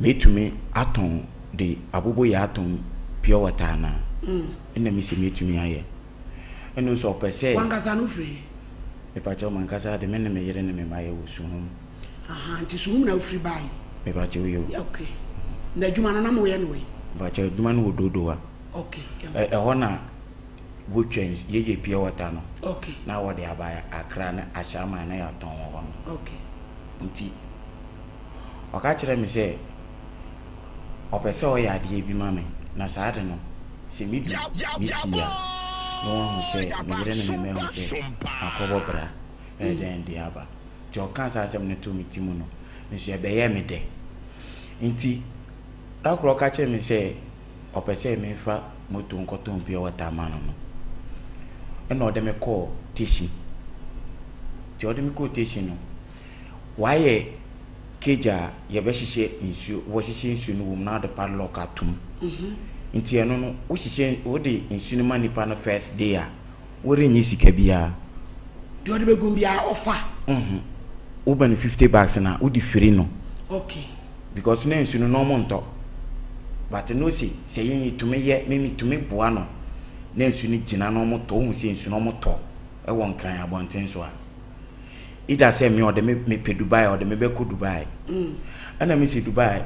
mɛtumi atɔn de aboboyaa atɔn pure water anaa? Ɛna mese mɛtumi ayɛ. Ɛna nso ɔpɛ sɛ. Wankasa no wofiri he? Mepakyɛw mankasa de me ne me yere ne me mma yɛwɔ Suhum. Ahaa nti Suhum na wofiri baeɛ? Mepakyɛw yoo. Ok. Na adwuma no na moyɛ no wɔ he? Mepakyɛw adwuma no wɔ Dodowa. Ok. Ɛhɔ na wotwa nsu yɛyɛ pure water no. Ok. Na wɔde aba Accra ne Ashaiman na yɛatɔn wɔ hɔ no. Ok. Nti ɔka kyerɛɛ me sɛ ɔpɛ sɛ ɔyɛ adeɛ bi ma me na saa ade no sɛ medu me fie a na wahu sɛ me yere ne me mma ahu sɛ makɔbɔ bra ɛyɛ dɛn de aba. Nti ɔkaa saa asɛm no too me ti mu no, me nso ɛbɛyɛɛ me dɛ. Nti da koro ɔka kyerɛɛ me sɛ ɔpɛ sɛ memfa moto nkɔtɔn pure water ma no no, ɛna ɔde me kɔɔ Teshie. Nti ɔde me kɔɔ Teshie no, wayɛ cage a yɛbɛhyehyɛ nsuo, wɔhyehyɛ nsuo no wɔ mu na wɔde padlock atom. Nti ɛno no wohyehyɛ wode nsu no ma nipa no first day a worennye sika biara. Deɛ ɔde bɛgum biara ɔfa. Mhm. Woba no 50 bags no a wode firi no. Okay. Because na nsu no na ɔmo ntɔ. But na ose sɛ yɛn yɛtumi yɛ me metumi boa no na nsu no gyina na ɔmo tɔ wohu sɛ nsu no ɔmo tɔ ɛwɔ Nkran abɔnten so a. Either sɛ me ɔde me mepɛ Dubai a ɔde me bɛkɔ Dubai. Ɛna me se Dubai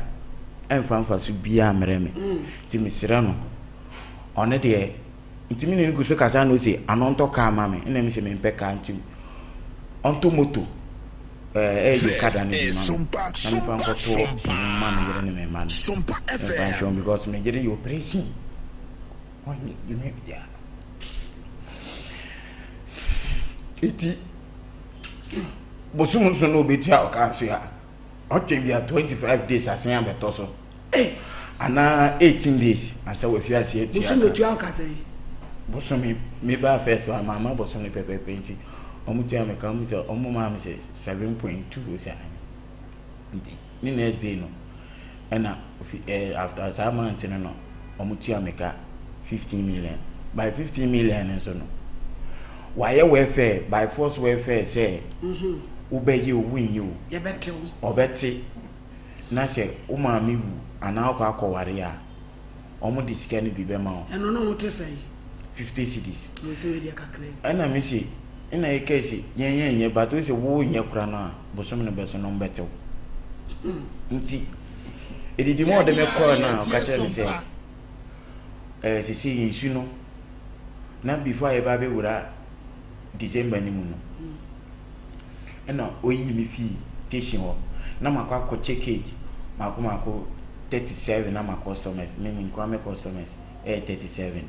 ɛmfa mfaso biaa mmerɛ me. Nti mesrɛ no ɔno deɛ nti me ne no gu so kasa na ose ano ɔntɔ car ma me ɛna me se mempɛ car nti ɔntɔ moto ɛɛ ɛyɛ Okada no bi ma me na memfa nkɔto mma me yere ne me mma no memfa nhwɛ wɔn because me yere yɛ operation ɔnyɛ adwuma biara. Eti bosom nso na obetua ɔka nso a ɔtwe bia 25 days asen abɛtɔ so anaa 18 days ansa wafi ase atua bosom otua ɔka sɛn bosom me ba first wa mama bosom ne pɛpɛpɛ nti ɔmo tua me ka ɔmo sɛ ɔmo maa me sɛ 7.2 sɛ Nti ne next day no ɛna ofi ɛɛ after saa month no na wɔn tua me ka 15 million. By 15 million no nso no wayɛ welfare by force welfare sɛ wobɛyɛ o wonyɛ o. Yɛbɛte wo. Ɔbɛte na sɛ wo maame wu anaa wokɔ akɔware a wɔn de sika no bi bɛma wo. Ɛno no ho te sɛn? 50 cedis. Wei sɛ wei deɛ kakra bi. Ɛna me se ɛna yɛkae se yɛn yɛn nyɛ but wo se wo nyɛ kora no a bosom no bɛso no ɔmbɛte wo. Nti edidi mu a ɔde me kɔɔ no a ɔka kyerɛ me sɛ ɛɛ sese yɛn nsu no na before a yɛba abɛwura December no mu no ɛna ɔyii me fii station hɔ na makɔ akɔkyɛ cage mako mako 37 ama customers me me nkoa me customers ɛyɛ 37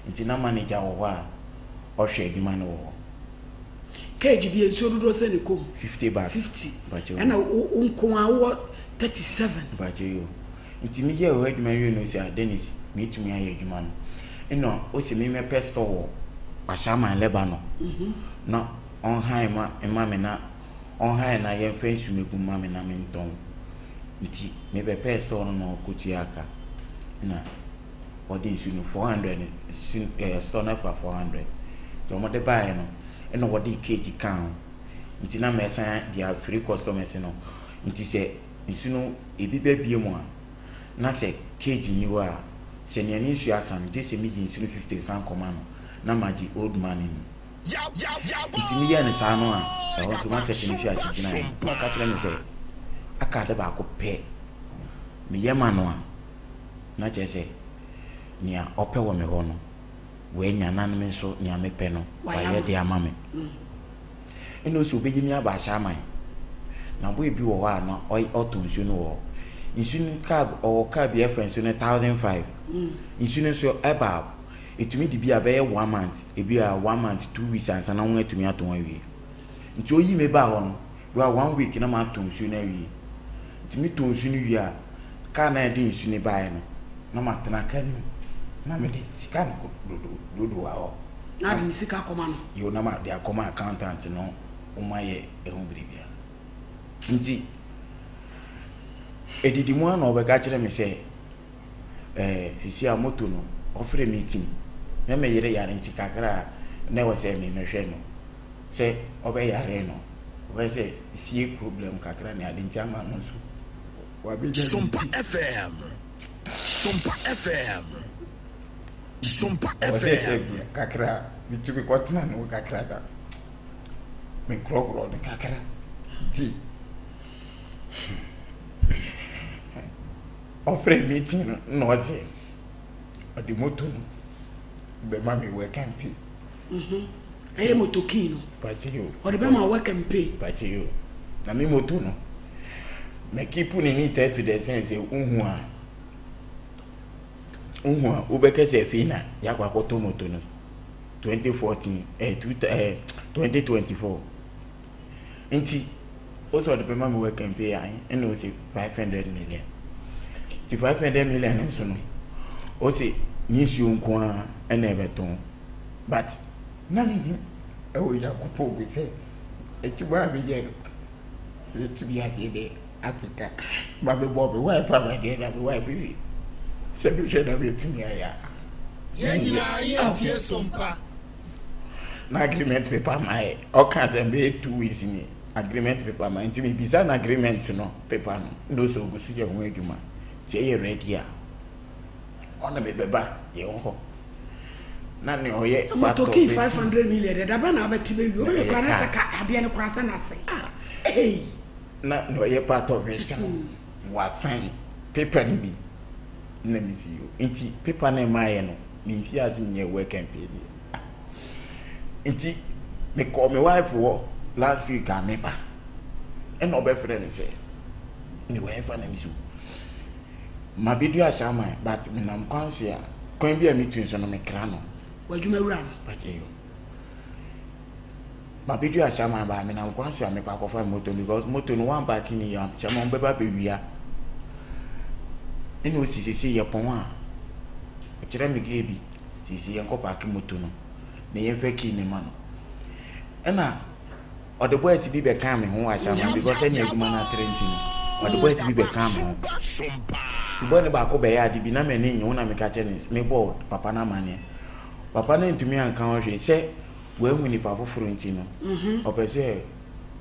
nti na manager wɔ hɔ a ɔhwɛ adwuma no wɔ hɔ. Cage bi nsuo dodoɔ sɛ ne kɔ mu? 50 bags. 50 ɛna wo nkoa wowɔ 37. Mpakyɛ yo nti me yɛɛ hɔ adwuma wie no ɔsi ah Dennis metumi ayɛ adwuma no ɛna ɔsi me mɛpɛ store wɔ Ashaiman Lebanon na ɔnhan ma mma me na ɔnhan na yɛmfa nsu mɛgu mma me na mentɔn nti mebɛpɛɛ store no na ɔkɔtua ka na ɔde nsu no 400 nsu ɛɛ store no afa 400 nti wɔde baeɛ no ɛna wɔde cage kaa ho nti na mɛsan de afiri customers no nti sɛ nsu no ebi ba bie mu a na sɛ cage nni hɔ a sɛ nea ne nsuo asa no gye sɛ meyi nsu no 50 san kɔma no na magye old money no. Nti meyɛɛ no saa no a, ɛhɔ nso market no fii ase gyinae. Na ɔka kyerɛɛ me sɛ, aka ade baako pɛ, meyɛ ma no a, na kyerɛ sɛ nea ɔpɛ wɔ me hɔ no, wanya, na me nso nea mepɛ no, wayɛ de ama me. Ɛna ɔsi ɔbɛyi me aba Ashaiman. Na boy bi wɔ hɔ a na ɔtɔ nsuo no wɔ hɔ. Nsuo no kaa, ɔwɔ kaa bi a ɛfa nsuo no 1005. Nsuo no nso ɛba Ɛtumi di bi a bɛyɛ one month, ebi a one month, 2 weeks ansa na wɔatumi atɔn awie. Nti oyi me baa hɔ no, bi a one week na matɔn nsuo no awie. Nti metɔn nsuo no wie a, kaa no a ɛde nsuo no baeɛ no, na matena kaa no mu na mede sika no kɔ dodo dodowa hɔ. Na ade ne sika akɔma no? Yo, na mede akɔma accountant no, wɔayɛ ɛho biribiara. Nti, ɛdidi mu ara na ɔbɛka kyerɛ me sɛ, eh, sisi a moto no, ɔfrɛ me tim. Na me yere yare nti kakra a na ɛwɔ sɛ me mehwɛ no. Sɛ ɔbɛyare no, ɔbɛyɛ sɛ fie problem kakra ne ade nti ama no nso wabɛgya me Sompa nti. FM. Sompa FM. Sompa Ɛwɔ sɛ FM. ɛda bi kakra a metumi kɔtena ne ho kakra na mekorɔkorɔ no kakra nti. Ɔfrɛɛ meeting no na ɔse ɔde moto no bɛma me work and pay. Mhm. Ɛyɛ moto key no. Pakyɛ yo. Ɔde bɛma work and pay. Pakyɛ yo. Na me moto no, me keep ne neat to the extent sɛ wohu a, wohu a wobɛka sɛ afei na yɛakɔ akɔtɔ moto no 2014 eh, two, eh, 2024. Nti ose ɔde bɛma me work and pay ahe ɛna ose 500 million nti 500 million nso no ose ne nsuo nko ara ɛna ɛbɛtɔn but na menim ɛwɔ Nyankopɔn mu sɛ adwuma a meyɛ no yɛtumi adeɛ dɛ Africa ma mebɔ me wife amadeɛ na me wife si. Sɛ mehwɛ na mɛtumi ayɛ a. Yɛn nyinaa yɛntie so mpa. Na agreement paper ma yɛ. Ɔka sɛ mbɛyɛ 2 weeks ni agreement paper ma, nti mebisa na agreement no paper no na ɔsɛ ɔgu so yɛ ho adwuma, nti ɛyɛ ready a ɔna mebɛba yɛn hɔ na nea ɔyɛ moto kii 500 million dɛ daba na abɛte bɛwie wobɛyɛ kora na sɛ ka adeɛ no kora sɛ na asɛe. Na nea ɔyɛ part of it no wasan paper no bi na mesi yo, nti paper no ɛmaayɛ no memfi ase nyɛ work and pay deɛ. Nti mekɔɔ me wife hɔ last week a meba, ɛna ɔbɛfrɛ me sɛ mewɔ ɛfa na mesi mabɛdu Ahyɛaman, but menam kwan so a kwan bi a metu nso no mekra no. W'adwuma wura no. But ɛyo mabɛdu Ahyɛaman baa menam kwan so a mekɔ akɔfa moto, because moto no one park ni yɛ Ahyɛaman bɛba bɛwia. Ɛna osi sese yɛ pɔn a ɔkyerɛ me gee bi sese yɛnkɔ park moto no na yɛmfa key ne ma no, ɛna ɔde boys bi bɛka me ho wɔ Ahyɛaman, because ɛne adwuma no atrɛ nti no ɔde boys bi bɛka me ho. Nti boy no baako bɛyɛ ade bi na m'ani nye ho na meka kyerɛ ne mebɔɔ papa no amanneɛ. Papa no ntumi anka ho hwee sɛ wahu nipa foforɔ nti no ɔpɛ sɛ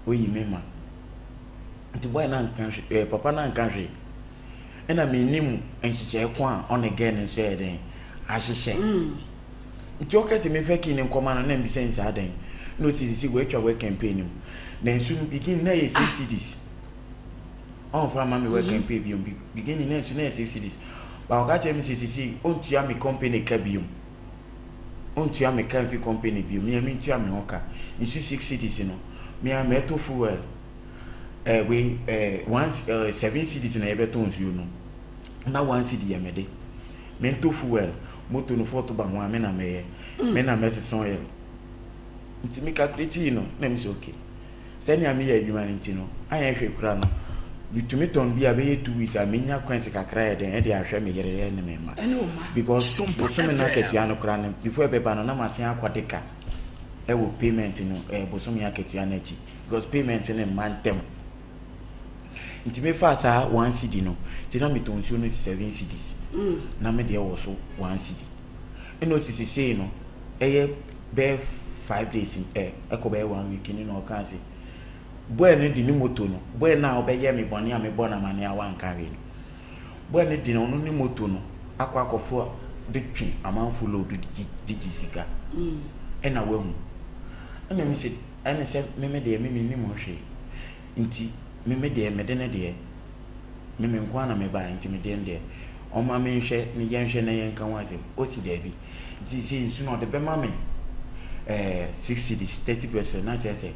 oyi me ma. Nti boy no anka hwee, papa no anka hwee. Ɛna menim nhyehyɛe ko a ɔne girl no nso yɛ dɛn ahyehyɛ. Nti ɔka sɛ mefa key ne nkɔma no na mbisa nsaa dɛn na ɔsi sisi wɔatwa work and pay no mu na nsu no begin na yɛ 6 cedis, ɔmfa ama me work and pay biom. Beginning na nsu na yɛ 6 cedis, ba ɔka kyerɛ me sɛ sisi ɔntua me company ka biom, ɔntua me ka mfi company biom, mea mentua me ho ka. Nsu 6 cedis no, mea mɛtɔ fuel wei one 7 cedis na yɛbɛtɔ nsuo no na 1 cedi yɛ mɛde mentɔ fuel. Moto no fɔto ba ho a, me na mɛyɛ, me na mɛsesa oil. Nti me calculate yi no na mi sɛ okay, sɛnea meyɛ adwuma no nti no ayɛ hwɛ kura no metumi tɔn bi a bɛyɛ 2 weeks a menya coins kakra yɛ dɛn ɛde ahwɛ me yere ne me mma, because bosome no akatua no kora no before ɛbɛba no na masen akɔde ka ɛwɔ payment no bosome akatua no akyi, because payment no mma ntɛm. Nti mefa saa 1 cedi no nti na metɔn nsuo no 7 cedis na me deɛ wɔ so 1 cedi. Ɛna osi sesei no ɛyɛ bɛyɛ 5 days ɛkɔ bɛyɛ one week ni na ɔka ase boy no de ne moto no, boy no a ɔbɛyɛ me bɔne a mebɔ no amane a wanka hwee no, boy no de ɔno ne moto no akɔ akɔfo de twe amanfo load de gye sika. Ɛna wahu ɛna mi sɛ ɛne sɛ meme deɛ meme nim ho hwee, nti meme deɛ mede ne deɛ meme nko ara na mebaa, nti mede ne deɛ ɔma menhwɛ ne yɛnhwɛ na yɛnka ho asɛm. Ɔsi daabi, nti sɛ nsu no ɔde bɛma me 6 cedis 30 pesewas, na kyerɛ sɛ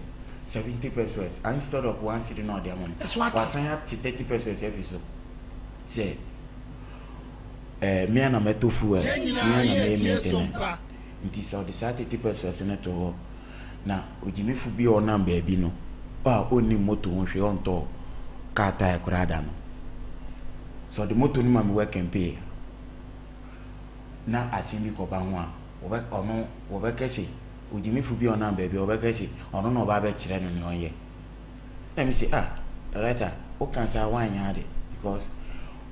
70 pesewas instead of 1 cedi na ɔde ama me. Ɛso ate. Wasan ate 30 pesewas afi so sɛ mmea na mɛtɔ fuel, mmea na mɛyɛ maintenance. Nti sɛ ɔde saa 30 pesewas no to hɔ na ogyimifo bi a ɔnam baabi no a ɔnnim moto ho hwee, ɔntɔ kaa tyre koraa da no, sɛ ɔde moto no ma me work and pay na asɛm bi kɔba ho a, wɔbɛ ɔno wɔbɛka sɛ ogyimifo bi a ɔnam baabi a wɔbɛka sɛ ɔno na ɔba abɛkyerɛ no nea ɔnyɛ. Na mi sɛ, ah, director, woka saa woanyɛ ade, because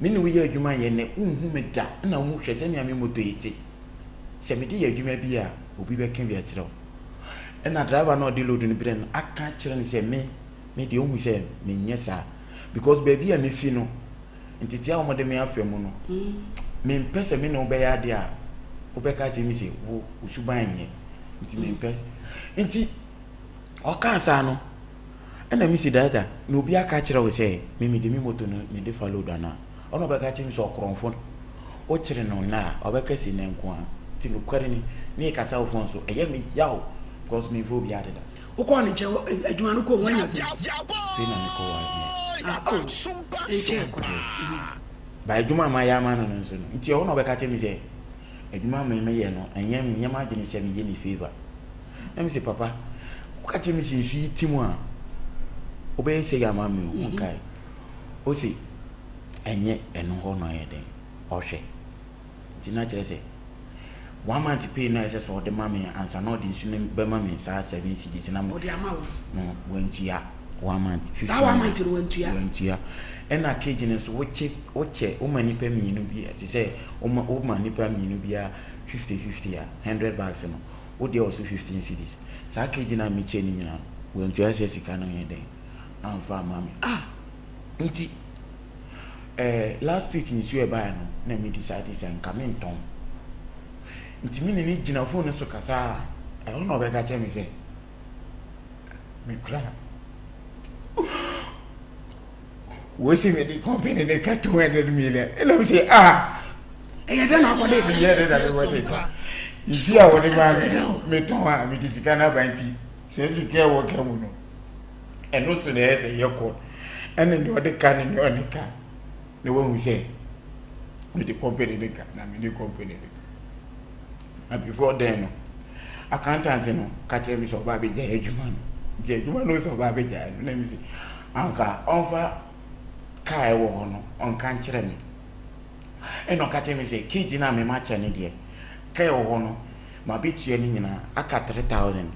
me ne woyɛ adwuma yɛ nnɛ wonhu me da na wohwɛ sɛnea me moto yi te sɛ mede yɛ adwuma bi a obi bɛka bi akyerɛ wo. Ɛna driver na ɔde load no brɛ no aka kyerɛ no sɛ me deɛ ohu sɛ menyɛ saa, because baabi a mefi no ntete a wɔde me afa mu no, mempɛ sɛ me ne wo bɛyɛ adeɛ a wobɛka kyerɛ me sɛ wo suban nyɛ, nti mempɛ. Nti ɔkaa saa no ɛna me si director na obi aka kyerɛ wo sɛ me mede me moto no mede fa load anaa? Ɔna ɔbɛka kyerɛ me sɛ ɔkorɔmfo no wokyere no nna a ɔbɛka si ne nko a. Nti nokware ni ne yɛkasa wo phone so ɛyɛ me yaw because memfa obi adeda. Wokɔɔ ne nkyɛn adwuma no kɔɔ mu anya sɛ afei na mekɔ wɔ adeɛ. Ah, oh, nkyɛn koraa. Ba adwuma a mayɛ ama no no nso no nti ɛhɔ na ɔbɛka kyerɛ me sɛ adwuma a meyɛ no ɛnyɛ menyɛ m'adwene sɛ meyɛ ne favour. Na me sɛ papa, woka kyerɛ me sɛ nsu yi ti mu a wobɛyɛ sɛ ama me o, wonkae? Ose ɛnyɛ ɛno hɔ na ɔyɛ dɛn ɔhwɛ. Nti na kyerɛ sɛ one month pay na ɛsɛ sɛ ɔde ma me ansa na ɔde nsu no bɛma me saa 7 cedis na ɔde ama wo no wantua one month. Saa 1 month no wantua. Wantua. Ɛna cage no nso wokye wokyɛ woma nnipa mmienu bi te sɛ woma woma nnipa mmienu biara 50 50 a 100 bags no wo deɛ wɔ so 15 cedis. Saa cage no a mekyɛ no nyinaa no wantua sɛ sika no yɛ dɛn amfa amma me. Ah! Nti eh, last week nsuo ɛbaeɛ no na me decide sɛ nka mentɔn. Nti me ne no gyina phone no so kasa a ɛhɔ na ɔbɛka kyerɛ me sɛ mekura wɔsi mi de company ne ka 200 million ɛna mi sɛ ah ɛyɛ dɛ na akɔde ka ɛyɛ dɛ na mekɔde ka nsi a wɔde maa mi no metɔn a mede sika no aba nti sɛ sika ɛwɔ ka mu no ɛno so na ɛyɛ sɛ yɛkɔ ɛne deɛ ɔde ka ne deɛ ɔne ka na wahu sɛ mede company ne ka na mene company ne ka Na before then no, accountant no ka kyerɛ me sɛ ɔba abɛgyae adwuma no. Nti adwuma no sɛ ɔba abɛgyae no, na mese anka ɔmfa kaa ɛwɔ hɔ no ɔnka nkyerɛ me. Ɛna ɔka kyerɛ me sɛ cage no a mema kyɛ no deɛ, kaa ɛwɔ hɔ no mabɛtua ne nyinaa aka 3000.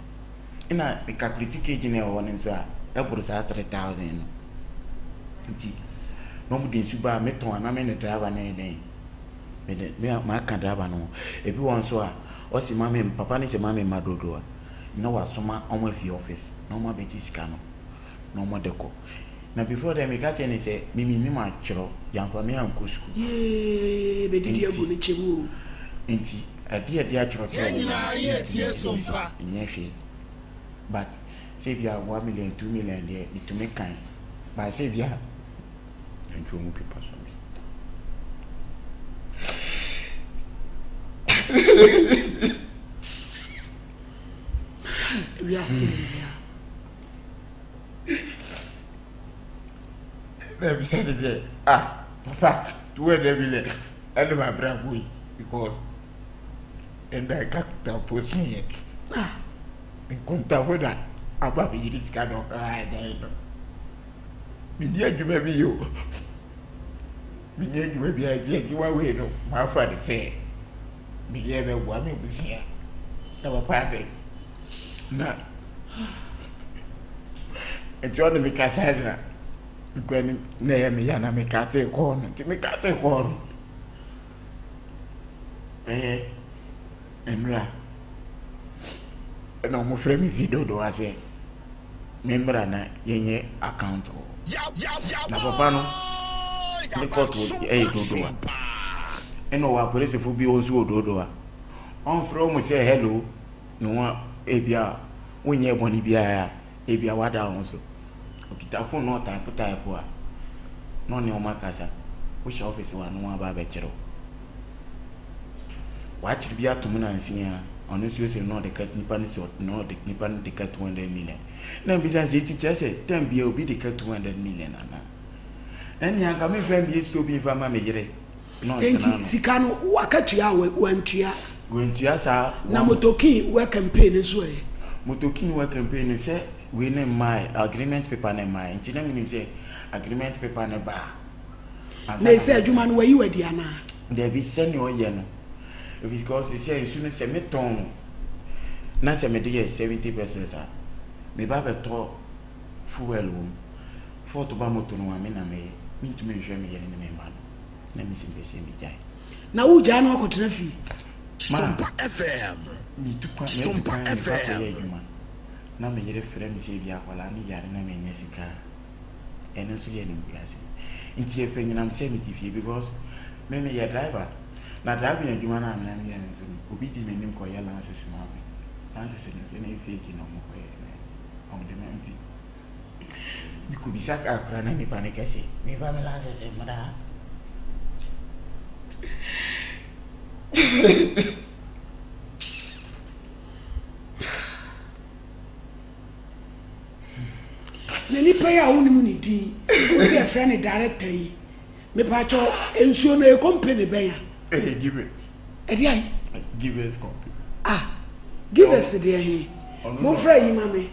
Ɛna me calculate cage no ɛwɔ hɔ no nso a ɛboro saa 3000 no. Nti na wɔde nsu ba a metɔn a na me ne driver no yɛ dɛn? Mede me a maka driver no ho. Ebi wɔ hɔ nso a, ɔse ma me papa no se ma me mma dodo a, na wasoma wɔn afi office na wɔn abɛgye sika no na wɔn de kɔ. Na before then meka kyerɛ no sɛ me mennim atwerɛ, yɛamfa me ankɔ sukuu. Yee, bɛdidi agu ne kyɛ mu o. Nti adeɛ a ɛde atwerɛtwerɛ wɔ mu no, mentumi nti mese nyɛ hwee. But sɛ ebia one million, 2 million deɛ metumi kan. But sɛ ebia. Nti wɔn pepa so me. Wiase awia. Na bisa ne sɛ ah papa 200 million ɛne ma bra boy because ɛnda nkatamfo so yɛ nkontafo na aba bɛyiri sika na ɔka ɛdan no. Menni adwuma bi yɛ o. Menni adwuma bi a nti adwuma wei no mafa no sɛ meyɛ bɛboa m'abusua na papa abɛ na nti ɔne me kasa na mekɔ anim na ɛyɛ me ya na mekate kɔɔ no nti mekate kɔɔ no ɛyɛ nnora ɛna wɔfrɛ me fi dodo ase me mmra na yɛnyɛ account wɔ hɔ. Na papa no ne kɔɔto ɛyɛ Dodowa. Ɛna ɔwɔ apolisifo bi nso wɔ Dodowa. Ɔmfrɛ wɔn sɛ hello na wɔn ebia wonyɛ bɔne biara ebia wada wɔn so. Okita phone na ɔtaipo taipo a na ɔne wɔn akasa. Wohyɛ office hɔ a na wɔn aba abɛkyerɛ wo. Wakyere bi atom nansa yi ara, ɔno nso ose na ɔde ka nipa no sɛ na ɔde nipa no de ka 200 million. Na mbisa sɛ eti kyerɛ sɛ term biara obi de ka 200 million anaa? Ɛnneɛ anka memfa mbie store bi mfa ma me yere na ɔntena Enti ano. sika no wakatua a wantua? Wantua saa Na one. Motokin work campaign nso ɛ? Motokin work campaign no sɛ wei no mmae, agreement paper no mmae, nti na menim sɛ agreement paper no ba a. Na ese adwuma no wayi wo adi anaa? Dabi, sɛnea ɔyɛ no, because sɛ nsu no sɛ metɔn no na sɛ mede yɛ 70 pesos a, me ba bɛtɔ fuel wɔ mu. Fault ba moto no ho a, me na mɛyɛ. Mentumi nhwɛ me yere ne me mma no, na mesi mpɛ sɛ megyae. Na wogyae na woakɔtena fie? Ma, metu kwan, matu kwan mekɔ akɔyɛ adwuma, na me yere frɛ me sɛ ebia akwadaa no yare na mannya sika a, ɛno nso yɛ animguase. Nti ɛfɛ nyinam sɛ mete fie because me meyɛ driver na driving adwuma no a me meyɛ no nso no obi di m'anim kɔyɛ lances ma me. Lances no sɛ na ɛyɛ fake na ɔmo kɔyɛ na ɔmo de ma nti mekɔbisa kaa koraa na nipa no kɛse memfa me lances mmra. Na nipa yi a wonim ne din, wo sɛ yɛfrɛ no director yi, mepaakyɛw nsuo no ɛyɛ company bɛn a? Ɛyɛ Givers. Ɛde ayi? Givers company. Ah, Givers deɛ he? Momfrɛ yi ma me,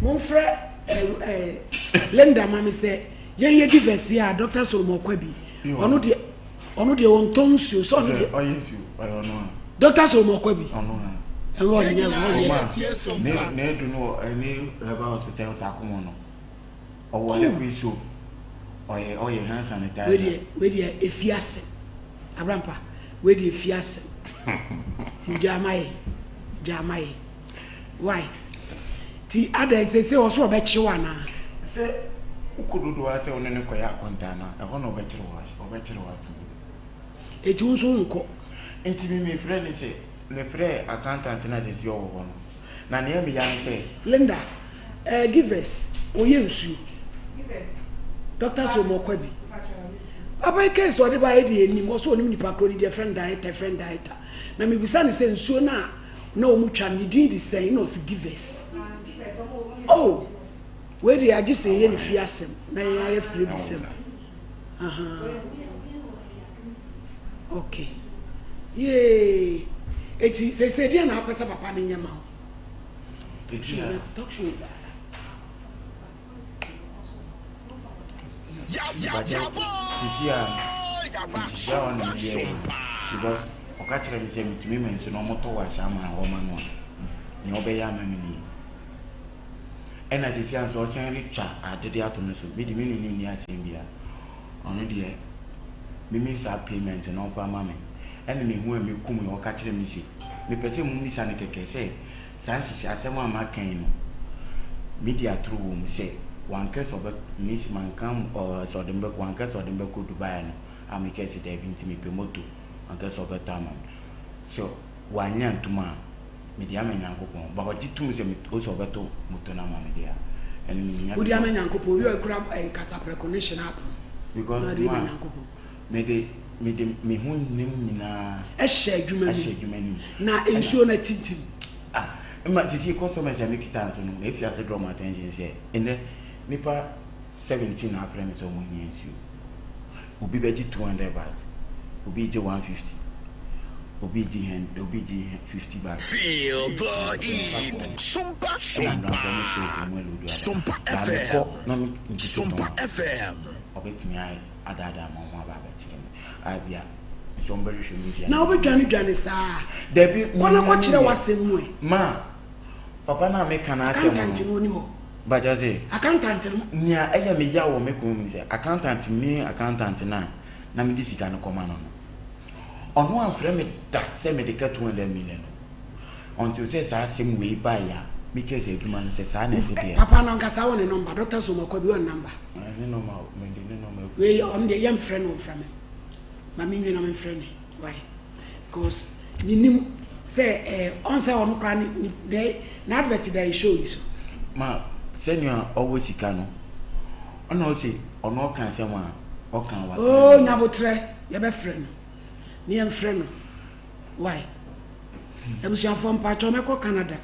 momfrɛ eh, eh, Linda ma me sɛ yɛnyɛ Givers yi a Dr. Solomon Kwabi, ɔno deɛ Ɔno deɛ ɔntɔ nsuo sɛ ɔno deɛ. Ɔyɛ nsuo ɔyɛ ɔno a. Doctor Solomon Kwabi. Ɔno a. Ɛwɔ ɔnyɛ ɔnyɛ. Ne ne edu no wɔ ɛne herbal hospital sakomo no. Ɔwɔ liquid soap. Ɔyɛ ɔyɛ hand sanitizer. Wei deɛ wei deɛ efi asɛm. Abrampa wei deɛ efi asɛm. Ti gyaa ma yɛn gyaa ma yɛn. Why? Ti adɛn sese ɔso ɔbɛkye wo anaa? Sɛ wokɔ dodoɔ ara sɛ wo ne no kɔyɛ akontaa no a, ɛhɔ na ɔbɛkyere wo ase ɔbɛkyere wo ato mu. Eti wo nso wonkɔ? Nti me mefrɛ no sɛ mefrɛɛ accountant no a sese ɔwɔ hɔ no. Na nea ɛyɛ me ya ne sɛ. Linda, eh Givers, ɔyɛ nsuo. Doctor Som ɔkwa bi. Papa yi case ɔde baeɛ deɛ yɛnnim, ɔsɛ ɔnim nipa korɔ no din, yɛfrɛ no director, yɛfrɛ no director. Na mebisa no sɛ nsuo no a na wɔn twa no ne din de sɛn na ɔse Givers. Oh, wei deɛ agye sɛ yɛyɛ ne fie asɛm na yɛn ayɛ frɛ bi sɛm. Ahaa. Ok. Yee. Eti sese deɛ na apɛ sɛ papa no nyɛ ma wo? Esi a. Talk show ba. Mpakyɛw sisi a nhyehyɛ a ɔne me yɛɛ no because ɔka kyerɛ me sɛ metumi ma nsu no ɔmo tɔ wɔ ahyɛ ama hɔ ma no a nea ɔbɛyɛ ama me nie ɛna sisi a nso ɔsan retwa ade de ato me so me de me ne no nni asɛm biara ɔno deɛ mimi saa payment no ɔmfa ma me ɛna ne ho a mekum yɛ ɔka kyerɛ me se mepɛ sɛ mumisa no kɛkɛ sɛ Saa nhyehyɛe, asɛm a maka yi no, midi atoro wɔ mu sɛ wanka sɛ ɔbɛ me manka ɔɔ sɛ ɔde me bɛ wanka sɛ ɔde me bɛkɔ Dubai no a mekae sɛ daabi nti mepɛ moto wanka sɛ ɔbɛtɔ ama me sɛ wanyɛ antom a mede ama Nyankopɔn ba ɔgye tom sɛ ose ɔbɛtɔ moto no ama me deɛ a ɛno menhia Wode ama Nyankopɔn obi a ɔkura eh, kasaprɛko ne hyena apono because na ɔde ma ma Nyankopɔn. Mede mede me ho nim nyinaa. Hyɛ adwuma nim. Hyɛ adwuma nim. Na nsuo no atintim. Ah, mma sisi customers a mekita nso no, mefi ase draw my attention sɛ ɛnɛ nipa 17 na afrɛ me sɛ wɔn hia nsuo. Obi bɛgye 200 bags, obi gye 150, obi gye hen, obi gye 50 bags. Feel the heat. Sompa Ɛna nnora nso wɔn space wɔn aloadu aba. Sompa Baa FM. mekɔ na me ntutu Sompa tɔn a, FM. ɔbɛtumi ayɛ. adaadaa ma wɔn aba abɛkyere me a bia nso wɔn bɛhwehwɛ me bia. Na wobɛdwane dwane saa. Dabi kɔ na kɔkyerɛ w'asɛm mu ɛ. Ma papa no a meka n'asɛm no. Accountant no ɔni hɔ. Bakyɛ se. Accountant no. Nea ɛyɛ me yaw wɔ me kɔn mu ne sɛ accountant me accountant no a na mede sika no kɔma no no ɔno amfrɛ me da sɛ mede ka 200 million no. Until sɛ saa asɛm wei baeɛ a, me case adwuma no sɛ saa na ɛte deɛ. Papa no ankasa wɔ ne number, Doctor Soma Kwabi wɔ ne number. Ɛɛ ne number o, me de ne number agu. Wei ɔno deɛ yɛn frɛ no ɔnfrɛ me, ma me nwie na me nfrɛ no why because me nim sɛ ɛɛ ɔn sɛ ɔno koraa ne ne n'advert da yɛ show yi so. Ma sɛnea ɔwɔ sika no ɔna ɔse ɔno ɔka asɛm a ɔka waka. Oo nyabotrɛ yɛbɛfrɛ no ne yɛnfrɛ no why. Abusuafoɔ mpakyɛw mɛkɔ Canada.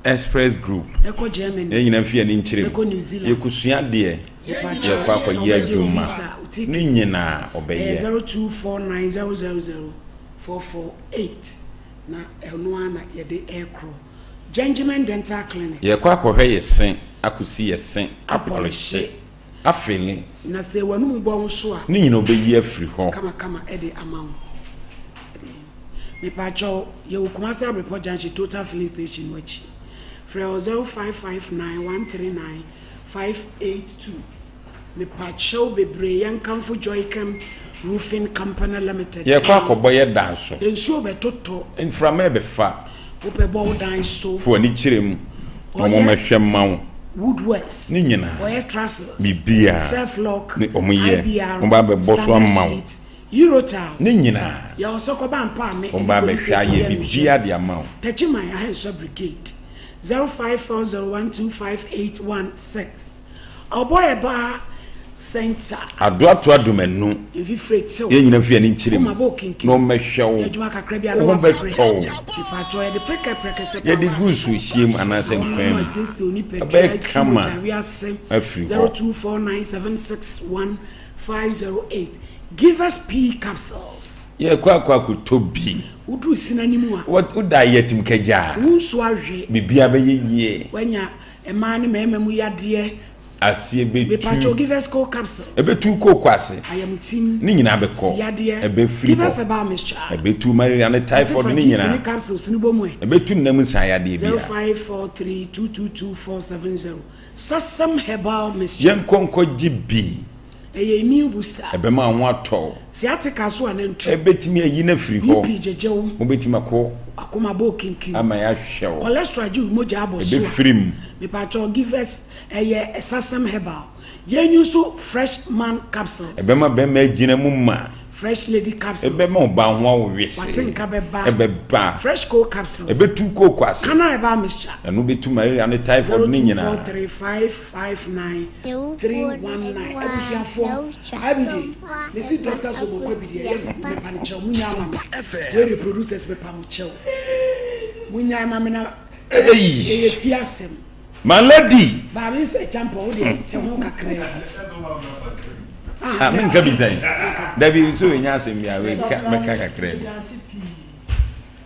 Express group. Mɛkɔ Germany. Yɛn nyinaa mfi yɛn ani nkyerɛ mu. Mɛkɔ New Zealand. Yɛkɔsua adeɛ. Mepakyɛw Yɛkɔ akɔyɛ sɛ wobɛgye wo adwuma. visa, wo ticket. Ne nyinaa Ɛyɛ ɔbɛyɛ. 0249000448 na ɛno ara na yɛde rekorɔ. Gentleman Dental Clinic. Yɛkɔ akɔhwɛ yɛ se, akɔsi yɛ se, Apɔlehye. apɔlehye, afele. Na sɛ w'anum bɔ wo so a. Ne nyinaa ɔbɛyi afiri hɔ. Kamakama de ama wo. Mepakyɛw, yɛwɔ Kumasi Abrepɔ Junction Total Filling Station no akyi. Frɛ wɔ 0559 139 582. Mepakyɛw bebree, yɛnkamfo Joychem Roofing Company Limited Yɛkɔ mma wo. akɔbɔ yɛ dan so. Nsuo bɛtotɔ. Mframa rebɛfa. Wopɛ bɔ wo dan so. Fa w'ani kyerɛ mu na Wɔyɛ wɔmmɛhwɛ mma wo. Woodworks. Ne nyinaa. Wɔyɛ trusses. Biribiara. Self lock. Ne wɔyɛ. IBR. Wɔba abɛbɔ so Standard ama wo. sheet. Eurotiles. Ne nyinaa. Yɛwɔ Sɔkɔba Mpaame Wɔn ɛne ba Police abɛhwɛ Station ayɛ yɛ biribiara nhwɛ. de ama wo. Techiman Ahensɔ Brigade, 0540125816. Ɔbɔɛbaa Centre. Adoatoa Domanu. Mfifire tew. Yɛn nyinaa mfi yɛn ani nkyerɛ mu. Woma bɔ okinkim. Na wɔmmɛhwɛ wo. Yɛ adwuma kakra bi a na Wo ho wabrɛ. bɛtɔ wo. Mepakyɛw yɛde prɛkɛprɛkɛsɛ Yɛde paa gu nsuohyeɛ mu anaasɛ Wɔn nkwan a mu. wɔasiesie onipadua Ɛbɛyɛ atu kama mogya wiase. afiri hɔ. 024976 508 Give us pea capsules. Yɛkɔ akɔ akɔtɔ bi. Woduru sini anim a. Woda yatim kagya a. Wo nsuo awe. Biribiara bɛyɛ yie. Woanya mmaa ne mmarima mu yadeɛ. Aseɛ bɛtu. Mepakyɛw give us cold capsules. Ɛbɛtu kooko ase. Ayamtim. Ne nyinaa bɛkɔ. Siyadeɛ. Ɛbɛfiri hɔ. Give us herbal mixture. Ɛbɛtu malaria ne typhoid ne Ɛsefa juice nyinaa. ne capsules no bɔ mu ɛ. Ɛbɛtu nna mu nsan yadeɛ biara. 0543222470 Sasam herbal mixture. Yɛnkɔ nkɔgye bi. Ɛyɛ immune booster. Ɛbɛma wo ho atɔ wo. Sciatica so a ne nto. Ɛbɛtumi ayi no afiri hɔ. BP gyegye wo. Wobɛtumi akɔ. Akoma bɔ kinkim. Ama yɛahwɛ wo. Cholesterol gye wo mogya abɔ so a. Ɛbɛfiri mu. Mepakyɛw Givers ɛyɛ Ɛsasɛm herbal. Yɛn use fresh man capsules. Ɛbɛma bɛrima agyina mu ma. Fresh lady capsules. Ɛbɛma ɔbaa ho awo wesee. Wate nka bɛba. Ɛbɛba. Fresh cold capsules. Ɛbɛtu kooko ase. Kana herbal mixture. Ɛno bɛtu malaria ne typhoid ne nyinaa. 0243559319 Abusuafoɔ, IBJ, mesi Doctor Sobo Kwabi deɛ yɛ mepa no kyɛw, munya ama me. Wei de producers mepa mo kyɛw. Munya ama me na ɛyɛ fie asɛm. My lady. Maame sɛ champa wo deɛ te ho kakra bi. Ah, menka bi sɛn. Dabi so enya asɛm bi a meka mɛka kakra bi.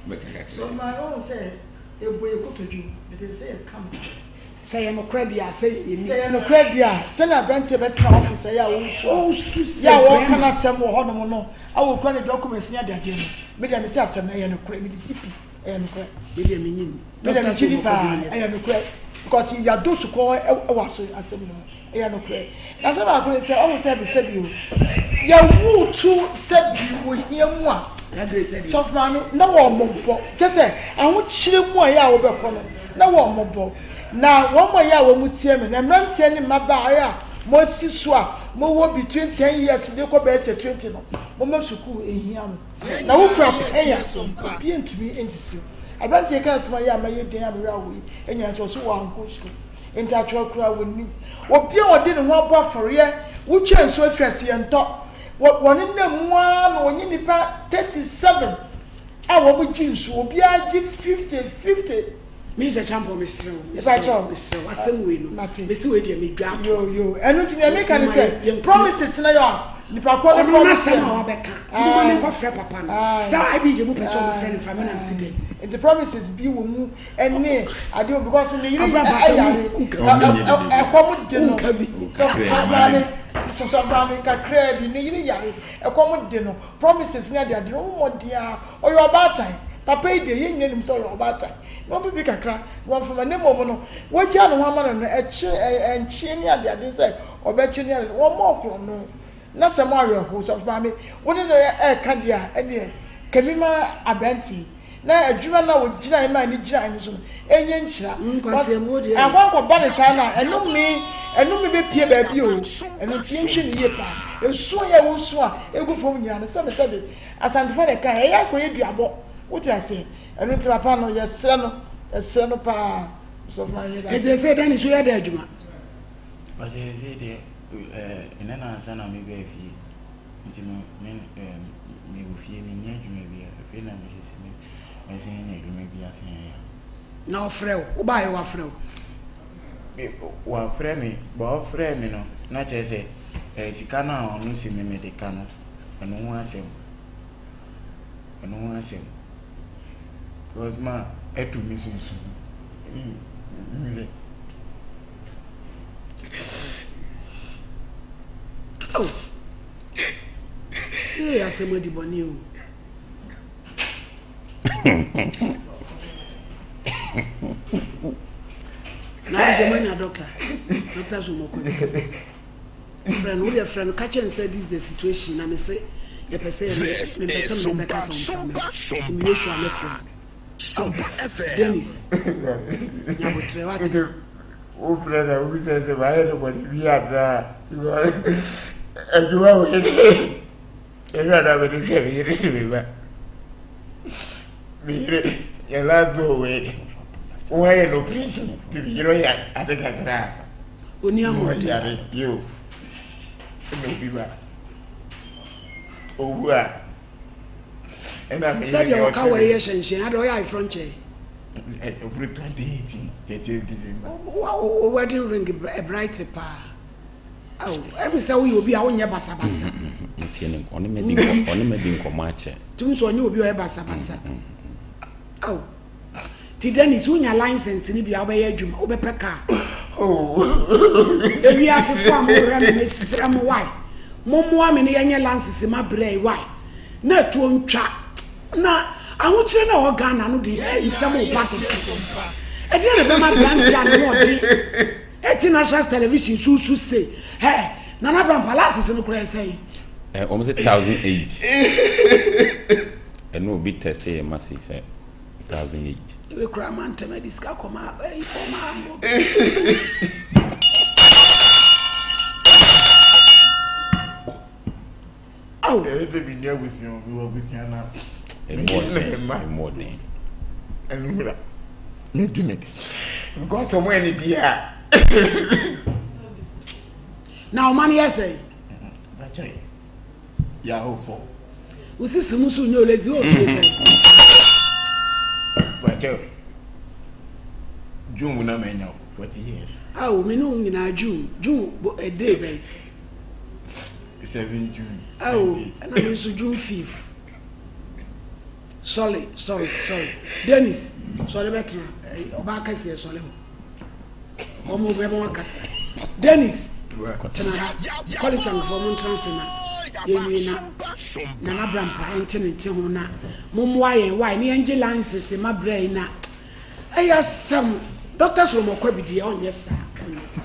Mɛka kakra. So maame wo sɛ ebo yɛ kotodwe mede sɛ yɛ kama. Sɛ yɛ nokorɛ deɛ a sɛ yɛ ni. Sɛ yɛ nokorɛ deɛ a sɛnea aberanteɛ bɛtena office ɛyɛ a ɔresu Ɔresu sɛ yɛ a wɔreka bɛrima. n'asɛm wɔ hɔnom no a wɔkura ne documents ne adeadeɛ no me deɛ mese asɛm no ɛyɛ nokorɛ mede si pi ɛyɛ nokorɛ. Me deɛ menye nni. Me deɛ megye di paa ɛyɛ nokorɛ because yɛadɔ sukɔ wɔ aso asɛm no mu ɛyɛ nokorɛ na asɛm baako ne sɛ ɔho sɛ bi sɛbi o yɛwo to sɛbi wɔ hia mu a sɔfo maame na wɔn mmɔbɔ kyɛ sɛ ahokyerɛ mu a yɛ a wɔbɛkɔ no na wɔn mmɔbɔ na wɔn a yɛ a wɔn tie me na mmeranteɛ ne mmabaa a wɔasi so a mowɔ between 10 years de kɔ bɛyɛ sɛ 20 no moma sukuu ehia mo na wokura pɛn a obi ntumi nsisi wo. Aberanteɛ ka asɛm a yɛ a mayɛ den a me werɛ ahow yi nyinaa sɛ ɔse wankɔ sukuu nti atwerɛ koraa wɔnnim. Obi a ɔde ne ho abɔ afɔreɛ wotwa nsuo afiri ase yɛntɔ wɔnenam mu ara ma wɔnye nnipa 37 a wɔn gye nsuo obiara gye 50 50. Me sɛ champɔ mesrɛ wo mesrɛ wo mesrɛ wo asɛm wei no mesi wei deɛ medwa ato. Yo yo ɛno nti nea meka ne sɛ promises na yɛ a nipa korɔ ne ɔno promise n'asɛm a wabɛka nti mo ma me nkɔ frɛ papa no sɛ IBJ mo pɛ sɛ ɔmo frɛ no mfra me na mesi dɛ. Nti promises bi wɔ mu ɛne adeɛ wɔ because ne yere ɛyare ɛkɔm de no sɔfo maame sɔfo maame kakraa bi ne yere yare ɛkɔm de no promises ne adeade no ɔmo mmɔden a ɔyɛ ɔbaatan papa yi deɛ yɛn nyinaa nim sɛ ɔyɛ ɔbaatan na ɔmpɛ bi kakra na ɔmfa ma na mmom no wagyaa ne ho ama no no ɛkye ɛnkyee ne adeade sɛ ɔbɛkye ne adeade wɔmmɔ ɔkorɔno na sɛ mo awerɛhow sɔfo maame wo ne no ɛreka deɛ a ɛneɛ kami ma aberanteɛ yi na adwuma no a wɔgyinae maa ne gyinae no so no ɛnyɛ nhyira ɛnkɔ nkɔba ne saa na ɛnome ɛnome bɛpie baabi o ɛno nti yɛnhwɛ ne yie paa ɛsuo yɛ wosu a ɛgu fam nyinaa no sɛbesɛbe Asantefo na ɛka ɛyɛ akɔyɛ duabɔ wote aseɛ ɛno nti papa no yɛsrɛ no yɛsrɛ no paa sɔfo ma yɛ da ɛsɛ sɛ dani so yɛ dɛ adwuma Ɔkyɛ sɛ deɛ ɛnɛ nansa na mebaa fie nti no me mewɔ fie menyɛ adwuma bi a afei na mehyɛ sɛ mɛsan anya adwuma bi asan ayɛ. Na ɔfrɛ wo wobaayɛ wafrɛ wo? Wafrɛ me ba ɔfrɛ me no na kyerɛ sɛ sika no a ɔno si me mede ka no ɛno ho asɛm ɛno ho asɛm because ma ɛtu me sunsun sɛ. Oh. Ee asɛm adi bɔne o. Na agye manya doctor. Doctor so mɔkɔ. Frɛ no, wo deɛ frɛ no ka kyerɛ no sɛ this is the situation na me se yɛpɛ sɛ yɛ me mepɛ sɛ me bɛka sɛ ɔmfa me nti me yɛ sure a mɛfrɛ no. Dennis, nyabotrɛ wate. Wofrɛ na wobisa sɛ mayɛ no bɔne bi anaa because adwuma wei ne ɛsɛ na mede hwɛ me yere ne me ba me yere yɛ last born wei wɔayɛ no operation nti me yere ɔyɛ ade kakra Oni ahoɔden. Ɔyare bio ɛna obi ba owu a ɛna me yere Sɛdeɛ ɔka wɔ yɛ hyɛnhyɛn ada ɔyɛ ayeforɔ nkyɛn. Ɛfiri 2018 30 December. Wo wedding ring bright paa. Awo ɛmi sɛ woyɛ obi a wonyɛ basabasa. Ntie ne ɔne me di nkɔmɔ ɔne me di nkɔmɔ akyɛ. Tumi sɛ ɔnyɛ obi a ɔyɛ basabasa. Awo ti Dennis wonya license ni bi a wobɛyɛ adwuma wobɛpɛ kaa. Ewiasefo a mohwɛ me mesrɛ mo why mommoa me ne yɛnyɛ license ma brɛ yi why na atuo ntwa na ahokyerɛ no a ɛwɔ Ghana no de nsɛm ba kɛkɛ. Ɛdeɛ na ɛbɛma aberanteɛ a ne ho ɔden ɛte national television so so se hɛ. Nana Brampa license no koraa ɛsɛn? Ɛ wɔn sɛ 1008. Ɛna obi tɛste yɛ message sɛ 1008. Ebi koraa ma ntɛm ɛde sika kɔma ɛyi fɔm a mbɔ. Aw. Ɛyɛ sɛ menni abusua o, mewɔ abusua na Emu ɔden, emu ɔden. Ɛnura, medwene because ɔmo yɛ ne deɛ a. Na ɔma no yɛ sɛn? Bakyɛ, yɛ fɔ. Wo sisi mu so nyɛ olezi o fie sɛn? Bakyɛ, June mu na manya 40 years. Awo, me ne wo nyinaa June, June bo ɛdee bɛn? 7 June. Awo, ɛna me nso June 5. Sorry, sorry, sorry. Dennis, sɔre bɛtena. Ɔbaa kɛseɛ sɔre hɔ. Wɔn bɛma wakasa. Dennis, tena ha. Kɔlitankfoɔ mo ntena ase na yɛnwie na Nana Brampa ɛnte ne nte ho na mommoa yɛn wae ne yɛngye license ma berɛ yi na ɛyɛ asɛm. Dr. Solomon Kwabi deɛ ɔnyɛ saa, ɔnyɛ saa.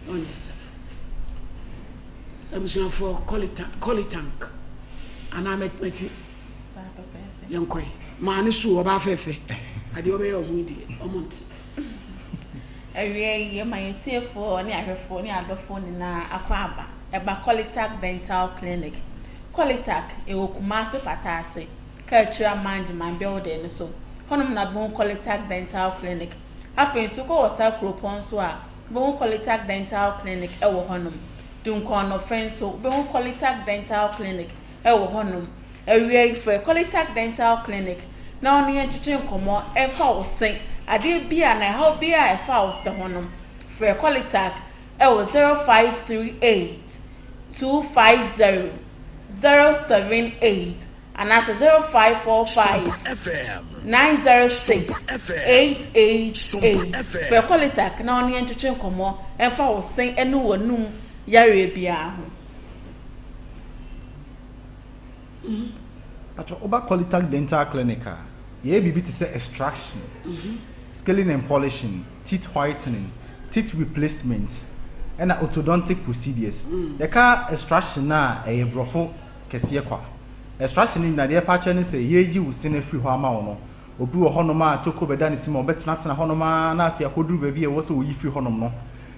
Ɔnyɛ saa. Abusuafoɔ kɔlitank anaa mɛti yɛnkɔe. Maa ne so ɔbaa fɛfɛ. Adeɛ ɔbɛyɛ ɔmo yi deɛ ɔmo nte. Awia yi yɛma yɛn atiefoɔ ne ahwɛfoɔ ne adɔfoɔ nyinaa akɔ aba ɛba Kɔlitak Dental Clinic. Kɔlitak ɛwɔ Kumasi Pataase, Kaakyire Amangyman building no so. Hɔnom na wobɛhu Kɔlitak Dental Clinic. Afei nso wokɔ wɔ saa kuropɔn so a, wobɛhu Kɔlitak Dental Clinic wɔ hɔnom. Dunkɔnnɔfɛ nso, wobɛhu Kɔlitak Dental Clinic wɔ hɔnom. Awia yi, frɛ Kɔlitak Dental Clinic na wo ne yɛn ntwetwe nkɔmmɔ mfa wo se, adeɛ bi a anaa ɛhaw biara a ɛfa wo se ho no. Frɛ Kɔlitak wɔ 0538 250 078. Anaasɛ 0545 906 888. Frɛ Kɔlitak na ɔne yɛn ntwetwe nkɔmmɔ mfa wo se ne w'anum yareɛ biara ho. Pakyɛ woba Kɔlitak Dental Clinic a, yɛyɛ biribi te sɛ extraction, scaling and polishing, teeth whitening, teeth replacement, ɛna orthodontic procedures. Yɛka extraction no a, ɛyɛ borɔfo kɛseɛ kwa. Extraction no nyinaa deɛ ɛpa kyerɛ ne sɛ yɛreyi wo se no afiri hɔ ama wo no, obi wɔ hɔnom a tokuro bɛda ne se mu a ɔbɛtenatena hɔnom ara na afei akɔduru baabi a ɛwɔ sɛ wɔyi firi hɔnom no.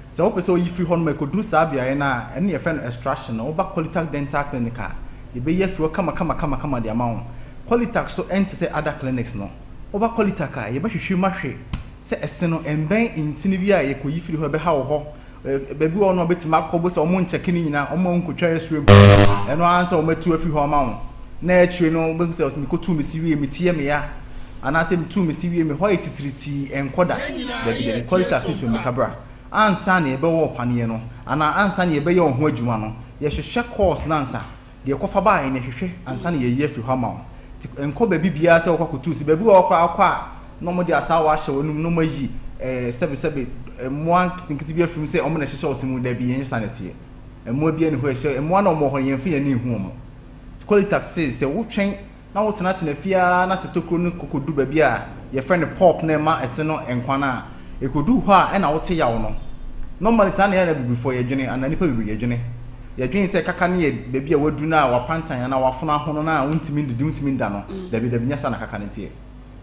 Sɛ wopɛ sɛ wɔyi firi hɔnom a ɛkɔduru saa beaeɛ no a, ɛno na yɛfrɛ no extraction no. Woba Qualitac Dental Clinic a, yɛbɛyi afiri hɔ kamakamakamakama de ama wo. Qualitac nso ɛnte sɛ other clinics no. Woba Qualitac a, yɛbɛhwehwɛ mu ahwɛ sɛ ɛse no ɛmbɛn ntini bi a yɛkɔyi firi hɔ ɛbɛha wo hɔ Baabi wɔ hɔ no wɔbɛtumi akɔ bo sɛ wɔn nkyɛke ne nyinaa, wɔn a wɔnkɔtwa x-ray mpo, ɛno ara sɛ wɔatu afiri hɔ ama wo. Na akyire no wobɛhu sɛ ɔsɛ mekɔtuu me se wie, me ti yɛ me ya, anaasɛ metuu me se wie, me hɔ ayɛ titiritii, ɛnkɔ da. Dabi dabi, quality ase tu mmirika bra. Ansa na yɛbɛwɔ wo paneɛ no, anaa ansa na yɛbɛyɛ wo ho adwuma no, yɛhwehwɛ course no ansa. Deɛ ɛkɔfa baeɛ no yɛhwehwɛ ansa na yɛayi afiri hɔ ama wo. Nti nkɔ baabi biara sɛ wokɔ akɔtu si. Baabi wɔ hɔ koraa wokɔ a na wɔde asaawa ahyɛ w'anum na wɔayi ɛɛ sɛbesɛbe mmoa nketenkete bi afiri mu sɛ wɔn na ɛhyehyɛ wo se mu. Dabi, ɛnyɛ saa na ɛteɛ. Mmoa biara nni hɔ a ɛhyɛ, mmoa no a wɔwɔ hɔ no yɛmfa yɛn ani nhu wɔn. Nti Qualitax se sɛ wotwɛn na wotenatena fie ara na sɛ tokuro no kɔkɔdu baabi a yɛfrɛ no pulp na ɛma ɛse no nkwa no a, ɛkɔdu hɔ a ɛna wote yaw no. Normally saa na ɛyɛ na abibifoɔ yɛdwene anaa nnipa bebree yɛdwene. Yɛdwene sɛ kaka no yɛ baabi a waduru no a wapantan anaa wafono ahono no a wontumi ndidi wontumi nda no. Dabi dabi nyɛ saa na kaka no teɛ.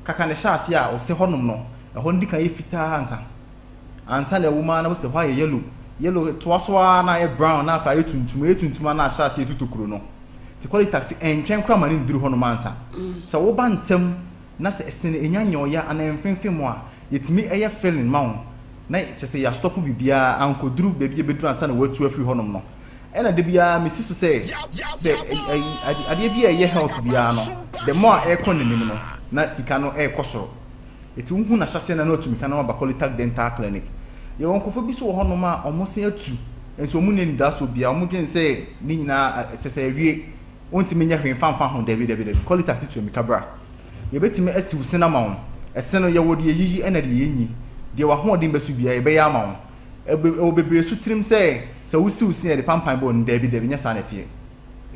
Kaka no hyɛ aseɛ a ɔse hɔnom no, ɛhɔ no di kan yɛ fitaa ansa. Ansa na ɛwom ara na wose hɔ ayɛ yellow. Yellow toa so ara na ayɛ brown na afei ayɛ tuntum. Ɛyɛ tuntum a na ahyɛ aseɛ retu tokuro no. Nti quality taxi ɛntwɛn koraa ma no nduru hɔnom ansa. Sɛ woba ntɛm na sɛ ɛse no ɛnya nyɛ ɔya anaa ɛmfemfem wo a, yɛtumi yɛ filling ma wo na kyerɛ sɛ yɛastɔpo biribiara ankɔduru baabi a ɛbɛduru ansa na woatu afiri hɔnom no. Ɛna da biara mesi so sɛ, sɛ adeɛ bi a ɛyɛ health biara no, the more a ɛrekɔ n'anim no, na sika no ɛrekɔ soro. Eti wohu n'ahyɛaseɛ no a na watu mirika na waba Polytag Dental Clinic. Yɛwɔ nkurɔfoɔ bi nso wɔ hɔnom a wɔn se atu nso wɔn nni anidasoɔ biara, wɔn dwene sɛ ne nyinaa kyerɛ sɛ awie, wontumi nyɛ hwee mfa mfa ho, dabi dabi dabi, Polytag se tu mirika bra. Yɛbɛtumi asi wo se no ama wo. Ɛse no yɛwɔ deɛ yɛyiyi ɛna deɛ yɛnyi. Deɛ w'ahoɔden bɛso biara yɛbɛyɛ ama wo. Ɛwɔ bebree so tirim sɛ sɛ wosi wo se a yɛde pampan bɔ no, dabi dabi nyɛ saa na ɛteɛ.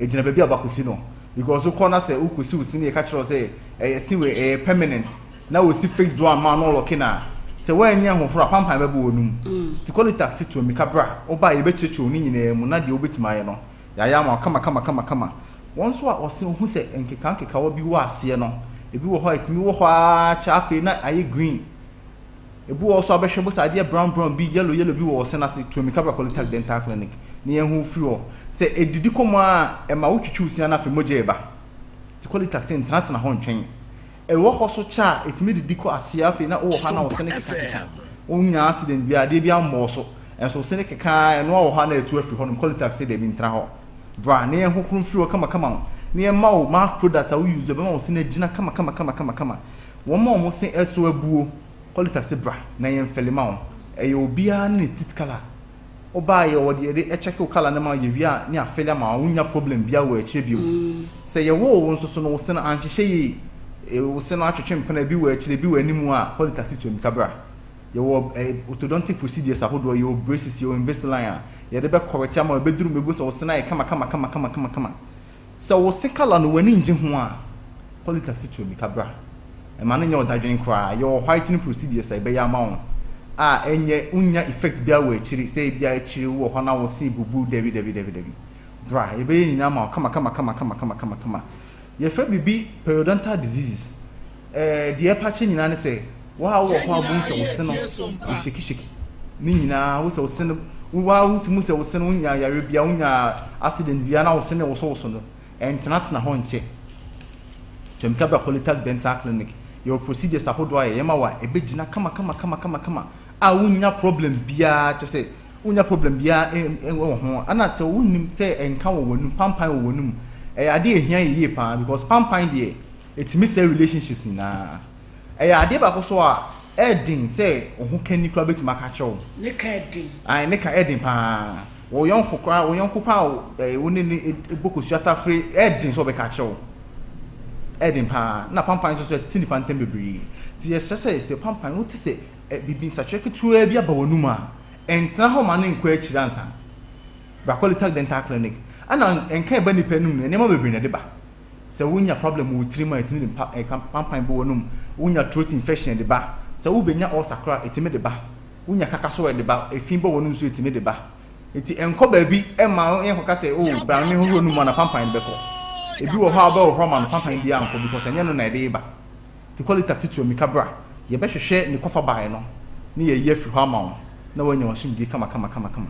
Egyina baabi a ɔba kɔsi no because wokɔ na sɛ wokɔsi wo se na yɛka kyerɛ wo sɛ ɛyɛ se wei ɛyɛ permanent na wɔsi fixed one ma na ɔlɔke no a Sɛ woanni ahohoro a, pampan bɛbɔ w'anum. Nti Qualitax se tu ammirika bra, woba a yɛbɛkyerɛkyerɛ wo ne nyinaa mu na deɛ wobɛtumi ayɛ no, yɛayɛ ama wo kama kama kama kama. Wɔn nso a wɔse wohu sɛ nkeka nkekawa bi wɔ aseɛ no, ebi wɔ hɔ a ɛtumi wɔ hɔ ara kyɛ afei na ayɛ green. Ebi wɔ hɔ nso a wobɛhwɛ bo sɛ adeɛ brown brown bi, yellow yellow bi wɔ wo se no ase, tu ammirika bra Qualitax Dental Clinic na yɛnhu wo firi hɔ. Sɛ ɛdidi kɔ mu ara a, ɛma wotwitwi wo se a na afei mogya reba. Nti Qualitax se ntenatena hɔ ntwɛn. Ɛwɔ hɔ so kyɛ a, ɛtumi didi kɔ aseɛ afei na wowɔ hɔ a na wo se no kekakeka. Wonnya accident biara, adeɛ biara mmɔɔ wo so, nso wo se no keka ara, ɛno ara wɔ hɔ a na atu afiri hɔnom. Qualitax se dabi ntena hɔ. Bra na yɛnhohoro mfiri hɔ kamakama wo, na yɛmma wo mouth product a wo use a ɛbɛma wo se no agyina kamakamakama. Wɔn a wɔn se ɛso abuo, Qualitax se bra na yɛnfɛle ma wo. Ɛyɛ obiara ne ne teeth colour. Wo ba a yɛwɔ deɛ yɛde check wo colour no ma wo yɛwie a ne afele ama wo wonnya problem biara wɔ akyire bio. Sɛ yɛwoo wo nso so no wo se no anhyehyɛ yie, wo se no atwetwe mpena ebi wɔ akyire ebi wɔ anim a, Polytaxi tu amika bra. Yɛwɔ orthodontic procedures ahodoɔ, yɛwɔ braces, yɛwɔ Invisalign a yɛde bɛ correct ama wo ɛbɛduru mu ɛbɛhu sɛ wo se no ayɛ kama kama kama kama kama kama. Sɛ wo se colour no w'ani ngye ho a, poly taxi tu amika bra. Ɛma no nyɛ wo dadwen koraa. Yɛwɔ whitening procedures a yɛbɛyɛ ama wo a ɛnyɛ wonnya effect biara wɔ akyiri sɛ ebia akyiri wowɔ hɔ na wo se bubu dabi dabi dabi dabi. Bra yɛbɛyɛ nyinaa ama wo kama kama kama kama kama kama kama. Yɛfrɛ biribi periodontal diseases. Ɛɛ deɛ ɛpa kyɛ nyinaa ne sɛ wo a wowɔ hɔ a wobɛhu sɛ wo se no ɛsheki sheki ne nyinaa wo sɛ wo se no wo a wontumi hu sɛ wo se no wonya yareɛ biara wonya accident biara na wo se no wosowoso no ɛntenatena hɔ nkyɛ. Twamika bra Qualitac Dental Clinic yɛwɔ procedures ahodoɔ a yɛyɛ ma wo a ɛbɛgyina kama kama kama kama kama a wonnya problem biara kyɛ sɛ wonnya problem biara wɔ ho ɛna sɛ wonim sɛ ɛnka wɔ w'anum pampan wɔ w'anum ɛyɛ adeɛ a ɛhia yɛ yie paa because pampan deɛ Ɛtumi sɛe relationships nyinaa. Ɛyɛ adeɛ baako nso a ɛyɛ den sɛ wo ho kani koraa bɛtumi aka akyerɛ wo. Ne ka yɛ den. Ae, ne ka yɛ den paa. Wo yɔnko koraa, wo yɔnko paa a wo ne no bɔ kosua tafere, ɛyɛ den sɛ ɔbɛka akyerɛ wo. Ɛyɛ den paa. Na pampan nso so, ɛtete nnipa ntam bebree. Nti yɛsrɛ sɛ, sɛ pampan, wote sɛ biribi nsakyeraɛ ketewaa bi aba w'anum a, ntena hɔ ma no nkɔ akyiri ansa. Bra Qualitac Dental Clinic. Ɛna nka ɛba nnipa anum no, nneɛma bebree na ɛde ba. Sɛ wonya problem wɔ wo tirim a, ɛtumi de mpa eh, pampan bɔ w'anum. Wonya throat infection ɛde ba. Sɛ wobɛnya ulcer koraa a, ɛtumi de ba. Wonya kaka so a, ɛde ba. Efi bɔ w'anum nso ɛtumi de ba. Nti ɛnkɔ baabi ɛmma yɛnkɔka sɛ oh bra me hohoro anum a na pampan no bɛkɔ. Ebi wɔ hɔ a wobɛhohoro ama no pampan biara nkɔ because ɛnyɛ no na ɛde reba. Nti quality taxi tu amika bra, yɛbɛhwehwɛ ne kɔfa baeɛ no na yɛayi afiri hɔ ama wo na woanya w'asomdwie kama kama kama kama.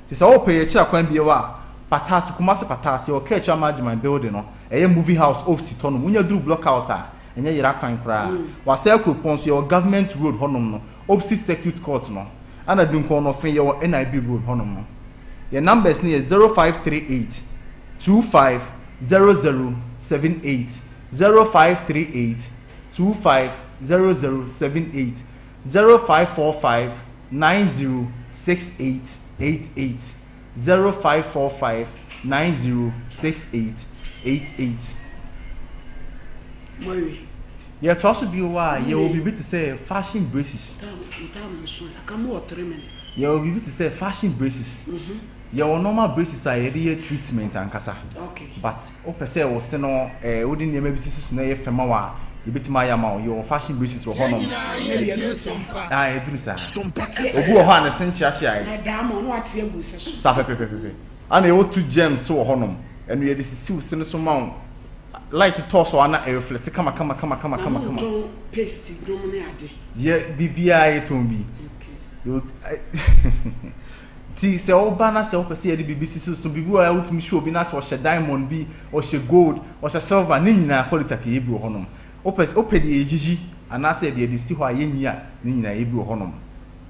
Nti sɛ wopɛ yɛn akyiri akwan bio a, Pataase, Kumasi Pataase, yɛwɔ Kɛkyɛ Ama Agyeman building no, ɛyɛ Movie House opposite hɔnom, wonya duru Block House a, ɛnyɛ yera kwan koraa. Wasɛe Kuropɔn nso, yɛwɔ Government Road hɔnom no, opposite Circuit Court no, ɛna Dunkɔn-Nɔfe, yɛwɔ NIB Road hɔnom no. Yɛn numbers no yɛ 0538 25 00 78, 0538 25 00 78, 0545 90 68 88, 0545 90 68 88. Moawie. Yɛtoa so bio a, yɛwɔ biribi te sɛ fashion braces. Yɛwɔ biribi te sɛ fashion braces. Yɛwɔ normal braces a yɛde yɛ treatment ankasa. But wopɛ sɛ wo se no eh, wode nneɛma bi sisi so na ɛyɛ fɛ ma wo a, yɛbɛtumi ayɛ ama wo. Yɛwɔ fashion braces wɔ hɔnom. Ah, ɛduru saa. Obi wɔ hɔ a ne se nkyeakyeaeɛ. Saa pɛpɛpɛpɛ. Ana yɛwɔ tooth gems so wɔ hɔnom. Ɛno yɛde sisi wo se no so ma wo. Light tɔ so a na ɛreflect kama kama kama kama kama kama. Paste nom ne ade. Yɛ biribiara yɛtɔn bi. Nti sɛ woba na sɛ wopɛ sɛ yɛde biribi sisi so, biribi wɔ hɔ a wotumi hwɛ obi na sɛ ɔhyɛ diamond bi, ɔhyɛ gold, ɔhyɛ silver, ne nyinaa quality a yɛ bi wɔ hɔnom. Wopɛ sɛ wopɛ deɛ yɛyiyi anaasɛ deɛ yɛde si hɔ a yɛnyi a, ne nyinaa yɛ bi wɔ hɔnom.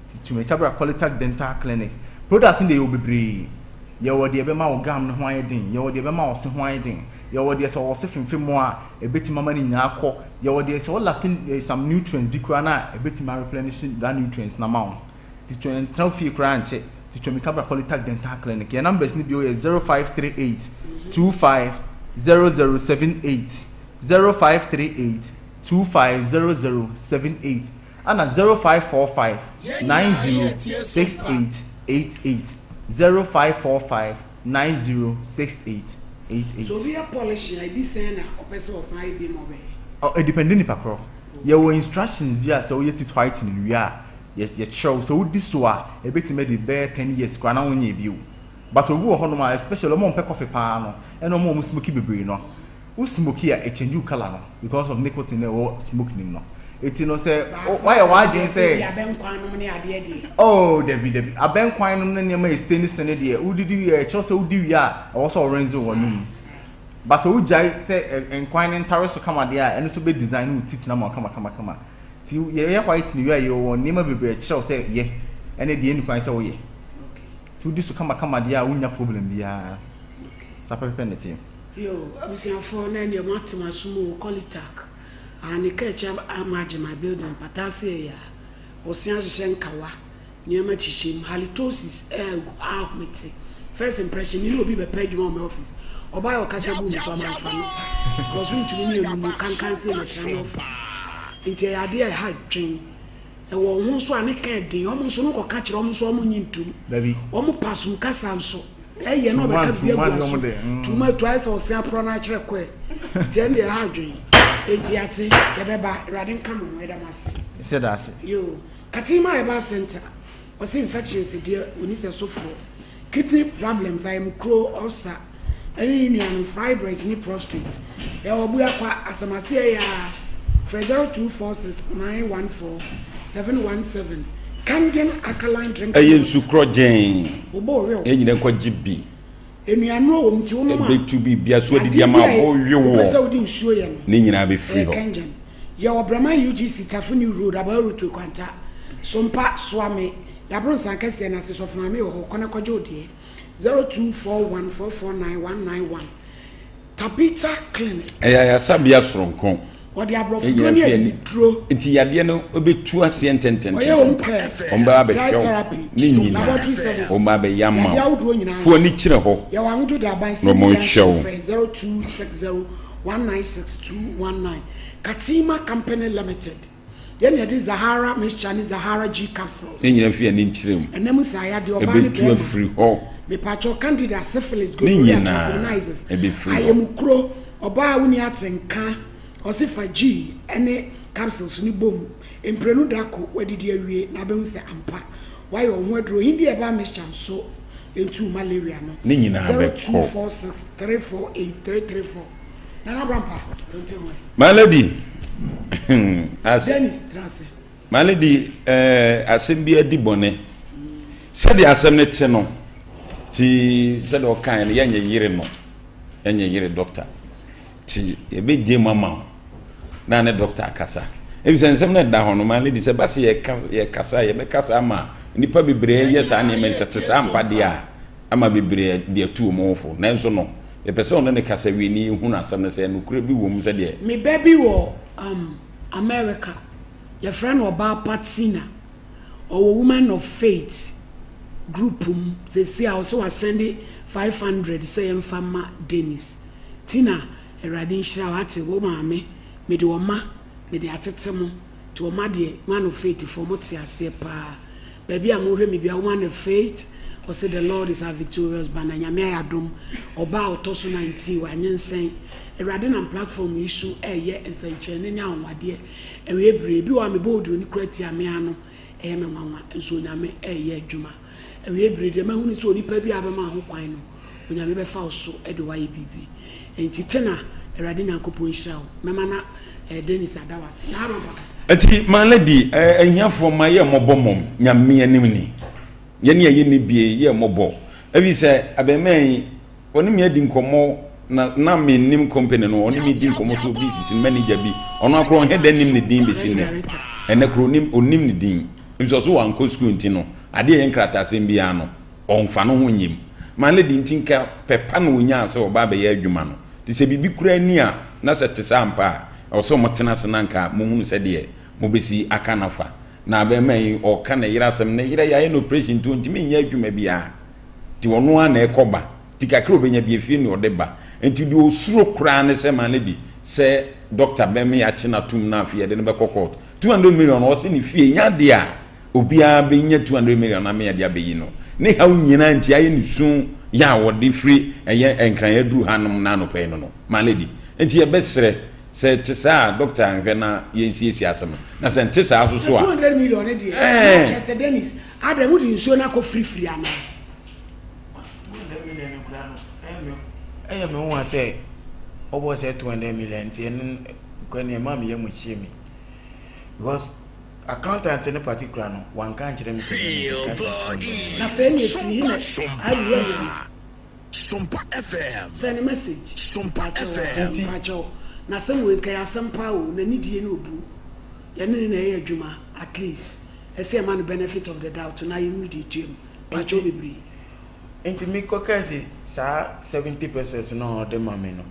Nti tumi ka bra Qualitac Dental Clinic. Product no deɛ yɛwɔ bebree. Yɛwɔ deɛ ɛbɛma wo gum no ho ayɛ den, yɛwɔ deɛ ɛbɛma wo se ho ayɛ den, yɛwɔ deɛ sɛ wo se femfem mu a ɛbɛtumi ama ne nyinaa akɔ, yɛwɔ deɛ sɛ wo lack some nutrients bi koraa no a ɛbɛtumi a replenish that nutrients no ama wo. Nti twɛn ntena wo fie koraa nkyɛ. Nti twɛn mika bra Qualitac Dental Clinic. Yɛn numbers no bio yɛ 0538 25 0078, 0538 25 0078 ɛna 0545 90 68 88, 0545 90 68 88. So obi yɛ polishing a ebi sɛn na ɔpɛ sɛ ɔsan yɛ bi ma ɔbɛyɛ? Ɔ ɛdepɛnde nipa korɔ. Yɛwɔ instructions bi a sɛ woyɛ teeth whitening wie a. Yɛ yɛkyerɛ wo sɛ wodi so a ɛbɛtumi adi bɛyɛ ten years koraa na wonyɛɛ bio. But obi wɔ hɔnom a especially wɔn a wɔmpɛ coffee paa no ɛne wɔn a wɔn smoke bebree no, wo smoke a ɛchange wo colour no because of nicotine no a ɛwɔ smoke no mu no. Eti no sɛ woayɛ w'adwene sɛ. Ebi abɛnkwan nom ne adeɛ deɛ. Oh dabi dabi abɛnkwan nom ne nneɛma a ɛstaini se no deɛ wodidi wie a ɛkyerɛ sɛ wodi wie a ɛwɔ sɛ wo rinse w'anum. But sɛ wogyae sɛ nkwan no ntare so kama deɛ a ɛno nso bɛ design wo teeth no ama wo kama kama kama. Nti yɛyɛ whitening wie a yɛwɔ nneɛma bebree a ɛkyerɛ wo sɛ yɛ ɛne deɛ ɛnni kwan sɛ woyɛ. Nti wodi so kamakama deɛ a wonnya problem biara. Saa pɛpɛpɛ na ɛteɛ. Yoo abusuafoɔ na ɛneɛ mo ate m'asom oo Kɔlitak aa ne kaa akyi ama agye my building pata ase ɛyɛ a ɔse ahyehyɛ nkawa nneɛma kyekyɛ mu halitosis ɛɛ ahomete first impression me ne obi bɛpɛ adwuma wɔ me office ɔbaa yɛ ɔkasa guu me so amanfa no because mentumi ne anu mu kankan sei mɛtena me office nti ɛyɛ adeɛ a ɛha dwen Ɛwɔ wo ho nso a ne ka ɛden. Wɔn nso no kɔka kyerɛ wɔn nso wɔn nyi ntum. Wɔn pa som kasa nso. Ɛyɛ na ɔbɛka biribi agu aso. Tuma tu ayɛ sɛ ɔse aporɔ no akyerɛ kɔɛ. Nti ɛno deɛ ɛha adwene. Enti ate yɛbɛba. Awurade nka mo ho. Yɛda mo ase. Yɛsɛ da ase. Yoo. Katima Herbal Center. Ɔse infections deɛ ɔni sɛ sofoɔ. Kidney problems, ayamkuro, ulcer, ɛne ne nuanom, fibroids ne prostrate. Yɛwɔ Abuakwa, Asɛmase ɛyɛ a, frɛ 0246 914 717. Kangen alkaline drinking Ɛyɛ water. nsu korɔgyenn. Wobɔ owew. Yɛn nyinaa nkɔgye bi. Nnuanuro wɔ mu nti wonom a. Ɛbɛtu biribiara so adidi Adeɛ ama bi a wo we wopɛ woɔ. sɛ wode nsuo yɛ no, Ne nyinaa bɛfiri ɛyɛ hɔ. Kangen. Yɛwɔ Breman UGC, Tafo New Road, Abɔɛ Road Kwanta, Sompa, Soame, Yɛaboro Nsankɛseɛ no ase, Sɔfo Maame wɔ hɔ, kɔ na kɔgye wo deɛ. 0241 449 191 Tabitha Clinic. Ɛyɛ ayaresabea soronko. Wɔde aborɔfoduro ne abibiduro. Nti yadeɛ no bɛtu aseɛ ntɛntɛntɛm. Wɔyɛ home care, Wɔn bɛba abɛhwɛ diet wo therapy, ne nyinaa. laboratory services, Wɔn bɛba abɛyɛ ama yadeɛ wo. ahodoɔ nyinaa Fa w'ani nso. kyerɛ hɔ Yɛwɔ Ahodwo Daban, na Sydney wɔnhwɛ Junction, wo. frɛ 0260 196 219. Katima Company Limited. Yɛn na yɛde Zahara mixture ne Zahara G capsules. Ne nyinaa fi ani nkyerɛ mu. Ɛnam saa yadeɛ ɔbaa ne Ɛbɛtu bɛrima. afiri hɔ. Mepakyɛw candida, syphilis, Ne gonorrhea, nyinaa trichomoniasis, ɛbɛfiri hɔ. ayamukuro, ɔbaa a wonni atenka, ɔse fa G ne capsules no bom mprenu da ko wadidi awie na abɛhu sɛ ampa wayɛ wo ho aduro. Hindi herbal mixture nso ntu malaria no. Ne nyinaa bɛkɔ. 0246 348 334. Nana Brampa, tonte ho ɛ. My lady, as Dennis, tena ase. My lady, eh, asɛm bi adi bɔne. Sɛdeɛ asɛm no te no, ti sɛdeɛ ɔkae no, yɛnyɛ yere no, yɛnyɛ yere dɔkta. Ti yɛbɛgye mu ama wo na ne dɔkta akasa. Ebi sɛ nsɛm no ɛda hɔ no, my lady, sɛ ba sɛ yɛka yɛkasa yɛbɛkasa ama nnipa bebree yɛ saa nneɛma yi sɛ te saa mpa deɛ a ama bebree de atu wɔn ho fo. Nanso no, yɛpɛ sɛ ɔne no kasa wie na yɛhunu asɛm no sɛ nokorɛ bi wɔ mu sɛdeɛ. Me ba bi wɔ um America, yɛfrɛ no Ɔbaa Pa Tina. Ɔwɔ Women of Faith group mu. Seesei a ɔse wasɛnde 500 sɛ yɛmfa mma Dennis. Tina, Awurade nhyira wo, ate? Wo maame, mede ɔma, mede atete mo. Nti ɔma deɛ, Women of Faith foɔ, mote aseɛ paa. Baabi a mohwɛ me biara woman of faith ɔse the Lord is our victorious banner Nyame ayɛ adom ɔbaa a ɔtɔ so 19 wanyensɛn Awurade nam platform yi so ɛyɛ nsɛnkyerɛnne ne anwanwadeɛ ɛwɛ bere ebi wɔ a mebɔ oduroni kora tia me ano ɛyɛ me nwanwa nso Onyame ɛyɛ adwuma ɛwɛ bere deɛ mahunu sɛ onipa bi a bɛma ho kwan no Onyame bɛfa wo so de wo ayɛ biribi. Enti Tena, Awurade Nyankopɔn nhyira wo. Mɛma na eh, Dennis ada wo ase. Na Aaron bakasa. Enti my lady eh, ahiafoɔ mma yɛ mmɔbɔ mmom Nyame anim ni yɛne a yɛnni bie yɛ mmɔbɔ ɛfiri sɛ abɛɛmaa yi ɔne me adi nkɔmmɔ na na mennim company no ɔne me di nkɔmmɔ sɛ obi sisi no manager bi ɔno akora ɔnhɛ da nim ne din bɛsi nnɛ ɛnɛ kora ɔnim ɔnim ne din ɛfiri sɛ ɔso wankɔ sukuu nti no adeɛ ɛyɛ nkrataasɛm biara no ɔmfa no ho nyɛ mu. Ma lady nti nka pɛ pa na ɔnyaa sɛ ɔba abɛyɛ adwuma no. Nti sɛ biribi koraa ni a, na sɛ ɛte saa ampa a, ɛwɔ sɛ wɔtena ase na nka mohunu sɛdeɛ mobɛsi aka no afa. Na abarimaa yi, ɔreka ne yere asɛm, ne yere yɛayɛ no operation nti ɔntumi nyɛ adwuma biara. Nti ɔno ara na ɛkɔ ba. Nti kakra a ɔbɛnya biara, fie na ɔde ba. Nti deɛ ɔsuro koraa ne sɛ, ma lady, sɛ doctor bɛma yɛakye no atom na afei yɛde no bɛkɔ court. 200 million, ɔse ne fie, ɛnyɛ adeɛ a Obiara bɛnya 200 million ama yɛde abɛyi no. Ne haw nyinaa nti ayɛ ne su yɛ a wɔde firi ɛyɛ Nkran aduru hanom na anɔpa yi no no. My lady, nti yɛbɛsrɛ. Sɛ ɛte saa a, dɔkta nhwɛ na yɛnsiesie asɛm no. Na sɛ ɛnte saa nso so a. 200 million ne deɛ, na kyerɛ sɛ Dennis, adɛn mode nsuo no akɔ firifiri anaa? 200 million no koraa no, ɛyɛ me nwa sɛ ɔbɔ sɛ 200 million nti ɛno kora nea ɛma me yam hyee me because accountant no particular no wanka ankyerɛ me sɛ ɛka sɛ 200 million. Na afei na ɛfiri he na awura yam. Sompa FM. Send message. Sompa Mpakyɛw FM. mpakyɛw na asɛm wei nka yɛ asɛm paa o na nidie ne obuo yɛne no na ɛyɛ adwuma at least ɛsɛ yɛma no benefit of the doubt na yɛhunu deɛ ɛtua mu mpakyɛw bebree. Nti me kɔ kaa se saa 70 pesos no a ɔde ma me no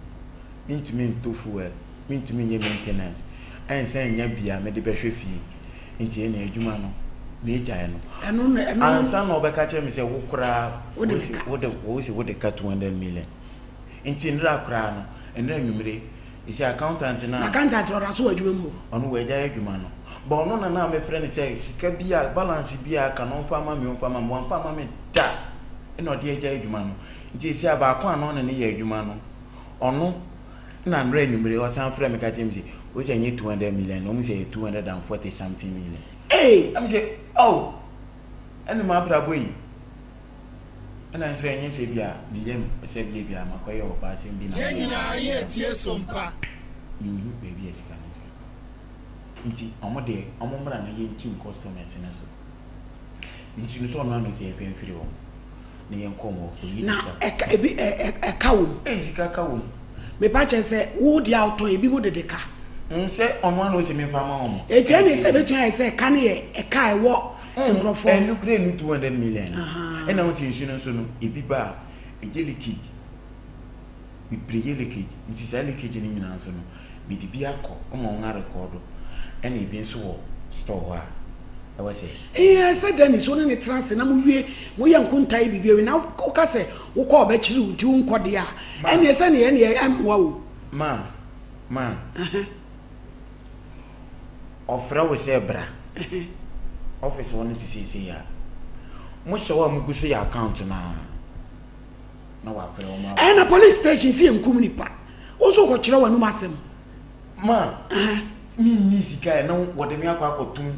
me ntumi ntɔ fuel me ntumi nyɛ maintenance ɛnsan nya bi a mede bɛhwɛ fie nti ɛnneɛ adwuma no megyae no. Ɛno na ɛno. Ansa na ɔbɛka kyerɛ me sɛ wo koraa Wode wo se ka. wode wo se wode ka 200 million nti nnera koraa no nnera anwummere ɛsɛ accountant no a. Accountant ɔda so wɔ adwuma mu o. Ɔno wagyae adwuma no but ɔno na na mefrɛ no sɛ sika bi a balance bi a aka no ɔmfa mma me ɔmfa mma me wamfa amma me da ɛna ɔde agyae adwuma no nti ɛsɛ a baako a na ɔne no yɛ adwuma no ɔno Nna mbrɛ ewimbir ɔsan frɛɛ me ka kyerɛɛ me se, Ose nnyɛ 200 million na ɔmo se ɛyɛ 240 something million. Ei! Na me se, Oh! Ɛne m'abrabɔ yi? Nna nso ɛnyɛ sɛ bi a me yam sɛ bi a makɔyɛ ɔbaasɛm bi na Yɛn mayɛ nyinaa yɛretie Sompa. Minhu baabi a sika no nso akɔ. Nti ɔmo deɛ ɔmo mmra na yɛnkyim customers no so. Nsu no sɛ ɔno ano sɛ yɛmfa mfiri hɔ na yɛnkɔ wɔn hɔ kɔyi Na sika. ɛka ebi ɛ ɛ ɛka wɔ mu. Ei sika ka wɔ mu. Mepa kyɛ sɛ wo deɛ a wotɔn ebi mo dede ka. Mm sɛ ɔno ano sɛ memfa ma wɔn. Eti ɛne sɛ ebetumi ayɛ sɛ ɛka no yɛ ɛka a ɛwɔ nkurɔfoɔ. Ɛno kura ɛnu 200 million. Ɛna wo sɛ nsu no nso no ebi ba a ɛgye leakage. Bebree yɛ leakage nti saa leakage no nyinaa nso no mede bi akɔ ma wɔn arekɔɔdo ɛna ebi nso wɔ store hɔ a ɛwɔ sɛ. Eɛ sɛ Dennis wo ne no tena ase na mo wie mo yɛ nkontaa yɛ biribi awie na wo ka sɛ wo kɔ a ɔbɛkyere wo nti wo nkɔ deɛ a ɛneɛ sɛ neɛ ɛneɛ ɛmmoa wo. Ma ma ɔfrɛ wo sɛ bra office hɔ no te seesei a mo hyɛ hɔ a mo gu so yɛ account no a. na wafrɛ wɔn aba. Ɛna police station si nkum nipa. Wo nso kɔkyerɛ w'anum asɛm. Ma mi nni sika yɛ na wɔde me akɔ akɔtum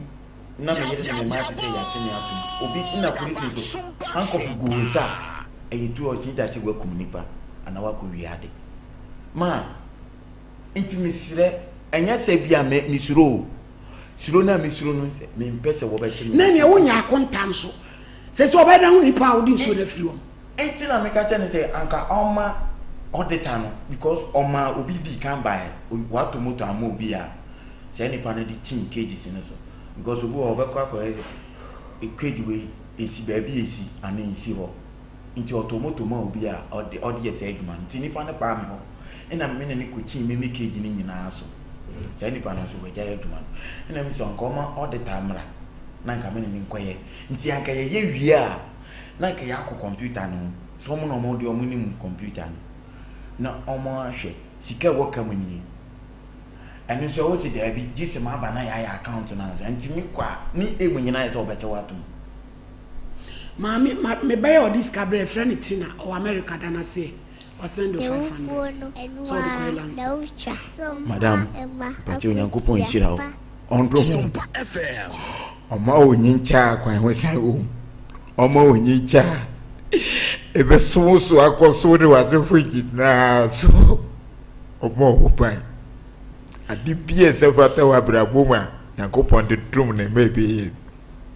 na me yere ne me mma ate sɛ yɛakye me atom. Obi na polisi nso handcuff gu wo nsa a ɛyɛ tu a ɔsi da sɛ wakum nipa anaa wakɔ wie ade. Ma nti mesrɛ ɛnyɛ sɛ bi a me mesuro o. Suro no a mesuro no sɛ mempɛ sɛ wɔbɛkye me. Na nea wonya akonta nso sɛ sɛ ɔbɛda ho nipa a wode nsuo no afiri wɔn. Nti na meka kyerɛ no sɛ anka ɔmma auditor no because ɔmaa obi dii kan baeɛ, watɔ moto ama obi a saa nipa no de kyim cages no so because obi wɔ hɔ ɔbɛkɔ akɔyɛ sɛ cage wei ɛsi baabi ɛsi anaa ɛnsi hɔ nti ɔtɔ moto ma obi a ɔde ɔde yɛ saa adwuma no nti nipa no baa me hɔ ɛna me ne no kɔkyim me me cage no nyinaa so saa nipa no nso wagyae adwuma no ɛna me sɛ anka ɔma auditor mmra na anka me ne no nkɔyɛ nti anka yɛyɛ wie a na anka yɛakɔ kɔmputa no ho, sɛ wɔn na wɔn deɛ wɔn nim kɔmputa no, na wɔn ahwɛ sika ɛwɔ ka mu nie. Ɛno nso ɛwɔ sɛ daabi gye sɛ maba na yɛayɛ account no ansa, nti me kɔ a ne aim nyinaa yɛ sɛ wɔbɛkyɛ wo atom. Maame, ma, me ba yi a ɔde sika brɛ yɛfrɛ no Tina, ɔwɔ America da no aseɛ, wasɛnde wo 500 sɛ ɔde kɔyɛ lances. Madam, mpakyɛ Onyankopɔn nhyira wo. Ɔndɔ ho. Ɔma onyi nkyɛ a kwan ho san wɔ mu. Ɔma onyi nkyɛ a ebɛso wo so akɔ so ne w'asefo nyinaa so. Ɔbɔ ho ban. Ade bi a ɛsɛ fata wɔ abrabɔ mu a Nyankopɔn de dom no ma ɛbɛyɛ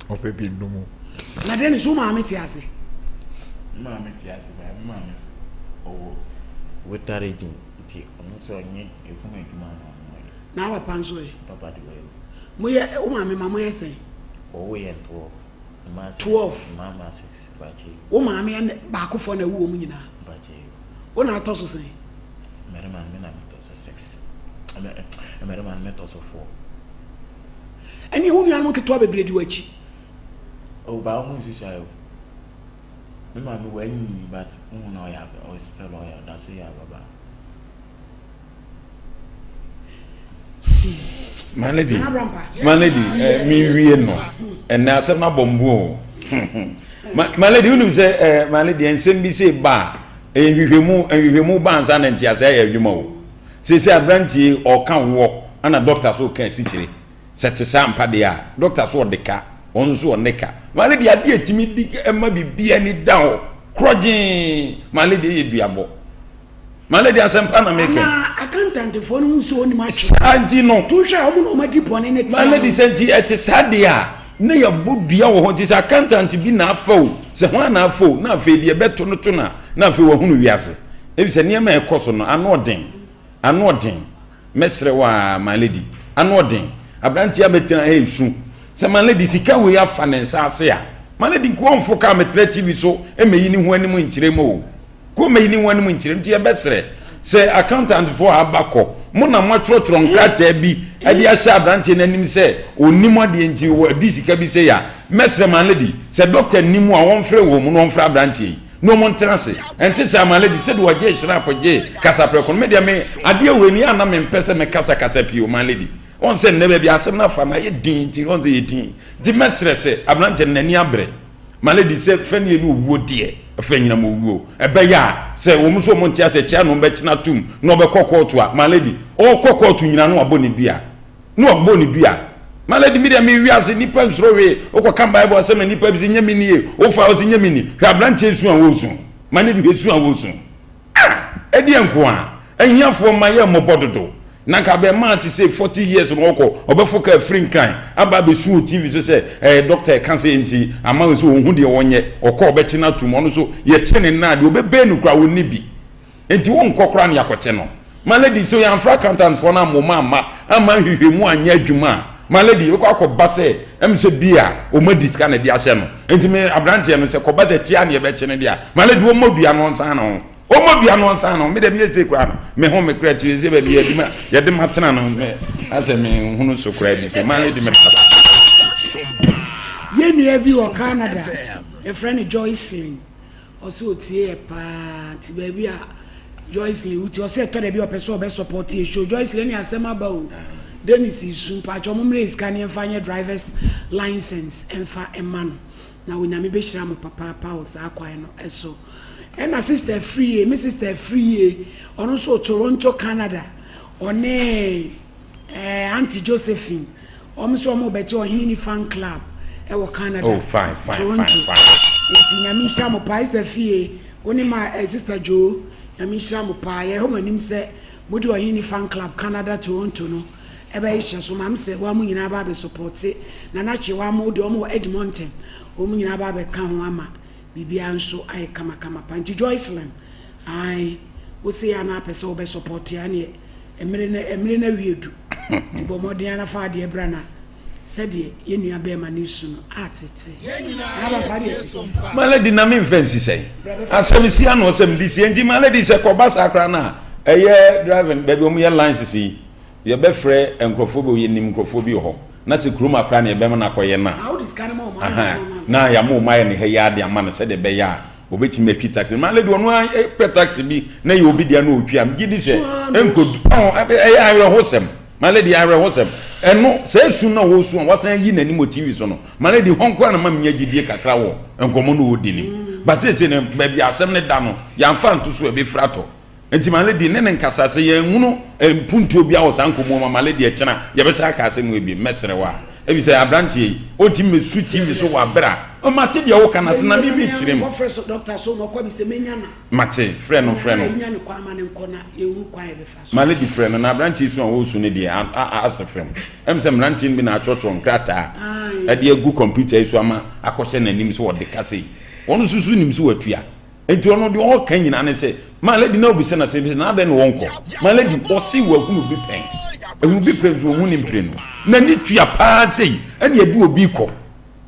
no, ɔfa bi nnom wo. Na dɛn so wo maame te ase? Me maame te ase paa. Me maame so ɔwɔ Wetare gym nti ɔno nso ɔnyɛ efunu adwuma na ɔno ɔyɛ. Na wo papa nso ɛ? Papa de wawu. Moyɛ wo maame ma moyɛ sɛn? Wɔwo yɛn 12. Mmaa 6. 12. Mmaa mmaa 6. Bakyɛ. Wo maame ɛne baakofoɔ na ɛwo wɔn nyinaa? Bakyɛ. Wo na atɔ so sɛn? Mmarima no me na metɔ so 6. Mmarima no metɔ so 4. Ɛne wo nuanom nketewa bebree di w'akyi. Oh, ba wɔn nsusuae o. Me maame wanyi but wohu na ɔyɛ ɔyɛ still ɔyɛ ɔda so yɛ ababaa. My lady, my lady, eh, me wie no. Ɛnɛ asɛm no abɔ mbo o. My lady, wonim sɛ eh, my lady, nsɛm bi sɛ ba a, ɛyɛ nhwehwɛmu, nhwehwɛmu ba ansa na ntease ayɛ adwuma o. Seesei aberanteɛ yi ɔɔka woɔ ɛna doctor so ɔɔka asikyire. Sɛ ɛte saa ampa deɛ a, doctor so ɔde ka, wɔn nso so ɔne ka. Maame deɛ adeɛ a ɛtumi di ɛma biribi ani da hɔ korɔgyee, maame deɛ yɛ duabɔ. Maame deɛ asɛmpa na meka yi. Anaa akantantfoɔ no hu sɛ ɔnim atwerɛ. Saa nti no. To hwɛ a wɔn na wɔadi bɔne no tia Maame no. deɛ sɛ nti ɛte saa deɛ a, na yɛabɔ dua wɔ hɔ nti sɛ akantant bi na afa o, sɛ hwan na afa o, na afei deɛ ɛbɛto no to no a, na afei wahunu wiase. Efisɛ nneɛma a ɛkɔ so no, ano ɔden. Ano ɔden. Mɛsrɛ wo aa, my lady. Ano ɔden. Aberanteɛ abɛtena ha resu. Sɛ my lady sika wei afa ne nsa ase a, my lady nka ɔmfo kaa metra TV so mmɛyi ne ho anim nkyerɛ mu o. Nka ɔmmɛyi ne ho anim nkyerɛ mu. Nti yɛbɛsrɛ sɛ accountant foɔ a aba kɔ, mo na moatwerɛtwerɛ nkrataa bi de ahyɛ aberanteɛ no anim sɛ ɔnnim adeɛ nti wadi sika bi sei a, mɛsrɛ my lady sɛ doctor nni mu a wɔmfrɛ wɔn mu na wɔmfrɛ aberanteɛ yi. Na ɔmo ntena ase. Ɛnte saa ma lady sɛdeɛ ɔgyee shrap gyee kasaprɛko no me deɛ me adeɛ wei no yɛ a na mempɛ sɛ me kasa kasa pii o ma lady wɔn sɛ nnɛ baabi asɛm no afa no ayɛ din nti wɔn sɛ yɛ din nti mɛsrɛ sɛ aberanteɛ no n'ani abrɛ ma lady sɛ fɛnie ne owuo deɛ fɛ nyinam owuo ɛbɛyɛ a sɛ wɔn nso wɔn nte ase kyɛ no bɛkyena tum na ɔbɛkɔ kɔɔto a ma lady ɔkɔ kɔɔto nyina no wabɔ ne dua Na ɔbɔ ne dua. Ma lady mi deɛ me wiase nipa nsuro hwee wokɔ ka bible asɛm a nipa bi sɛ nyɛ me nie wofa ɔsɛ nyɛ me ni hwɛ abranteɛ su a wɔsu ma lady hwɛ su a wɔsu ah ɛdeɛ nko a ahiafoɔ ma yɛ mmɔbɔ dodo na nka abɛɛmaa te sɛ 40 years na ɔkɔ ɔbɛfo ka afiri nkran aba abɛsu wɔ tv so sɛ ɛɛ doctor ɛka sɛ nti ama sɛ ɔhu deɛ ɔnyɛ ɔkɔ ɔbɛkye no atum ɔno so yɛkye ne naa deɛ ɔbɛbɛn no kora ɔnni bi Enti wo nkɔ koraa na yɛakɔkye no. My lady, sɛ yɛamfrɛ accountant foɔ no ammom amma amma nhwehwɛmu anyɛ adwuma a, my lady, ɛbɛkɔ akɔba sɛ ɛm sɛ bi a wɔn adi sika na ɛde ahyɛ no. Enti me aberanteɛ no, sɛ kɔba sɛ kyea na yɛbɛkye no deɛ a, my lady, wɔmmɔ dua no ɔnsan ne ho. Wɔmmɔ dua no ɔnsan ne ho. Me deɛ meyɛ sei koraa no, me ho me koraa akyire sɛ baabi yɛde ma yɛde ma tena no, me asɛ me hunu so koraa bi sɛ, my lady, me Yɛn nua bi wɔ Canada, yɛfrɛ no Joycelyn. Ɔse otie yɛ paa nti baabi a Joycelyn wo ti ɔse ɛtɔ da bi a ɔpɛ sɛ ɔbɛ support yɛ show Joycelyn ɛne asɛm aba o Dennis nsu mpakyɛ ɔmo mmerɛ sika ne yɛmfa nyɛ drivers license ɛmfa ɛma no na Onyame bɛhyira mo papaapa wɔ saa kwan no ɛso ɛna sister Afriyie me sister Afriyie ɔno nso wɔ Toronto Canada ɔne Eh aunty Josephine wɔn nso wɔn rebɛte ɔhene ni fan club ɛwɔ Canada oh, fine, fine, Toronto fine, fine. nti nyame nhyira mo paa sister fie wo ne ma eh, sister Joe nyame nhyira mo paa yɛhwɛ mo anim sɛ mode ɔhene ni fan club Canada Toronto no ɛbɛyɛ hyɛ so maame sɛ wɔn mo nyinaa ba abɛ supporte Nana Kye wɔn mo deɛ wɔn wɔ Edmonton wɔn mo nyinaa ba abɛka ho ama biribiara nso ayɛ kamakama pa nti Joycelyn ae wo se yɛ anaa pɛ sɛ wobɛ supporte a neɛ Mmere no mmere no awie du. Nti bɔ mmɔden ara fa adeɛ bra na sɛdeɛ yɛn nua bɛɛma no resu no atete. Haa papa deɛ te. My lady na me nfa nsi sɛn asɛm si ano sɛ mede sie nti my lady sɛ kɔba saa koraa no a ɛyɛ driving baabi wɔn yɛ lines yi yɛbɛfrɛ nkurɔfoɔ bi yɛnim nkurɔfoɔ bi wɔ hɔ na sɛ kurom akora na yɛbɛma no akɔyɛ no a na yɛama wɔn ayɛ ne ha yi ade ama no sɛdeɛ ɛbɛyɛ a Obetumi atwi taxi. My lady, ɔno ara pɛ taxi bi na ɛyɛ obi dea na ɔtwi a, megye di sɛ ɛnkɔdu. Ɔho, ɛyɛ awerɛhosɛm. My lady, awerɛhosɛm. Ɛno, saa esu no a ɔresu a wasan ayi n'anim wɔ TV so no, my lady, hɔ nko ara na ma menya gyidie kakra wɔ nkɔmmɔ no a ɔredi no mu. But seesei no, baabi a asɛm no da no, yɛamfa anto so a, ɛbɛfiri atɔ. Nti my lady ne no nkasa, sɛ yɛanhunu mpuntuo biara wɔ saa nkɔmmɔ mu a, my lady ɛkyena yɛbɛsan aka asɛm wei bio, mɛsrɛ wo a, efisɛ aberanteɛ yi, ɔntumi mmɛsu TV so wɔ aberɛ a, mate deɛ woka no ase na me mekyerɛ mu. Mate, frɛ no, frɛ no. My lady frɛ no, na aberanteɛ yi su a ɔresu no deɛ, ase fam. Ɛm sɛ mmeranteɛ no bi na atwerɛtwerɛ nkrataa de agu kɔmputa yi so ama akɔhyɛ n'anim sɛ ɔde kasa yi. Ɔno nso so nim sɛ watua. Nti ɔno deɛ ɔka nyinaa ne sɛ my lady na obisa no asɛm bi sɛ na adɛn na ɔnkɔ my lady ɔse wahunu bi pɛn ehunu bi pɛn nso ohun ne mprenu n'ani tua paa sei ɛna ɛde obi kɔ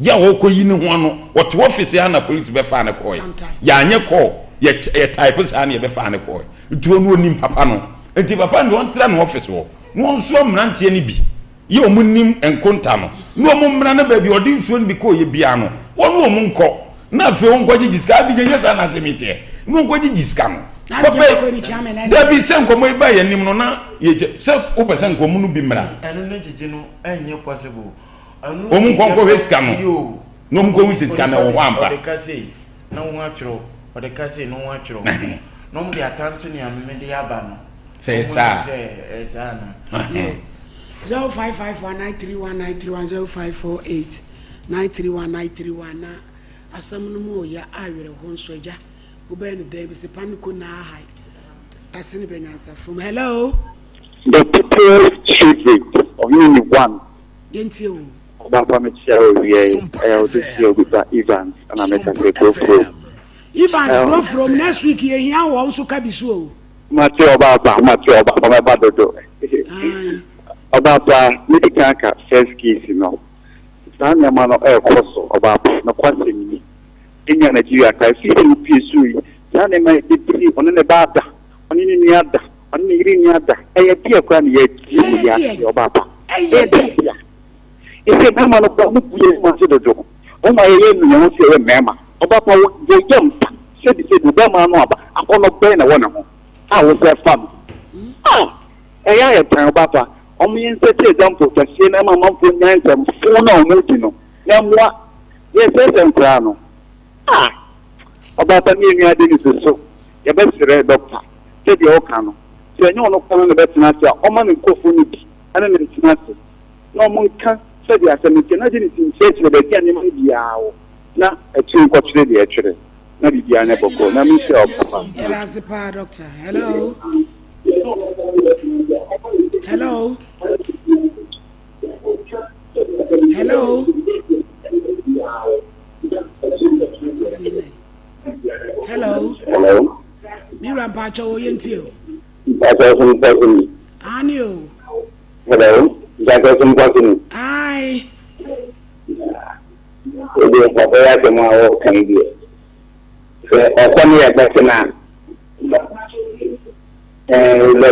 yɛ a ɔkɔ yi ne ho ano ɔte ɔfisi a na polisi bɛfaa ne kɔɛ yɛanyɛ kɔɔ yɛ yɛ type saa na yɛbɛfaa ne kɔɛ nti ɔno onim papa no nti papa no deɛ ɔntra ne ɔfisi hɔ na ɔnsoa mmeranteɛ no bi yɛ wɔn nim nkonta no na wɔn mmra no baabi a ɔde nsuo no bi kɔɔyɛ biara no wɔne wɔn nkɔ na afei wɔn nkɔgyegye sika abi nyɛ saa na asɛm yi teɛ na wɔn nkɔgyegye sika no papa dabi sɛ nkɔmɔ yi ba yɛn anim no na yɛ sɛ wopɛ sɛ nkɔmɔ no bi mmra ɛno ne gyegye no ɛnyɛ possible wɔn nkɔ nkɔhwɛ sika no na wɔn nkɔhu sɛ sika no ɛwɔ hɔ ampa ɔde ka sei na wɔn atwerɛ ɔde ka sei na wɔn atwerɛ na wɔn de atam sɛ nea mede aba no. Sɛ yɛ saa. Sɛ saa na. 0551 931 931 0548 931 931 na asɛm no mu ɔya awerɛho nso agya wobɛyɛ no dɛn bisi pa no ko na ahai tase ne bɛnyansa fam hello. The people's favorite ɔhene ni one. Yɛntie wo. Ɔbaapa mekyia wo awia yi ɛyɛ wo de obi ba Evans ɛna meka sɛ kuro from. Evans kuro from next week yɛhia wɔ nso ka bi so o. Mate ɔbaapa mate ɔbaapa mɛba dodo ɔbaapa medi kan aka first case no saa nneɛma no ɛrekɔ so ɔbaapa nokwasɛm ni enya Nigeria kae fii sɛ mepie soro yi saa nneɛma yi bebree ɔne ne ba ada ɔne ne nua ada ɔne ne yere nua ada ɛyɛ deɛ koraa ne yɛatie wɔ wiase ɔbaapa ɛyɛ deɛ ɛsɛ mmarima no koraa mobu yɛn mu ase dodo moma yɛyɛ nu yɛn ho sɛ yɛyɛ mmarima ɔbaapa wo yɛyɛ mpa sɛbi sɛbi bɛrima ano aba akɔnnɔ bɛn na ɛwɔ ne ho a wo sɛ fa no ah ɛyɛ ayɛ tan ɔbaapa ɔmo yɛn nsa ti example kɛseɛ na ɛma amanfoɔ nya nsɛm fo na ɔmo di no na mmoa yɛsɛsɛ nkoraa no ah ɔbaapa ne yɛn nua Dennis so yɛbɛsrɛ doctor sɛdeɛ ɔka no sɛ ɛnyɛ ɔno kwan na bɛtena ase a ɔma ne nkurɔfoɔ no bi ɛne ne ntena ase na ɔmo nka sɛdeɛ asɛm no teɛ na Dennis nkyerɛkyerɛ baabi a nneɛma no biara wɔ na akyire nkɔkyerɛ deɛ ɛtwerɛ na biribiara nyɛ bɔkɔɔ na menhyira wo papa. Yɛda ase paa doctor. Hello. Hello. Hello. Hello. Hello. Mi wura mpakyɛ wo yɛ ntie o. Mpakyɛ so mpakyɛ ni. Aane o. Hello. Mpakyɛ so mpakyɛ ni. Ae. Ebi papa yɛ asɛm a wɔka yi deɛ. Sɛ ɔkɔ ne yɛ bɛte no a. Ɛɛ bɛ.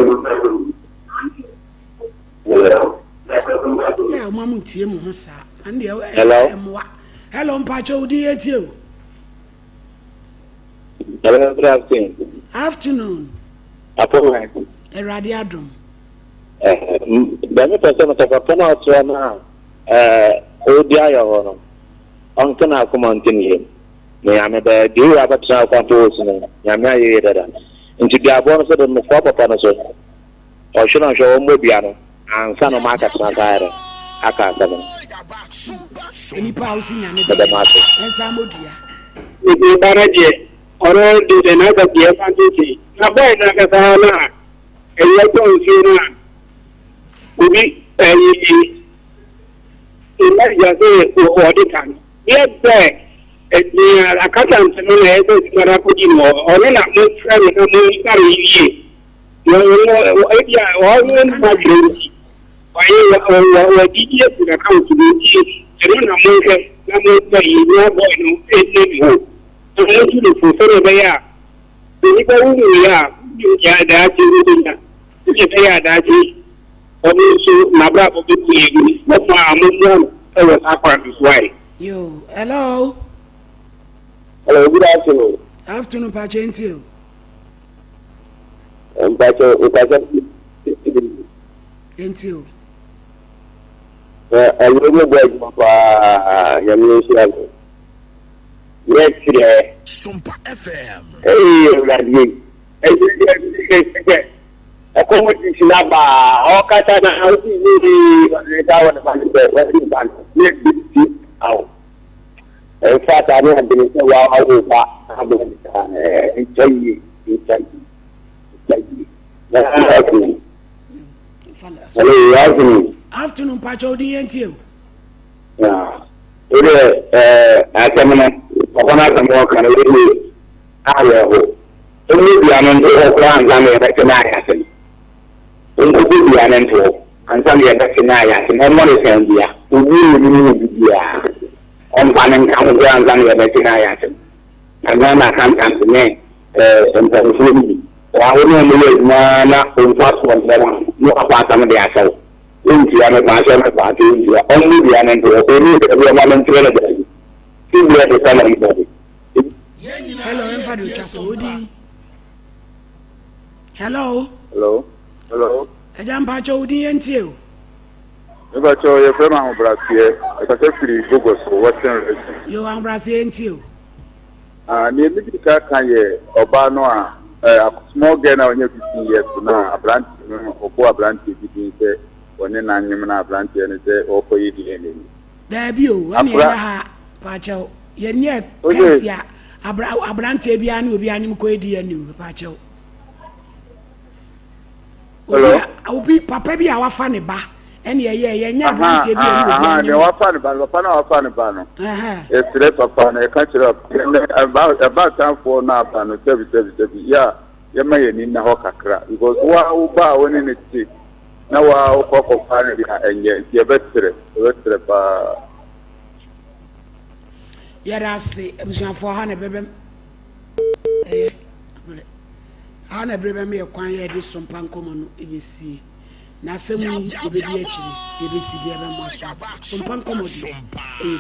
Yɛ a ɔma mo ntie mo ho saa. Ɛno deɛ Hello. ɛmmoa. Hello mpakyɛ wo din yɛ tie o. Hello, good afternoon. Afternoon. Apɔmɛ. Awurade adom. Deɛ mepɛ sɛ meka papa no a ɔtoa no a ɔredi ayɛ hɔ no ɔnka n'akoma nto ne yam na Nyame bɛyɛ deɛ wei abɛtena akwampo wɔ su no Nyame ayɛ yie dada nti duaboɔ no so de mefoa papa no so ɔhwɛ na ɔhwɛ ɔmmɔ dua no ansa na ɔma akatena saa yɛ dɛ aka asɛm no. Nipa a wosi Nyame Meda bɛyɛ mo ase. ɛnsa mmɔ dua. Nti ba no deɛ ɔno de deɛ n'aka deɛ ɛfa nkyekye na bɔyɛ no ankasa no a ɛyɛ tɔ nsuo no a obi ɛyi mma gya sɛ ɔde ka no deɛ sɛ nea akasa nti no na ɛyɛ sɛ sika no akɔgye no ɔno na mofrɛ no na monsa no yie na ɔno ebi a ɔno mma dwerɛ nti ɔyɛ wɔgyegye afi n'account mu nti ɛno na monhwɛ na monsa yie na bɔy no ɛnni ne hɔ na montu no fo sɛdeɛ ɛbɛyɛ a sɛ nnipa wo wieɛ a wonim deɛ daakye wobɛnya sɛdeɛ ɛbɛyɛ a daakye ɔno nso n'abrabɔ bɛkɔ yie no mɔmɔ a mommoa no ɛwɔ saa kwan no so ae. Yo, hello. Hello, good afternoon. Afternoon, mpakyɛ ntie o. Mpakyɛ mpakyɛ. Ntie o. Ɛyɛ mo bɔ adwuma paa nyame nhyira mo. Yɛkyerɛ. Sompa FM. Ee Awurade ɛyɛ ɛkɔm sisi na baa ɔkasa na ɔsi yie ɔde nsa wɔ ne ba no sɛ wɔde ba no ne bi ti awo. Ɛnfa saa ne adene sɛ wawo ba abɔ ne saa ɛnkyɛ yie nkyɛ yie nkyɛ yie. Na afternoon. Hello, afternoon. Afternoon, mpakyɛ wo din yɛ ntie o. Wode asɛm no papa no asɛm ɔka no wode awerɛho. Ɔmmɔ dua no nto hɔ koraa ansa na yɛbɛte no ayɛ ase no. Ɔnkɔbɔ dua no nto hɔ ansa na yɛbɛte no ayɛ ase no. Ɔmmɔ no sɛn dua. Obi a ɔnim obi biara, ɔmfa no nka ho koraa ansa na yɛbɛte no ayɛ ase no. Na Ghana accountant ne mpanimfoɔ no bi, wɔn a wɔne wɔn yɛ adwuma na ɔmfa soɔ nsɛm a, na wɔafa asɛm de ahyɛ wo. Wontua, mepaakyɛw, mepaakyɛw, wontua. Ɔmmɔ dua no nto hɔ. Ɔnni baabi, ɔma no nkyerɛ no baabi. Tibia de sɛ na ɔmbɔ de. Hello, ɛmfa de otwa to odin. Hello. Hello. Hello. Ɛgya mpakyɛ odin yɛ ntie o. Mepakyɛ yɛfrɛ me Ahobraseɛ. Ɛkasa firi Bogoso, Western Region. Yo, Ahobraseɛ ntie o. Ah, nea medi ka ka yɛ ɔbaa no a. Ɛɛ small girl na ɔnyɛ 15 years na aberanteɛ no ɔbɔ aberanteɛ bi din sɛ ɔne no anyem na aberanteɛ no sɛ ɔrekɔyɛ DNA no. Daabi o, ɛne ɛnyɛ ha paakyɛw. Yɛnyɛ kɛse a abra aberanteɛ biara ne obi anyem kɔyɛ DNA o paakyɛw. Obi a obi papa bi a wafa ne ba ɛne ɛyɛ yɛnyɛ aberanteɛ bi a ɛne obi anyem. Deɛ wafa ne ba no papa no a wafa ne ba no. Yɛsrɛ papa no yɛka kyerɛ papa ɛbaatanfoɔ no aba no sɛbi sɛbi sɛbi yɛ a yɛma yɛn ani nna hɔ kakra because wo a wo ba a wo ne no te na wo a wokɔ kɔfa no deɛ ɛnyɛ nti yɛbɛsrɛ yɛbɛsrɛ paa. Yɛda ase abusuafoɔ ha na ɛbɛbɛm ɛyɛ abere ha na ɛbere bɛm yɛ kwan yɛ de sompa nkɔmɔ no ɛbɛsie na asɛm yi yɛbɛdi akyiri yɛbɛsi bi ɛbɛmo aso ate sompa nkɔmɔ deɛ ɛyɛ.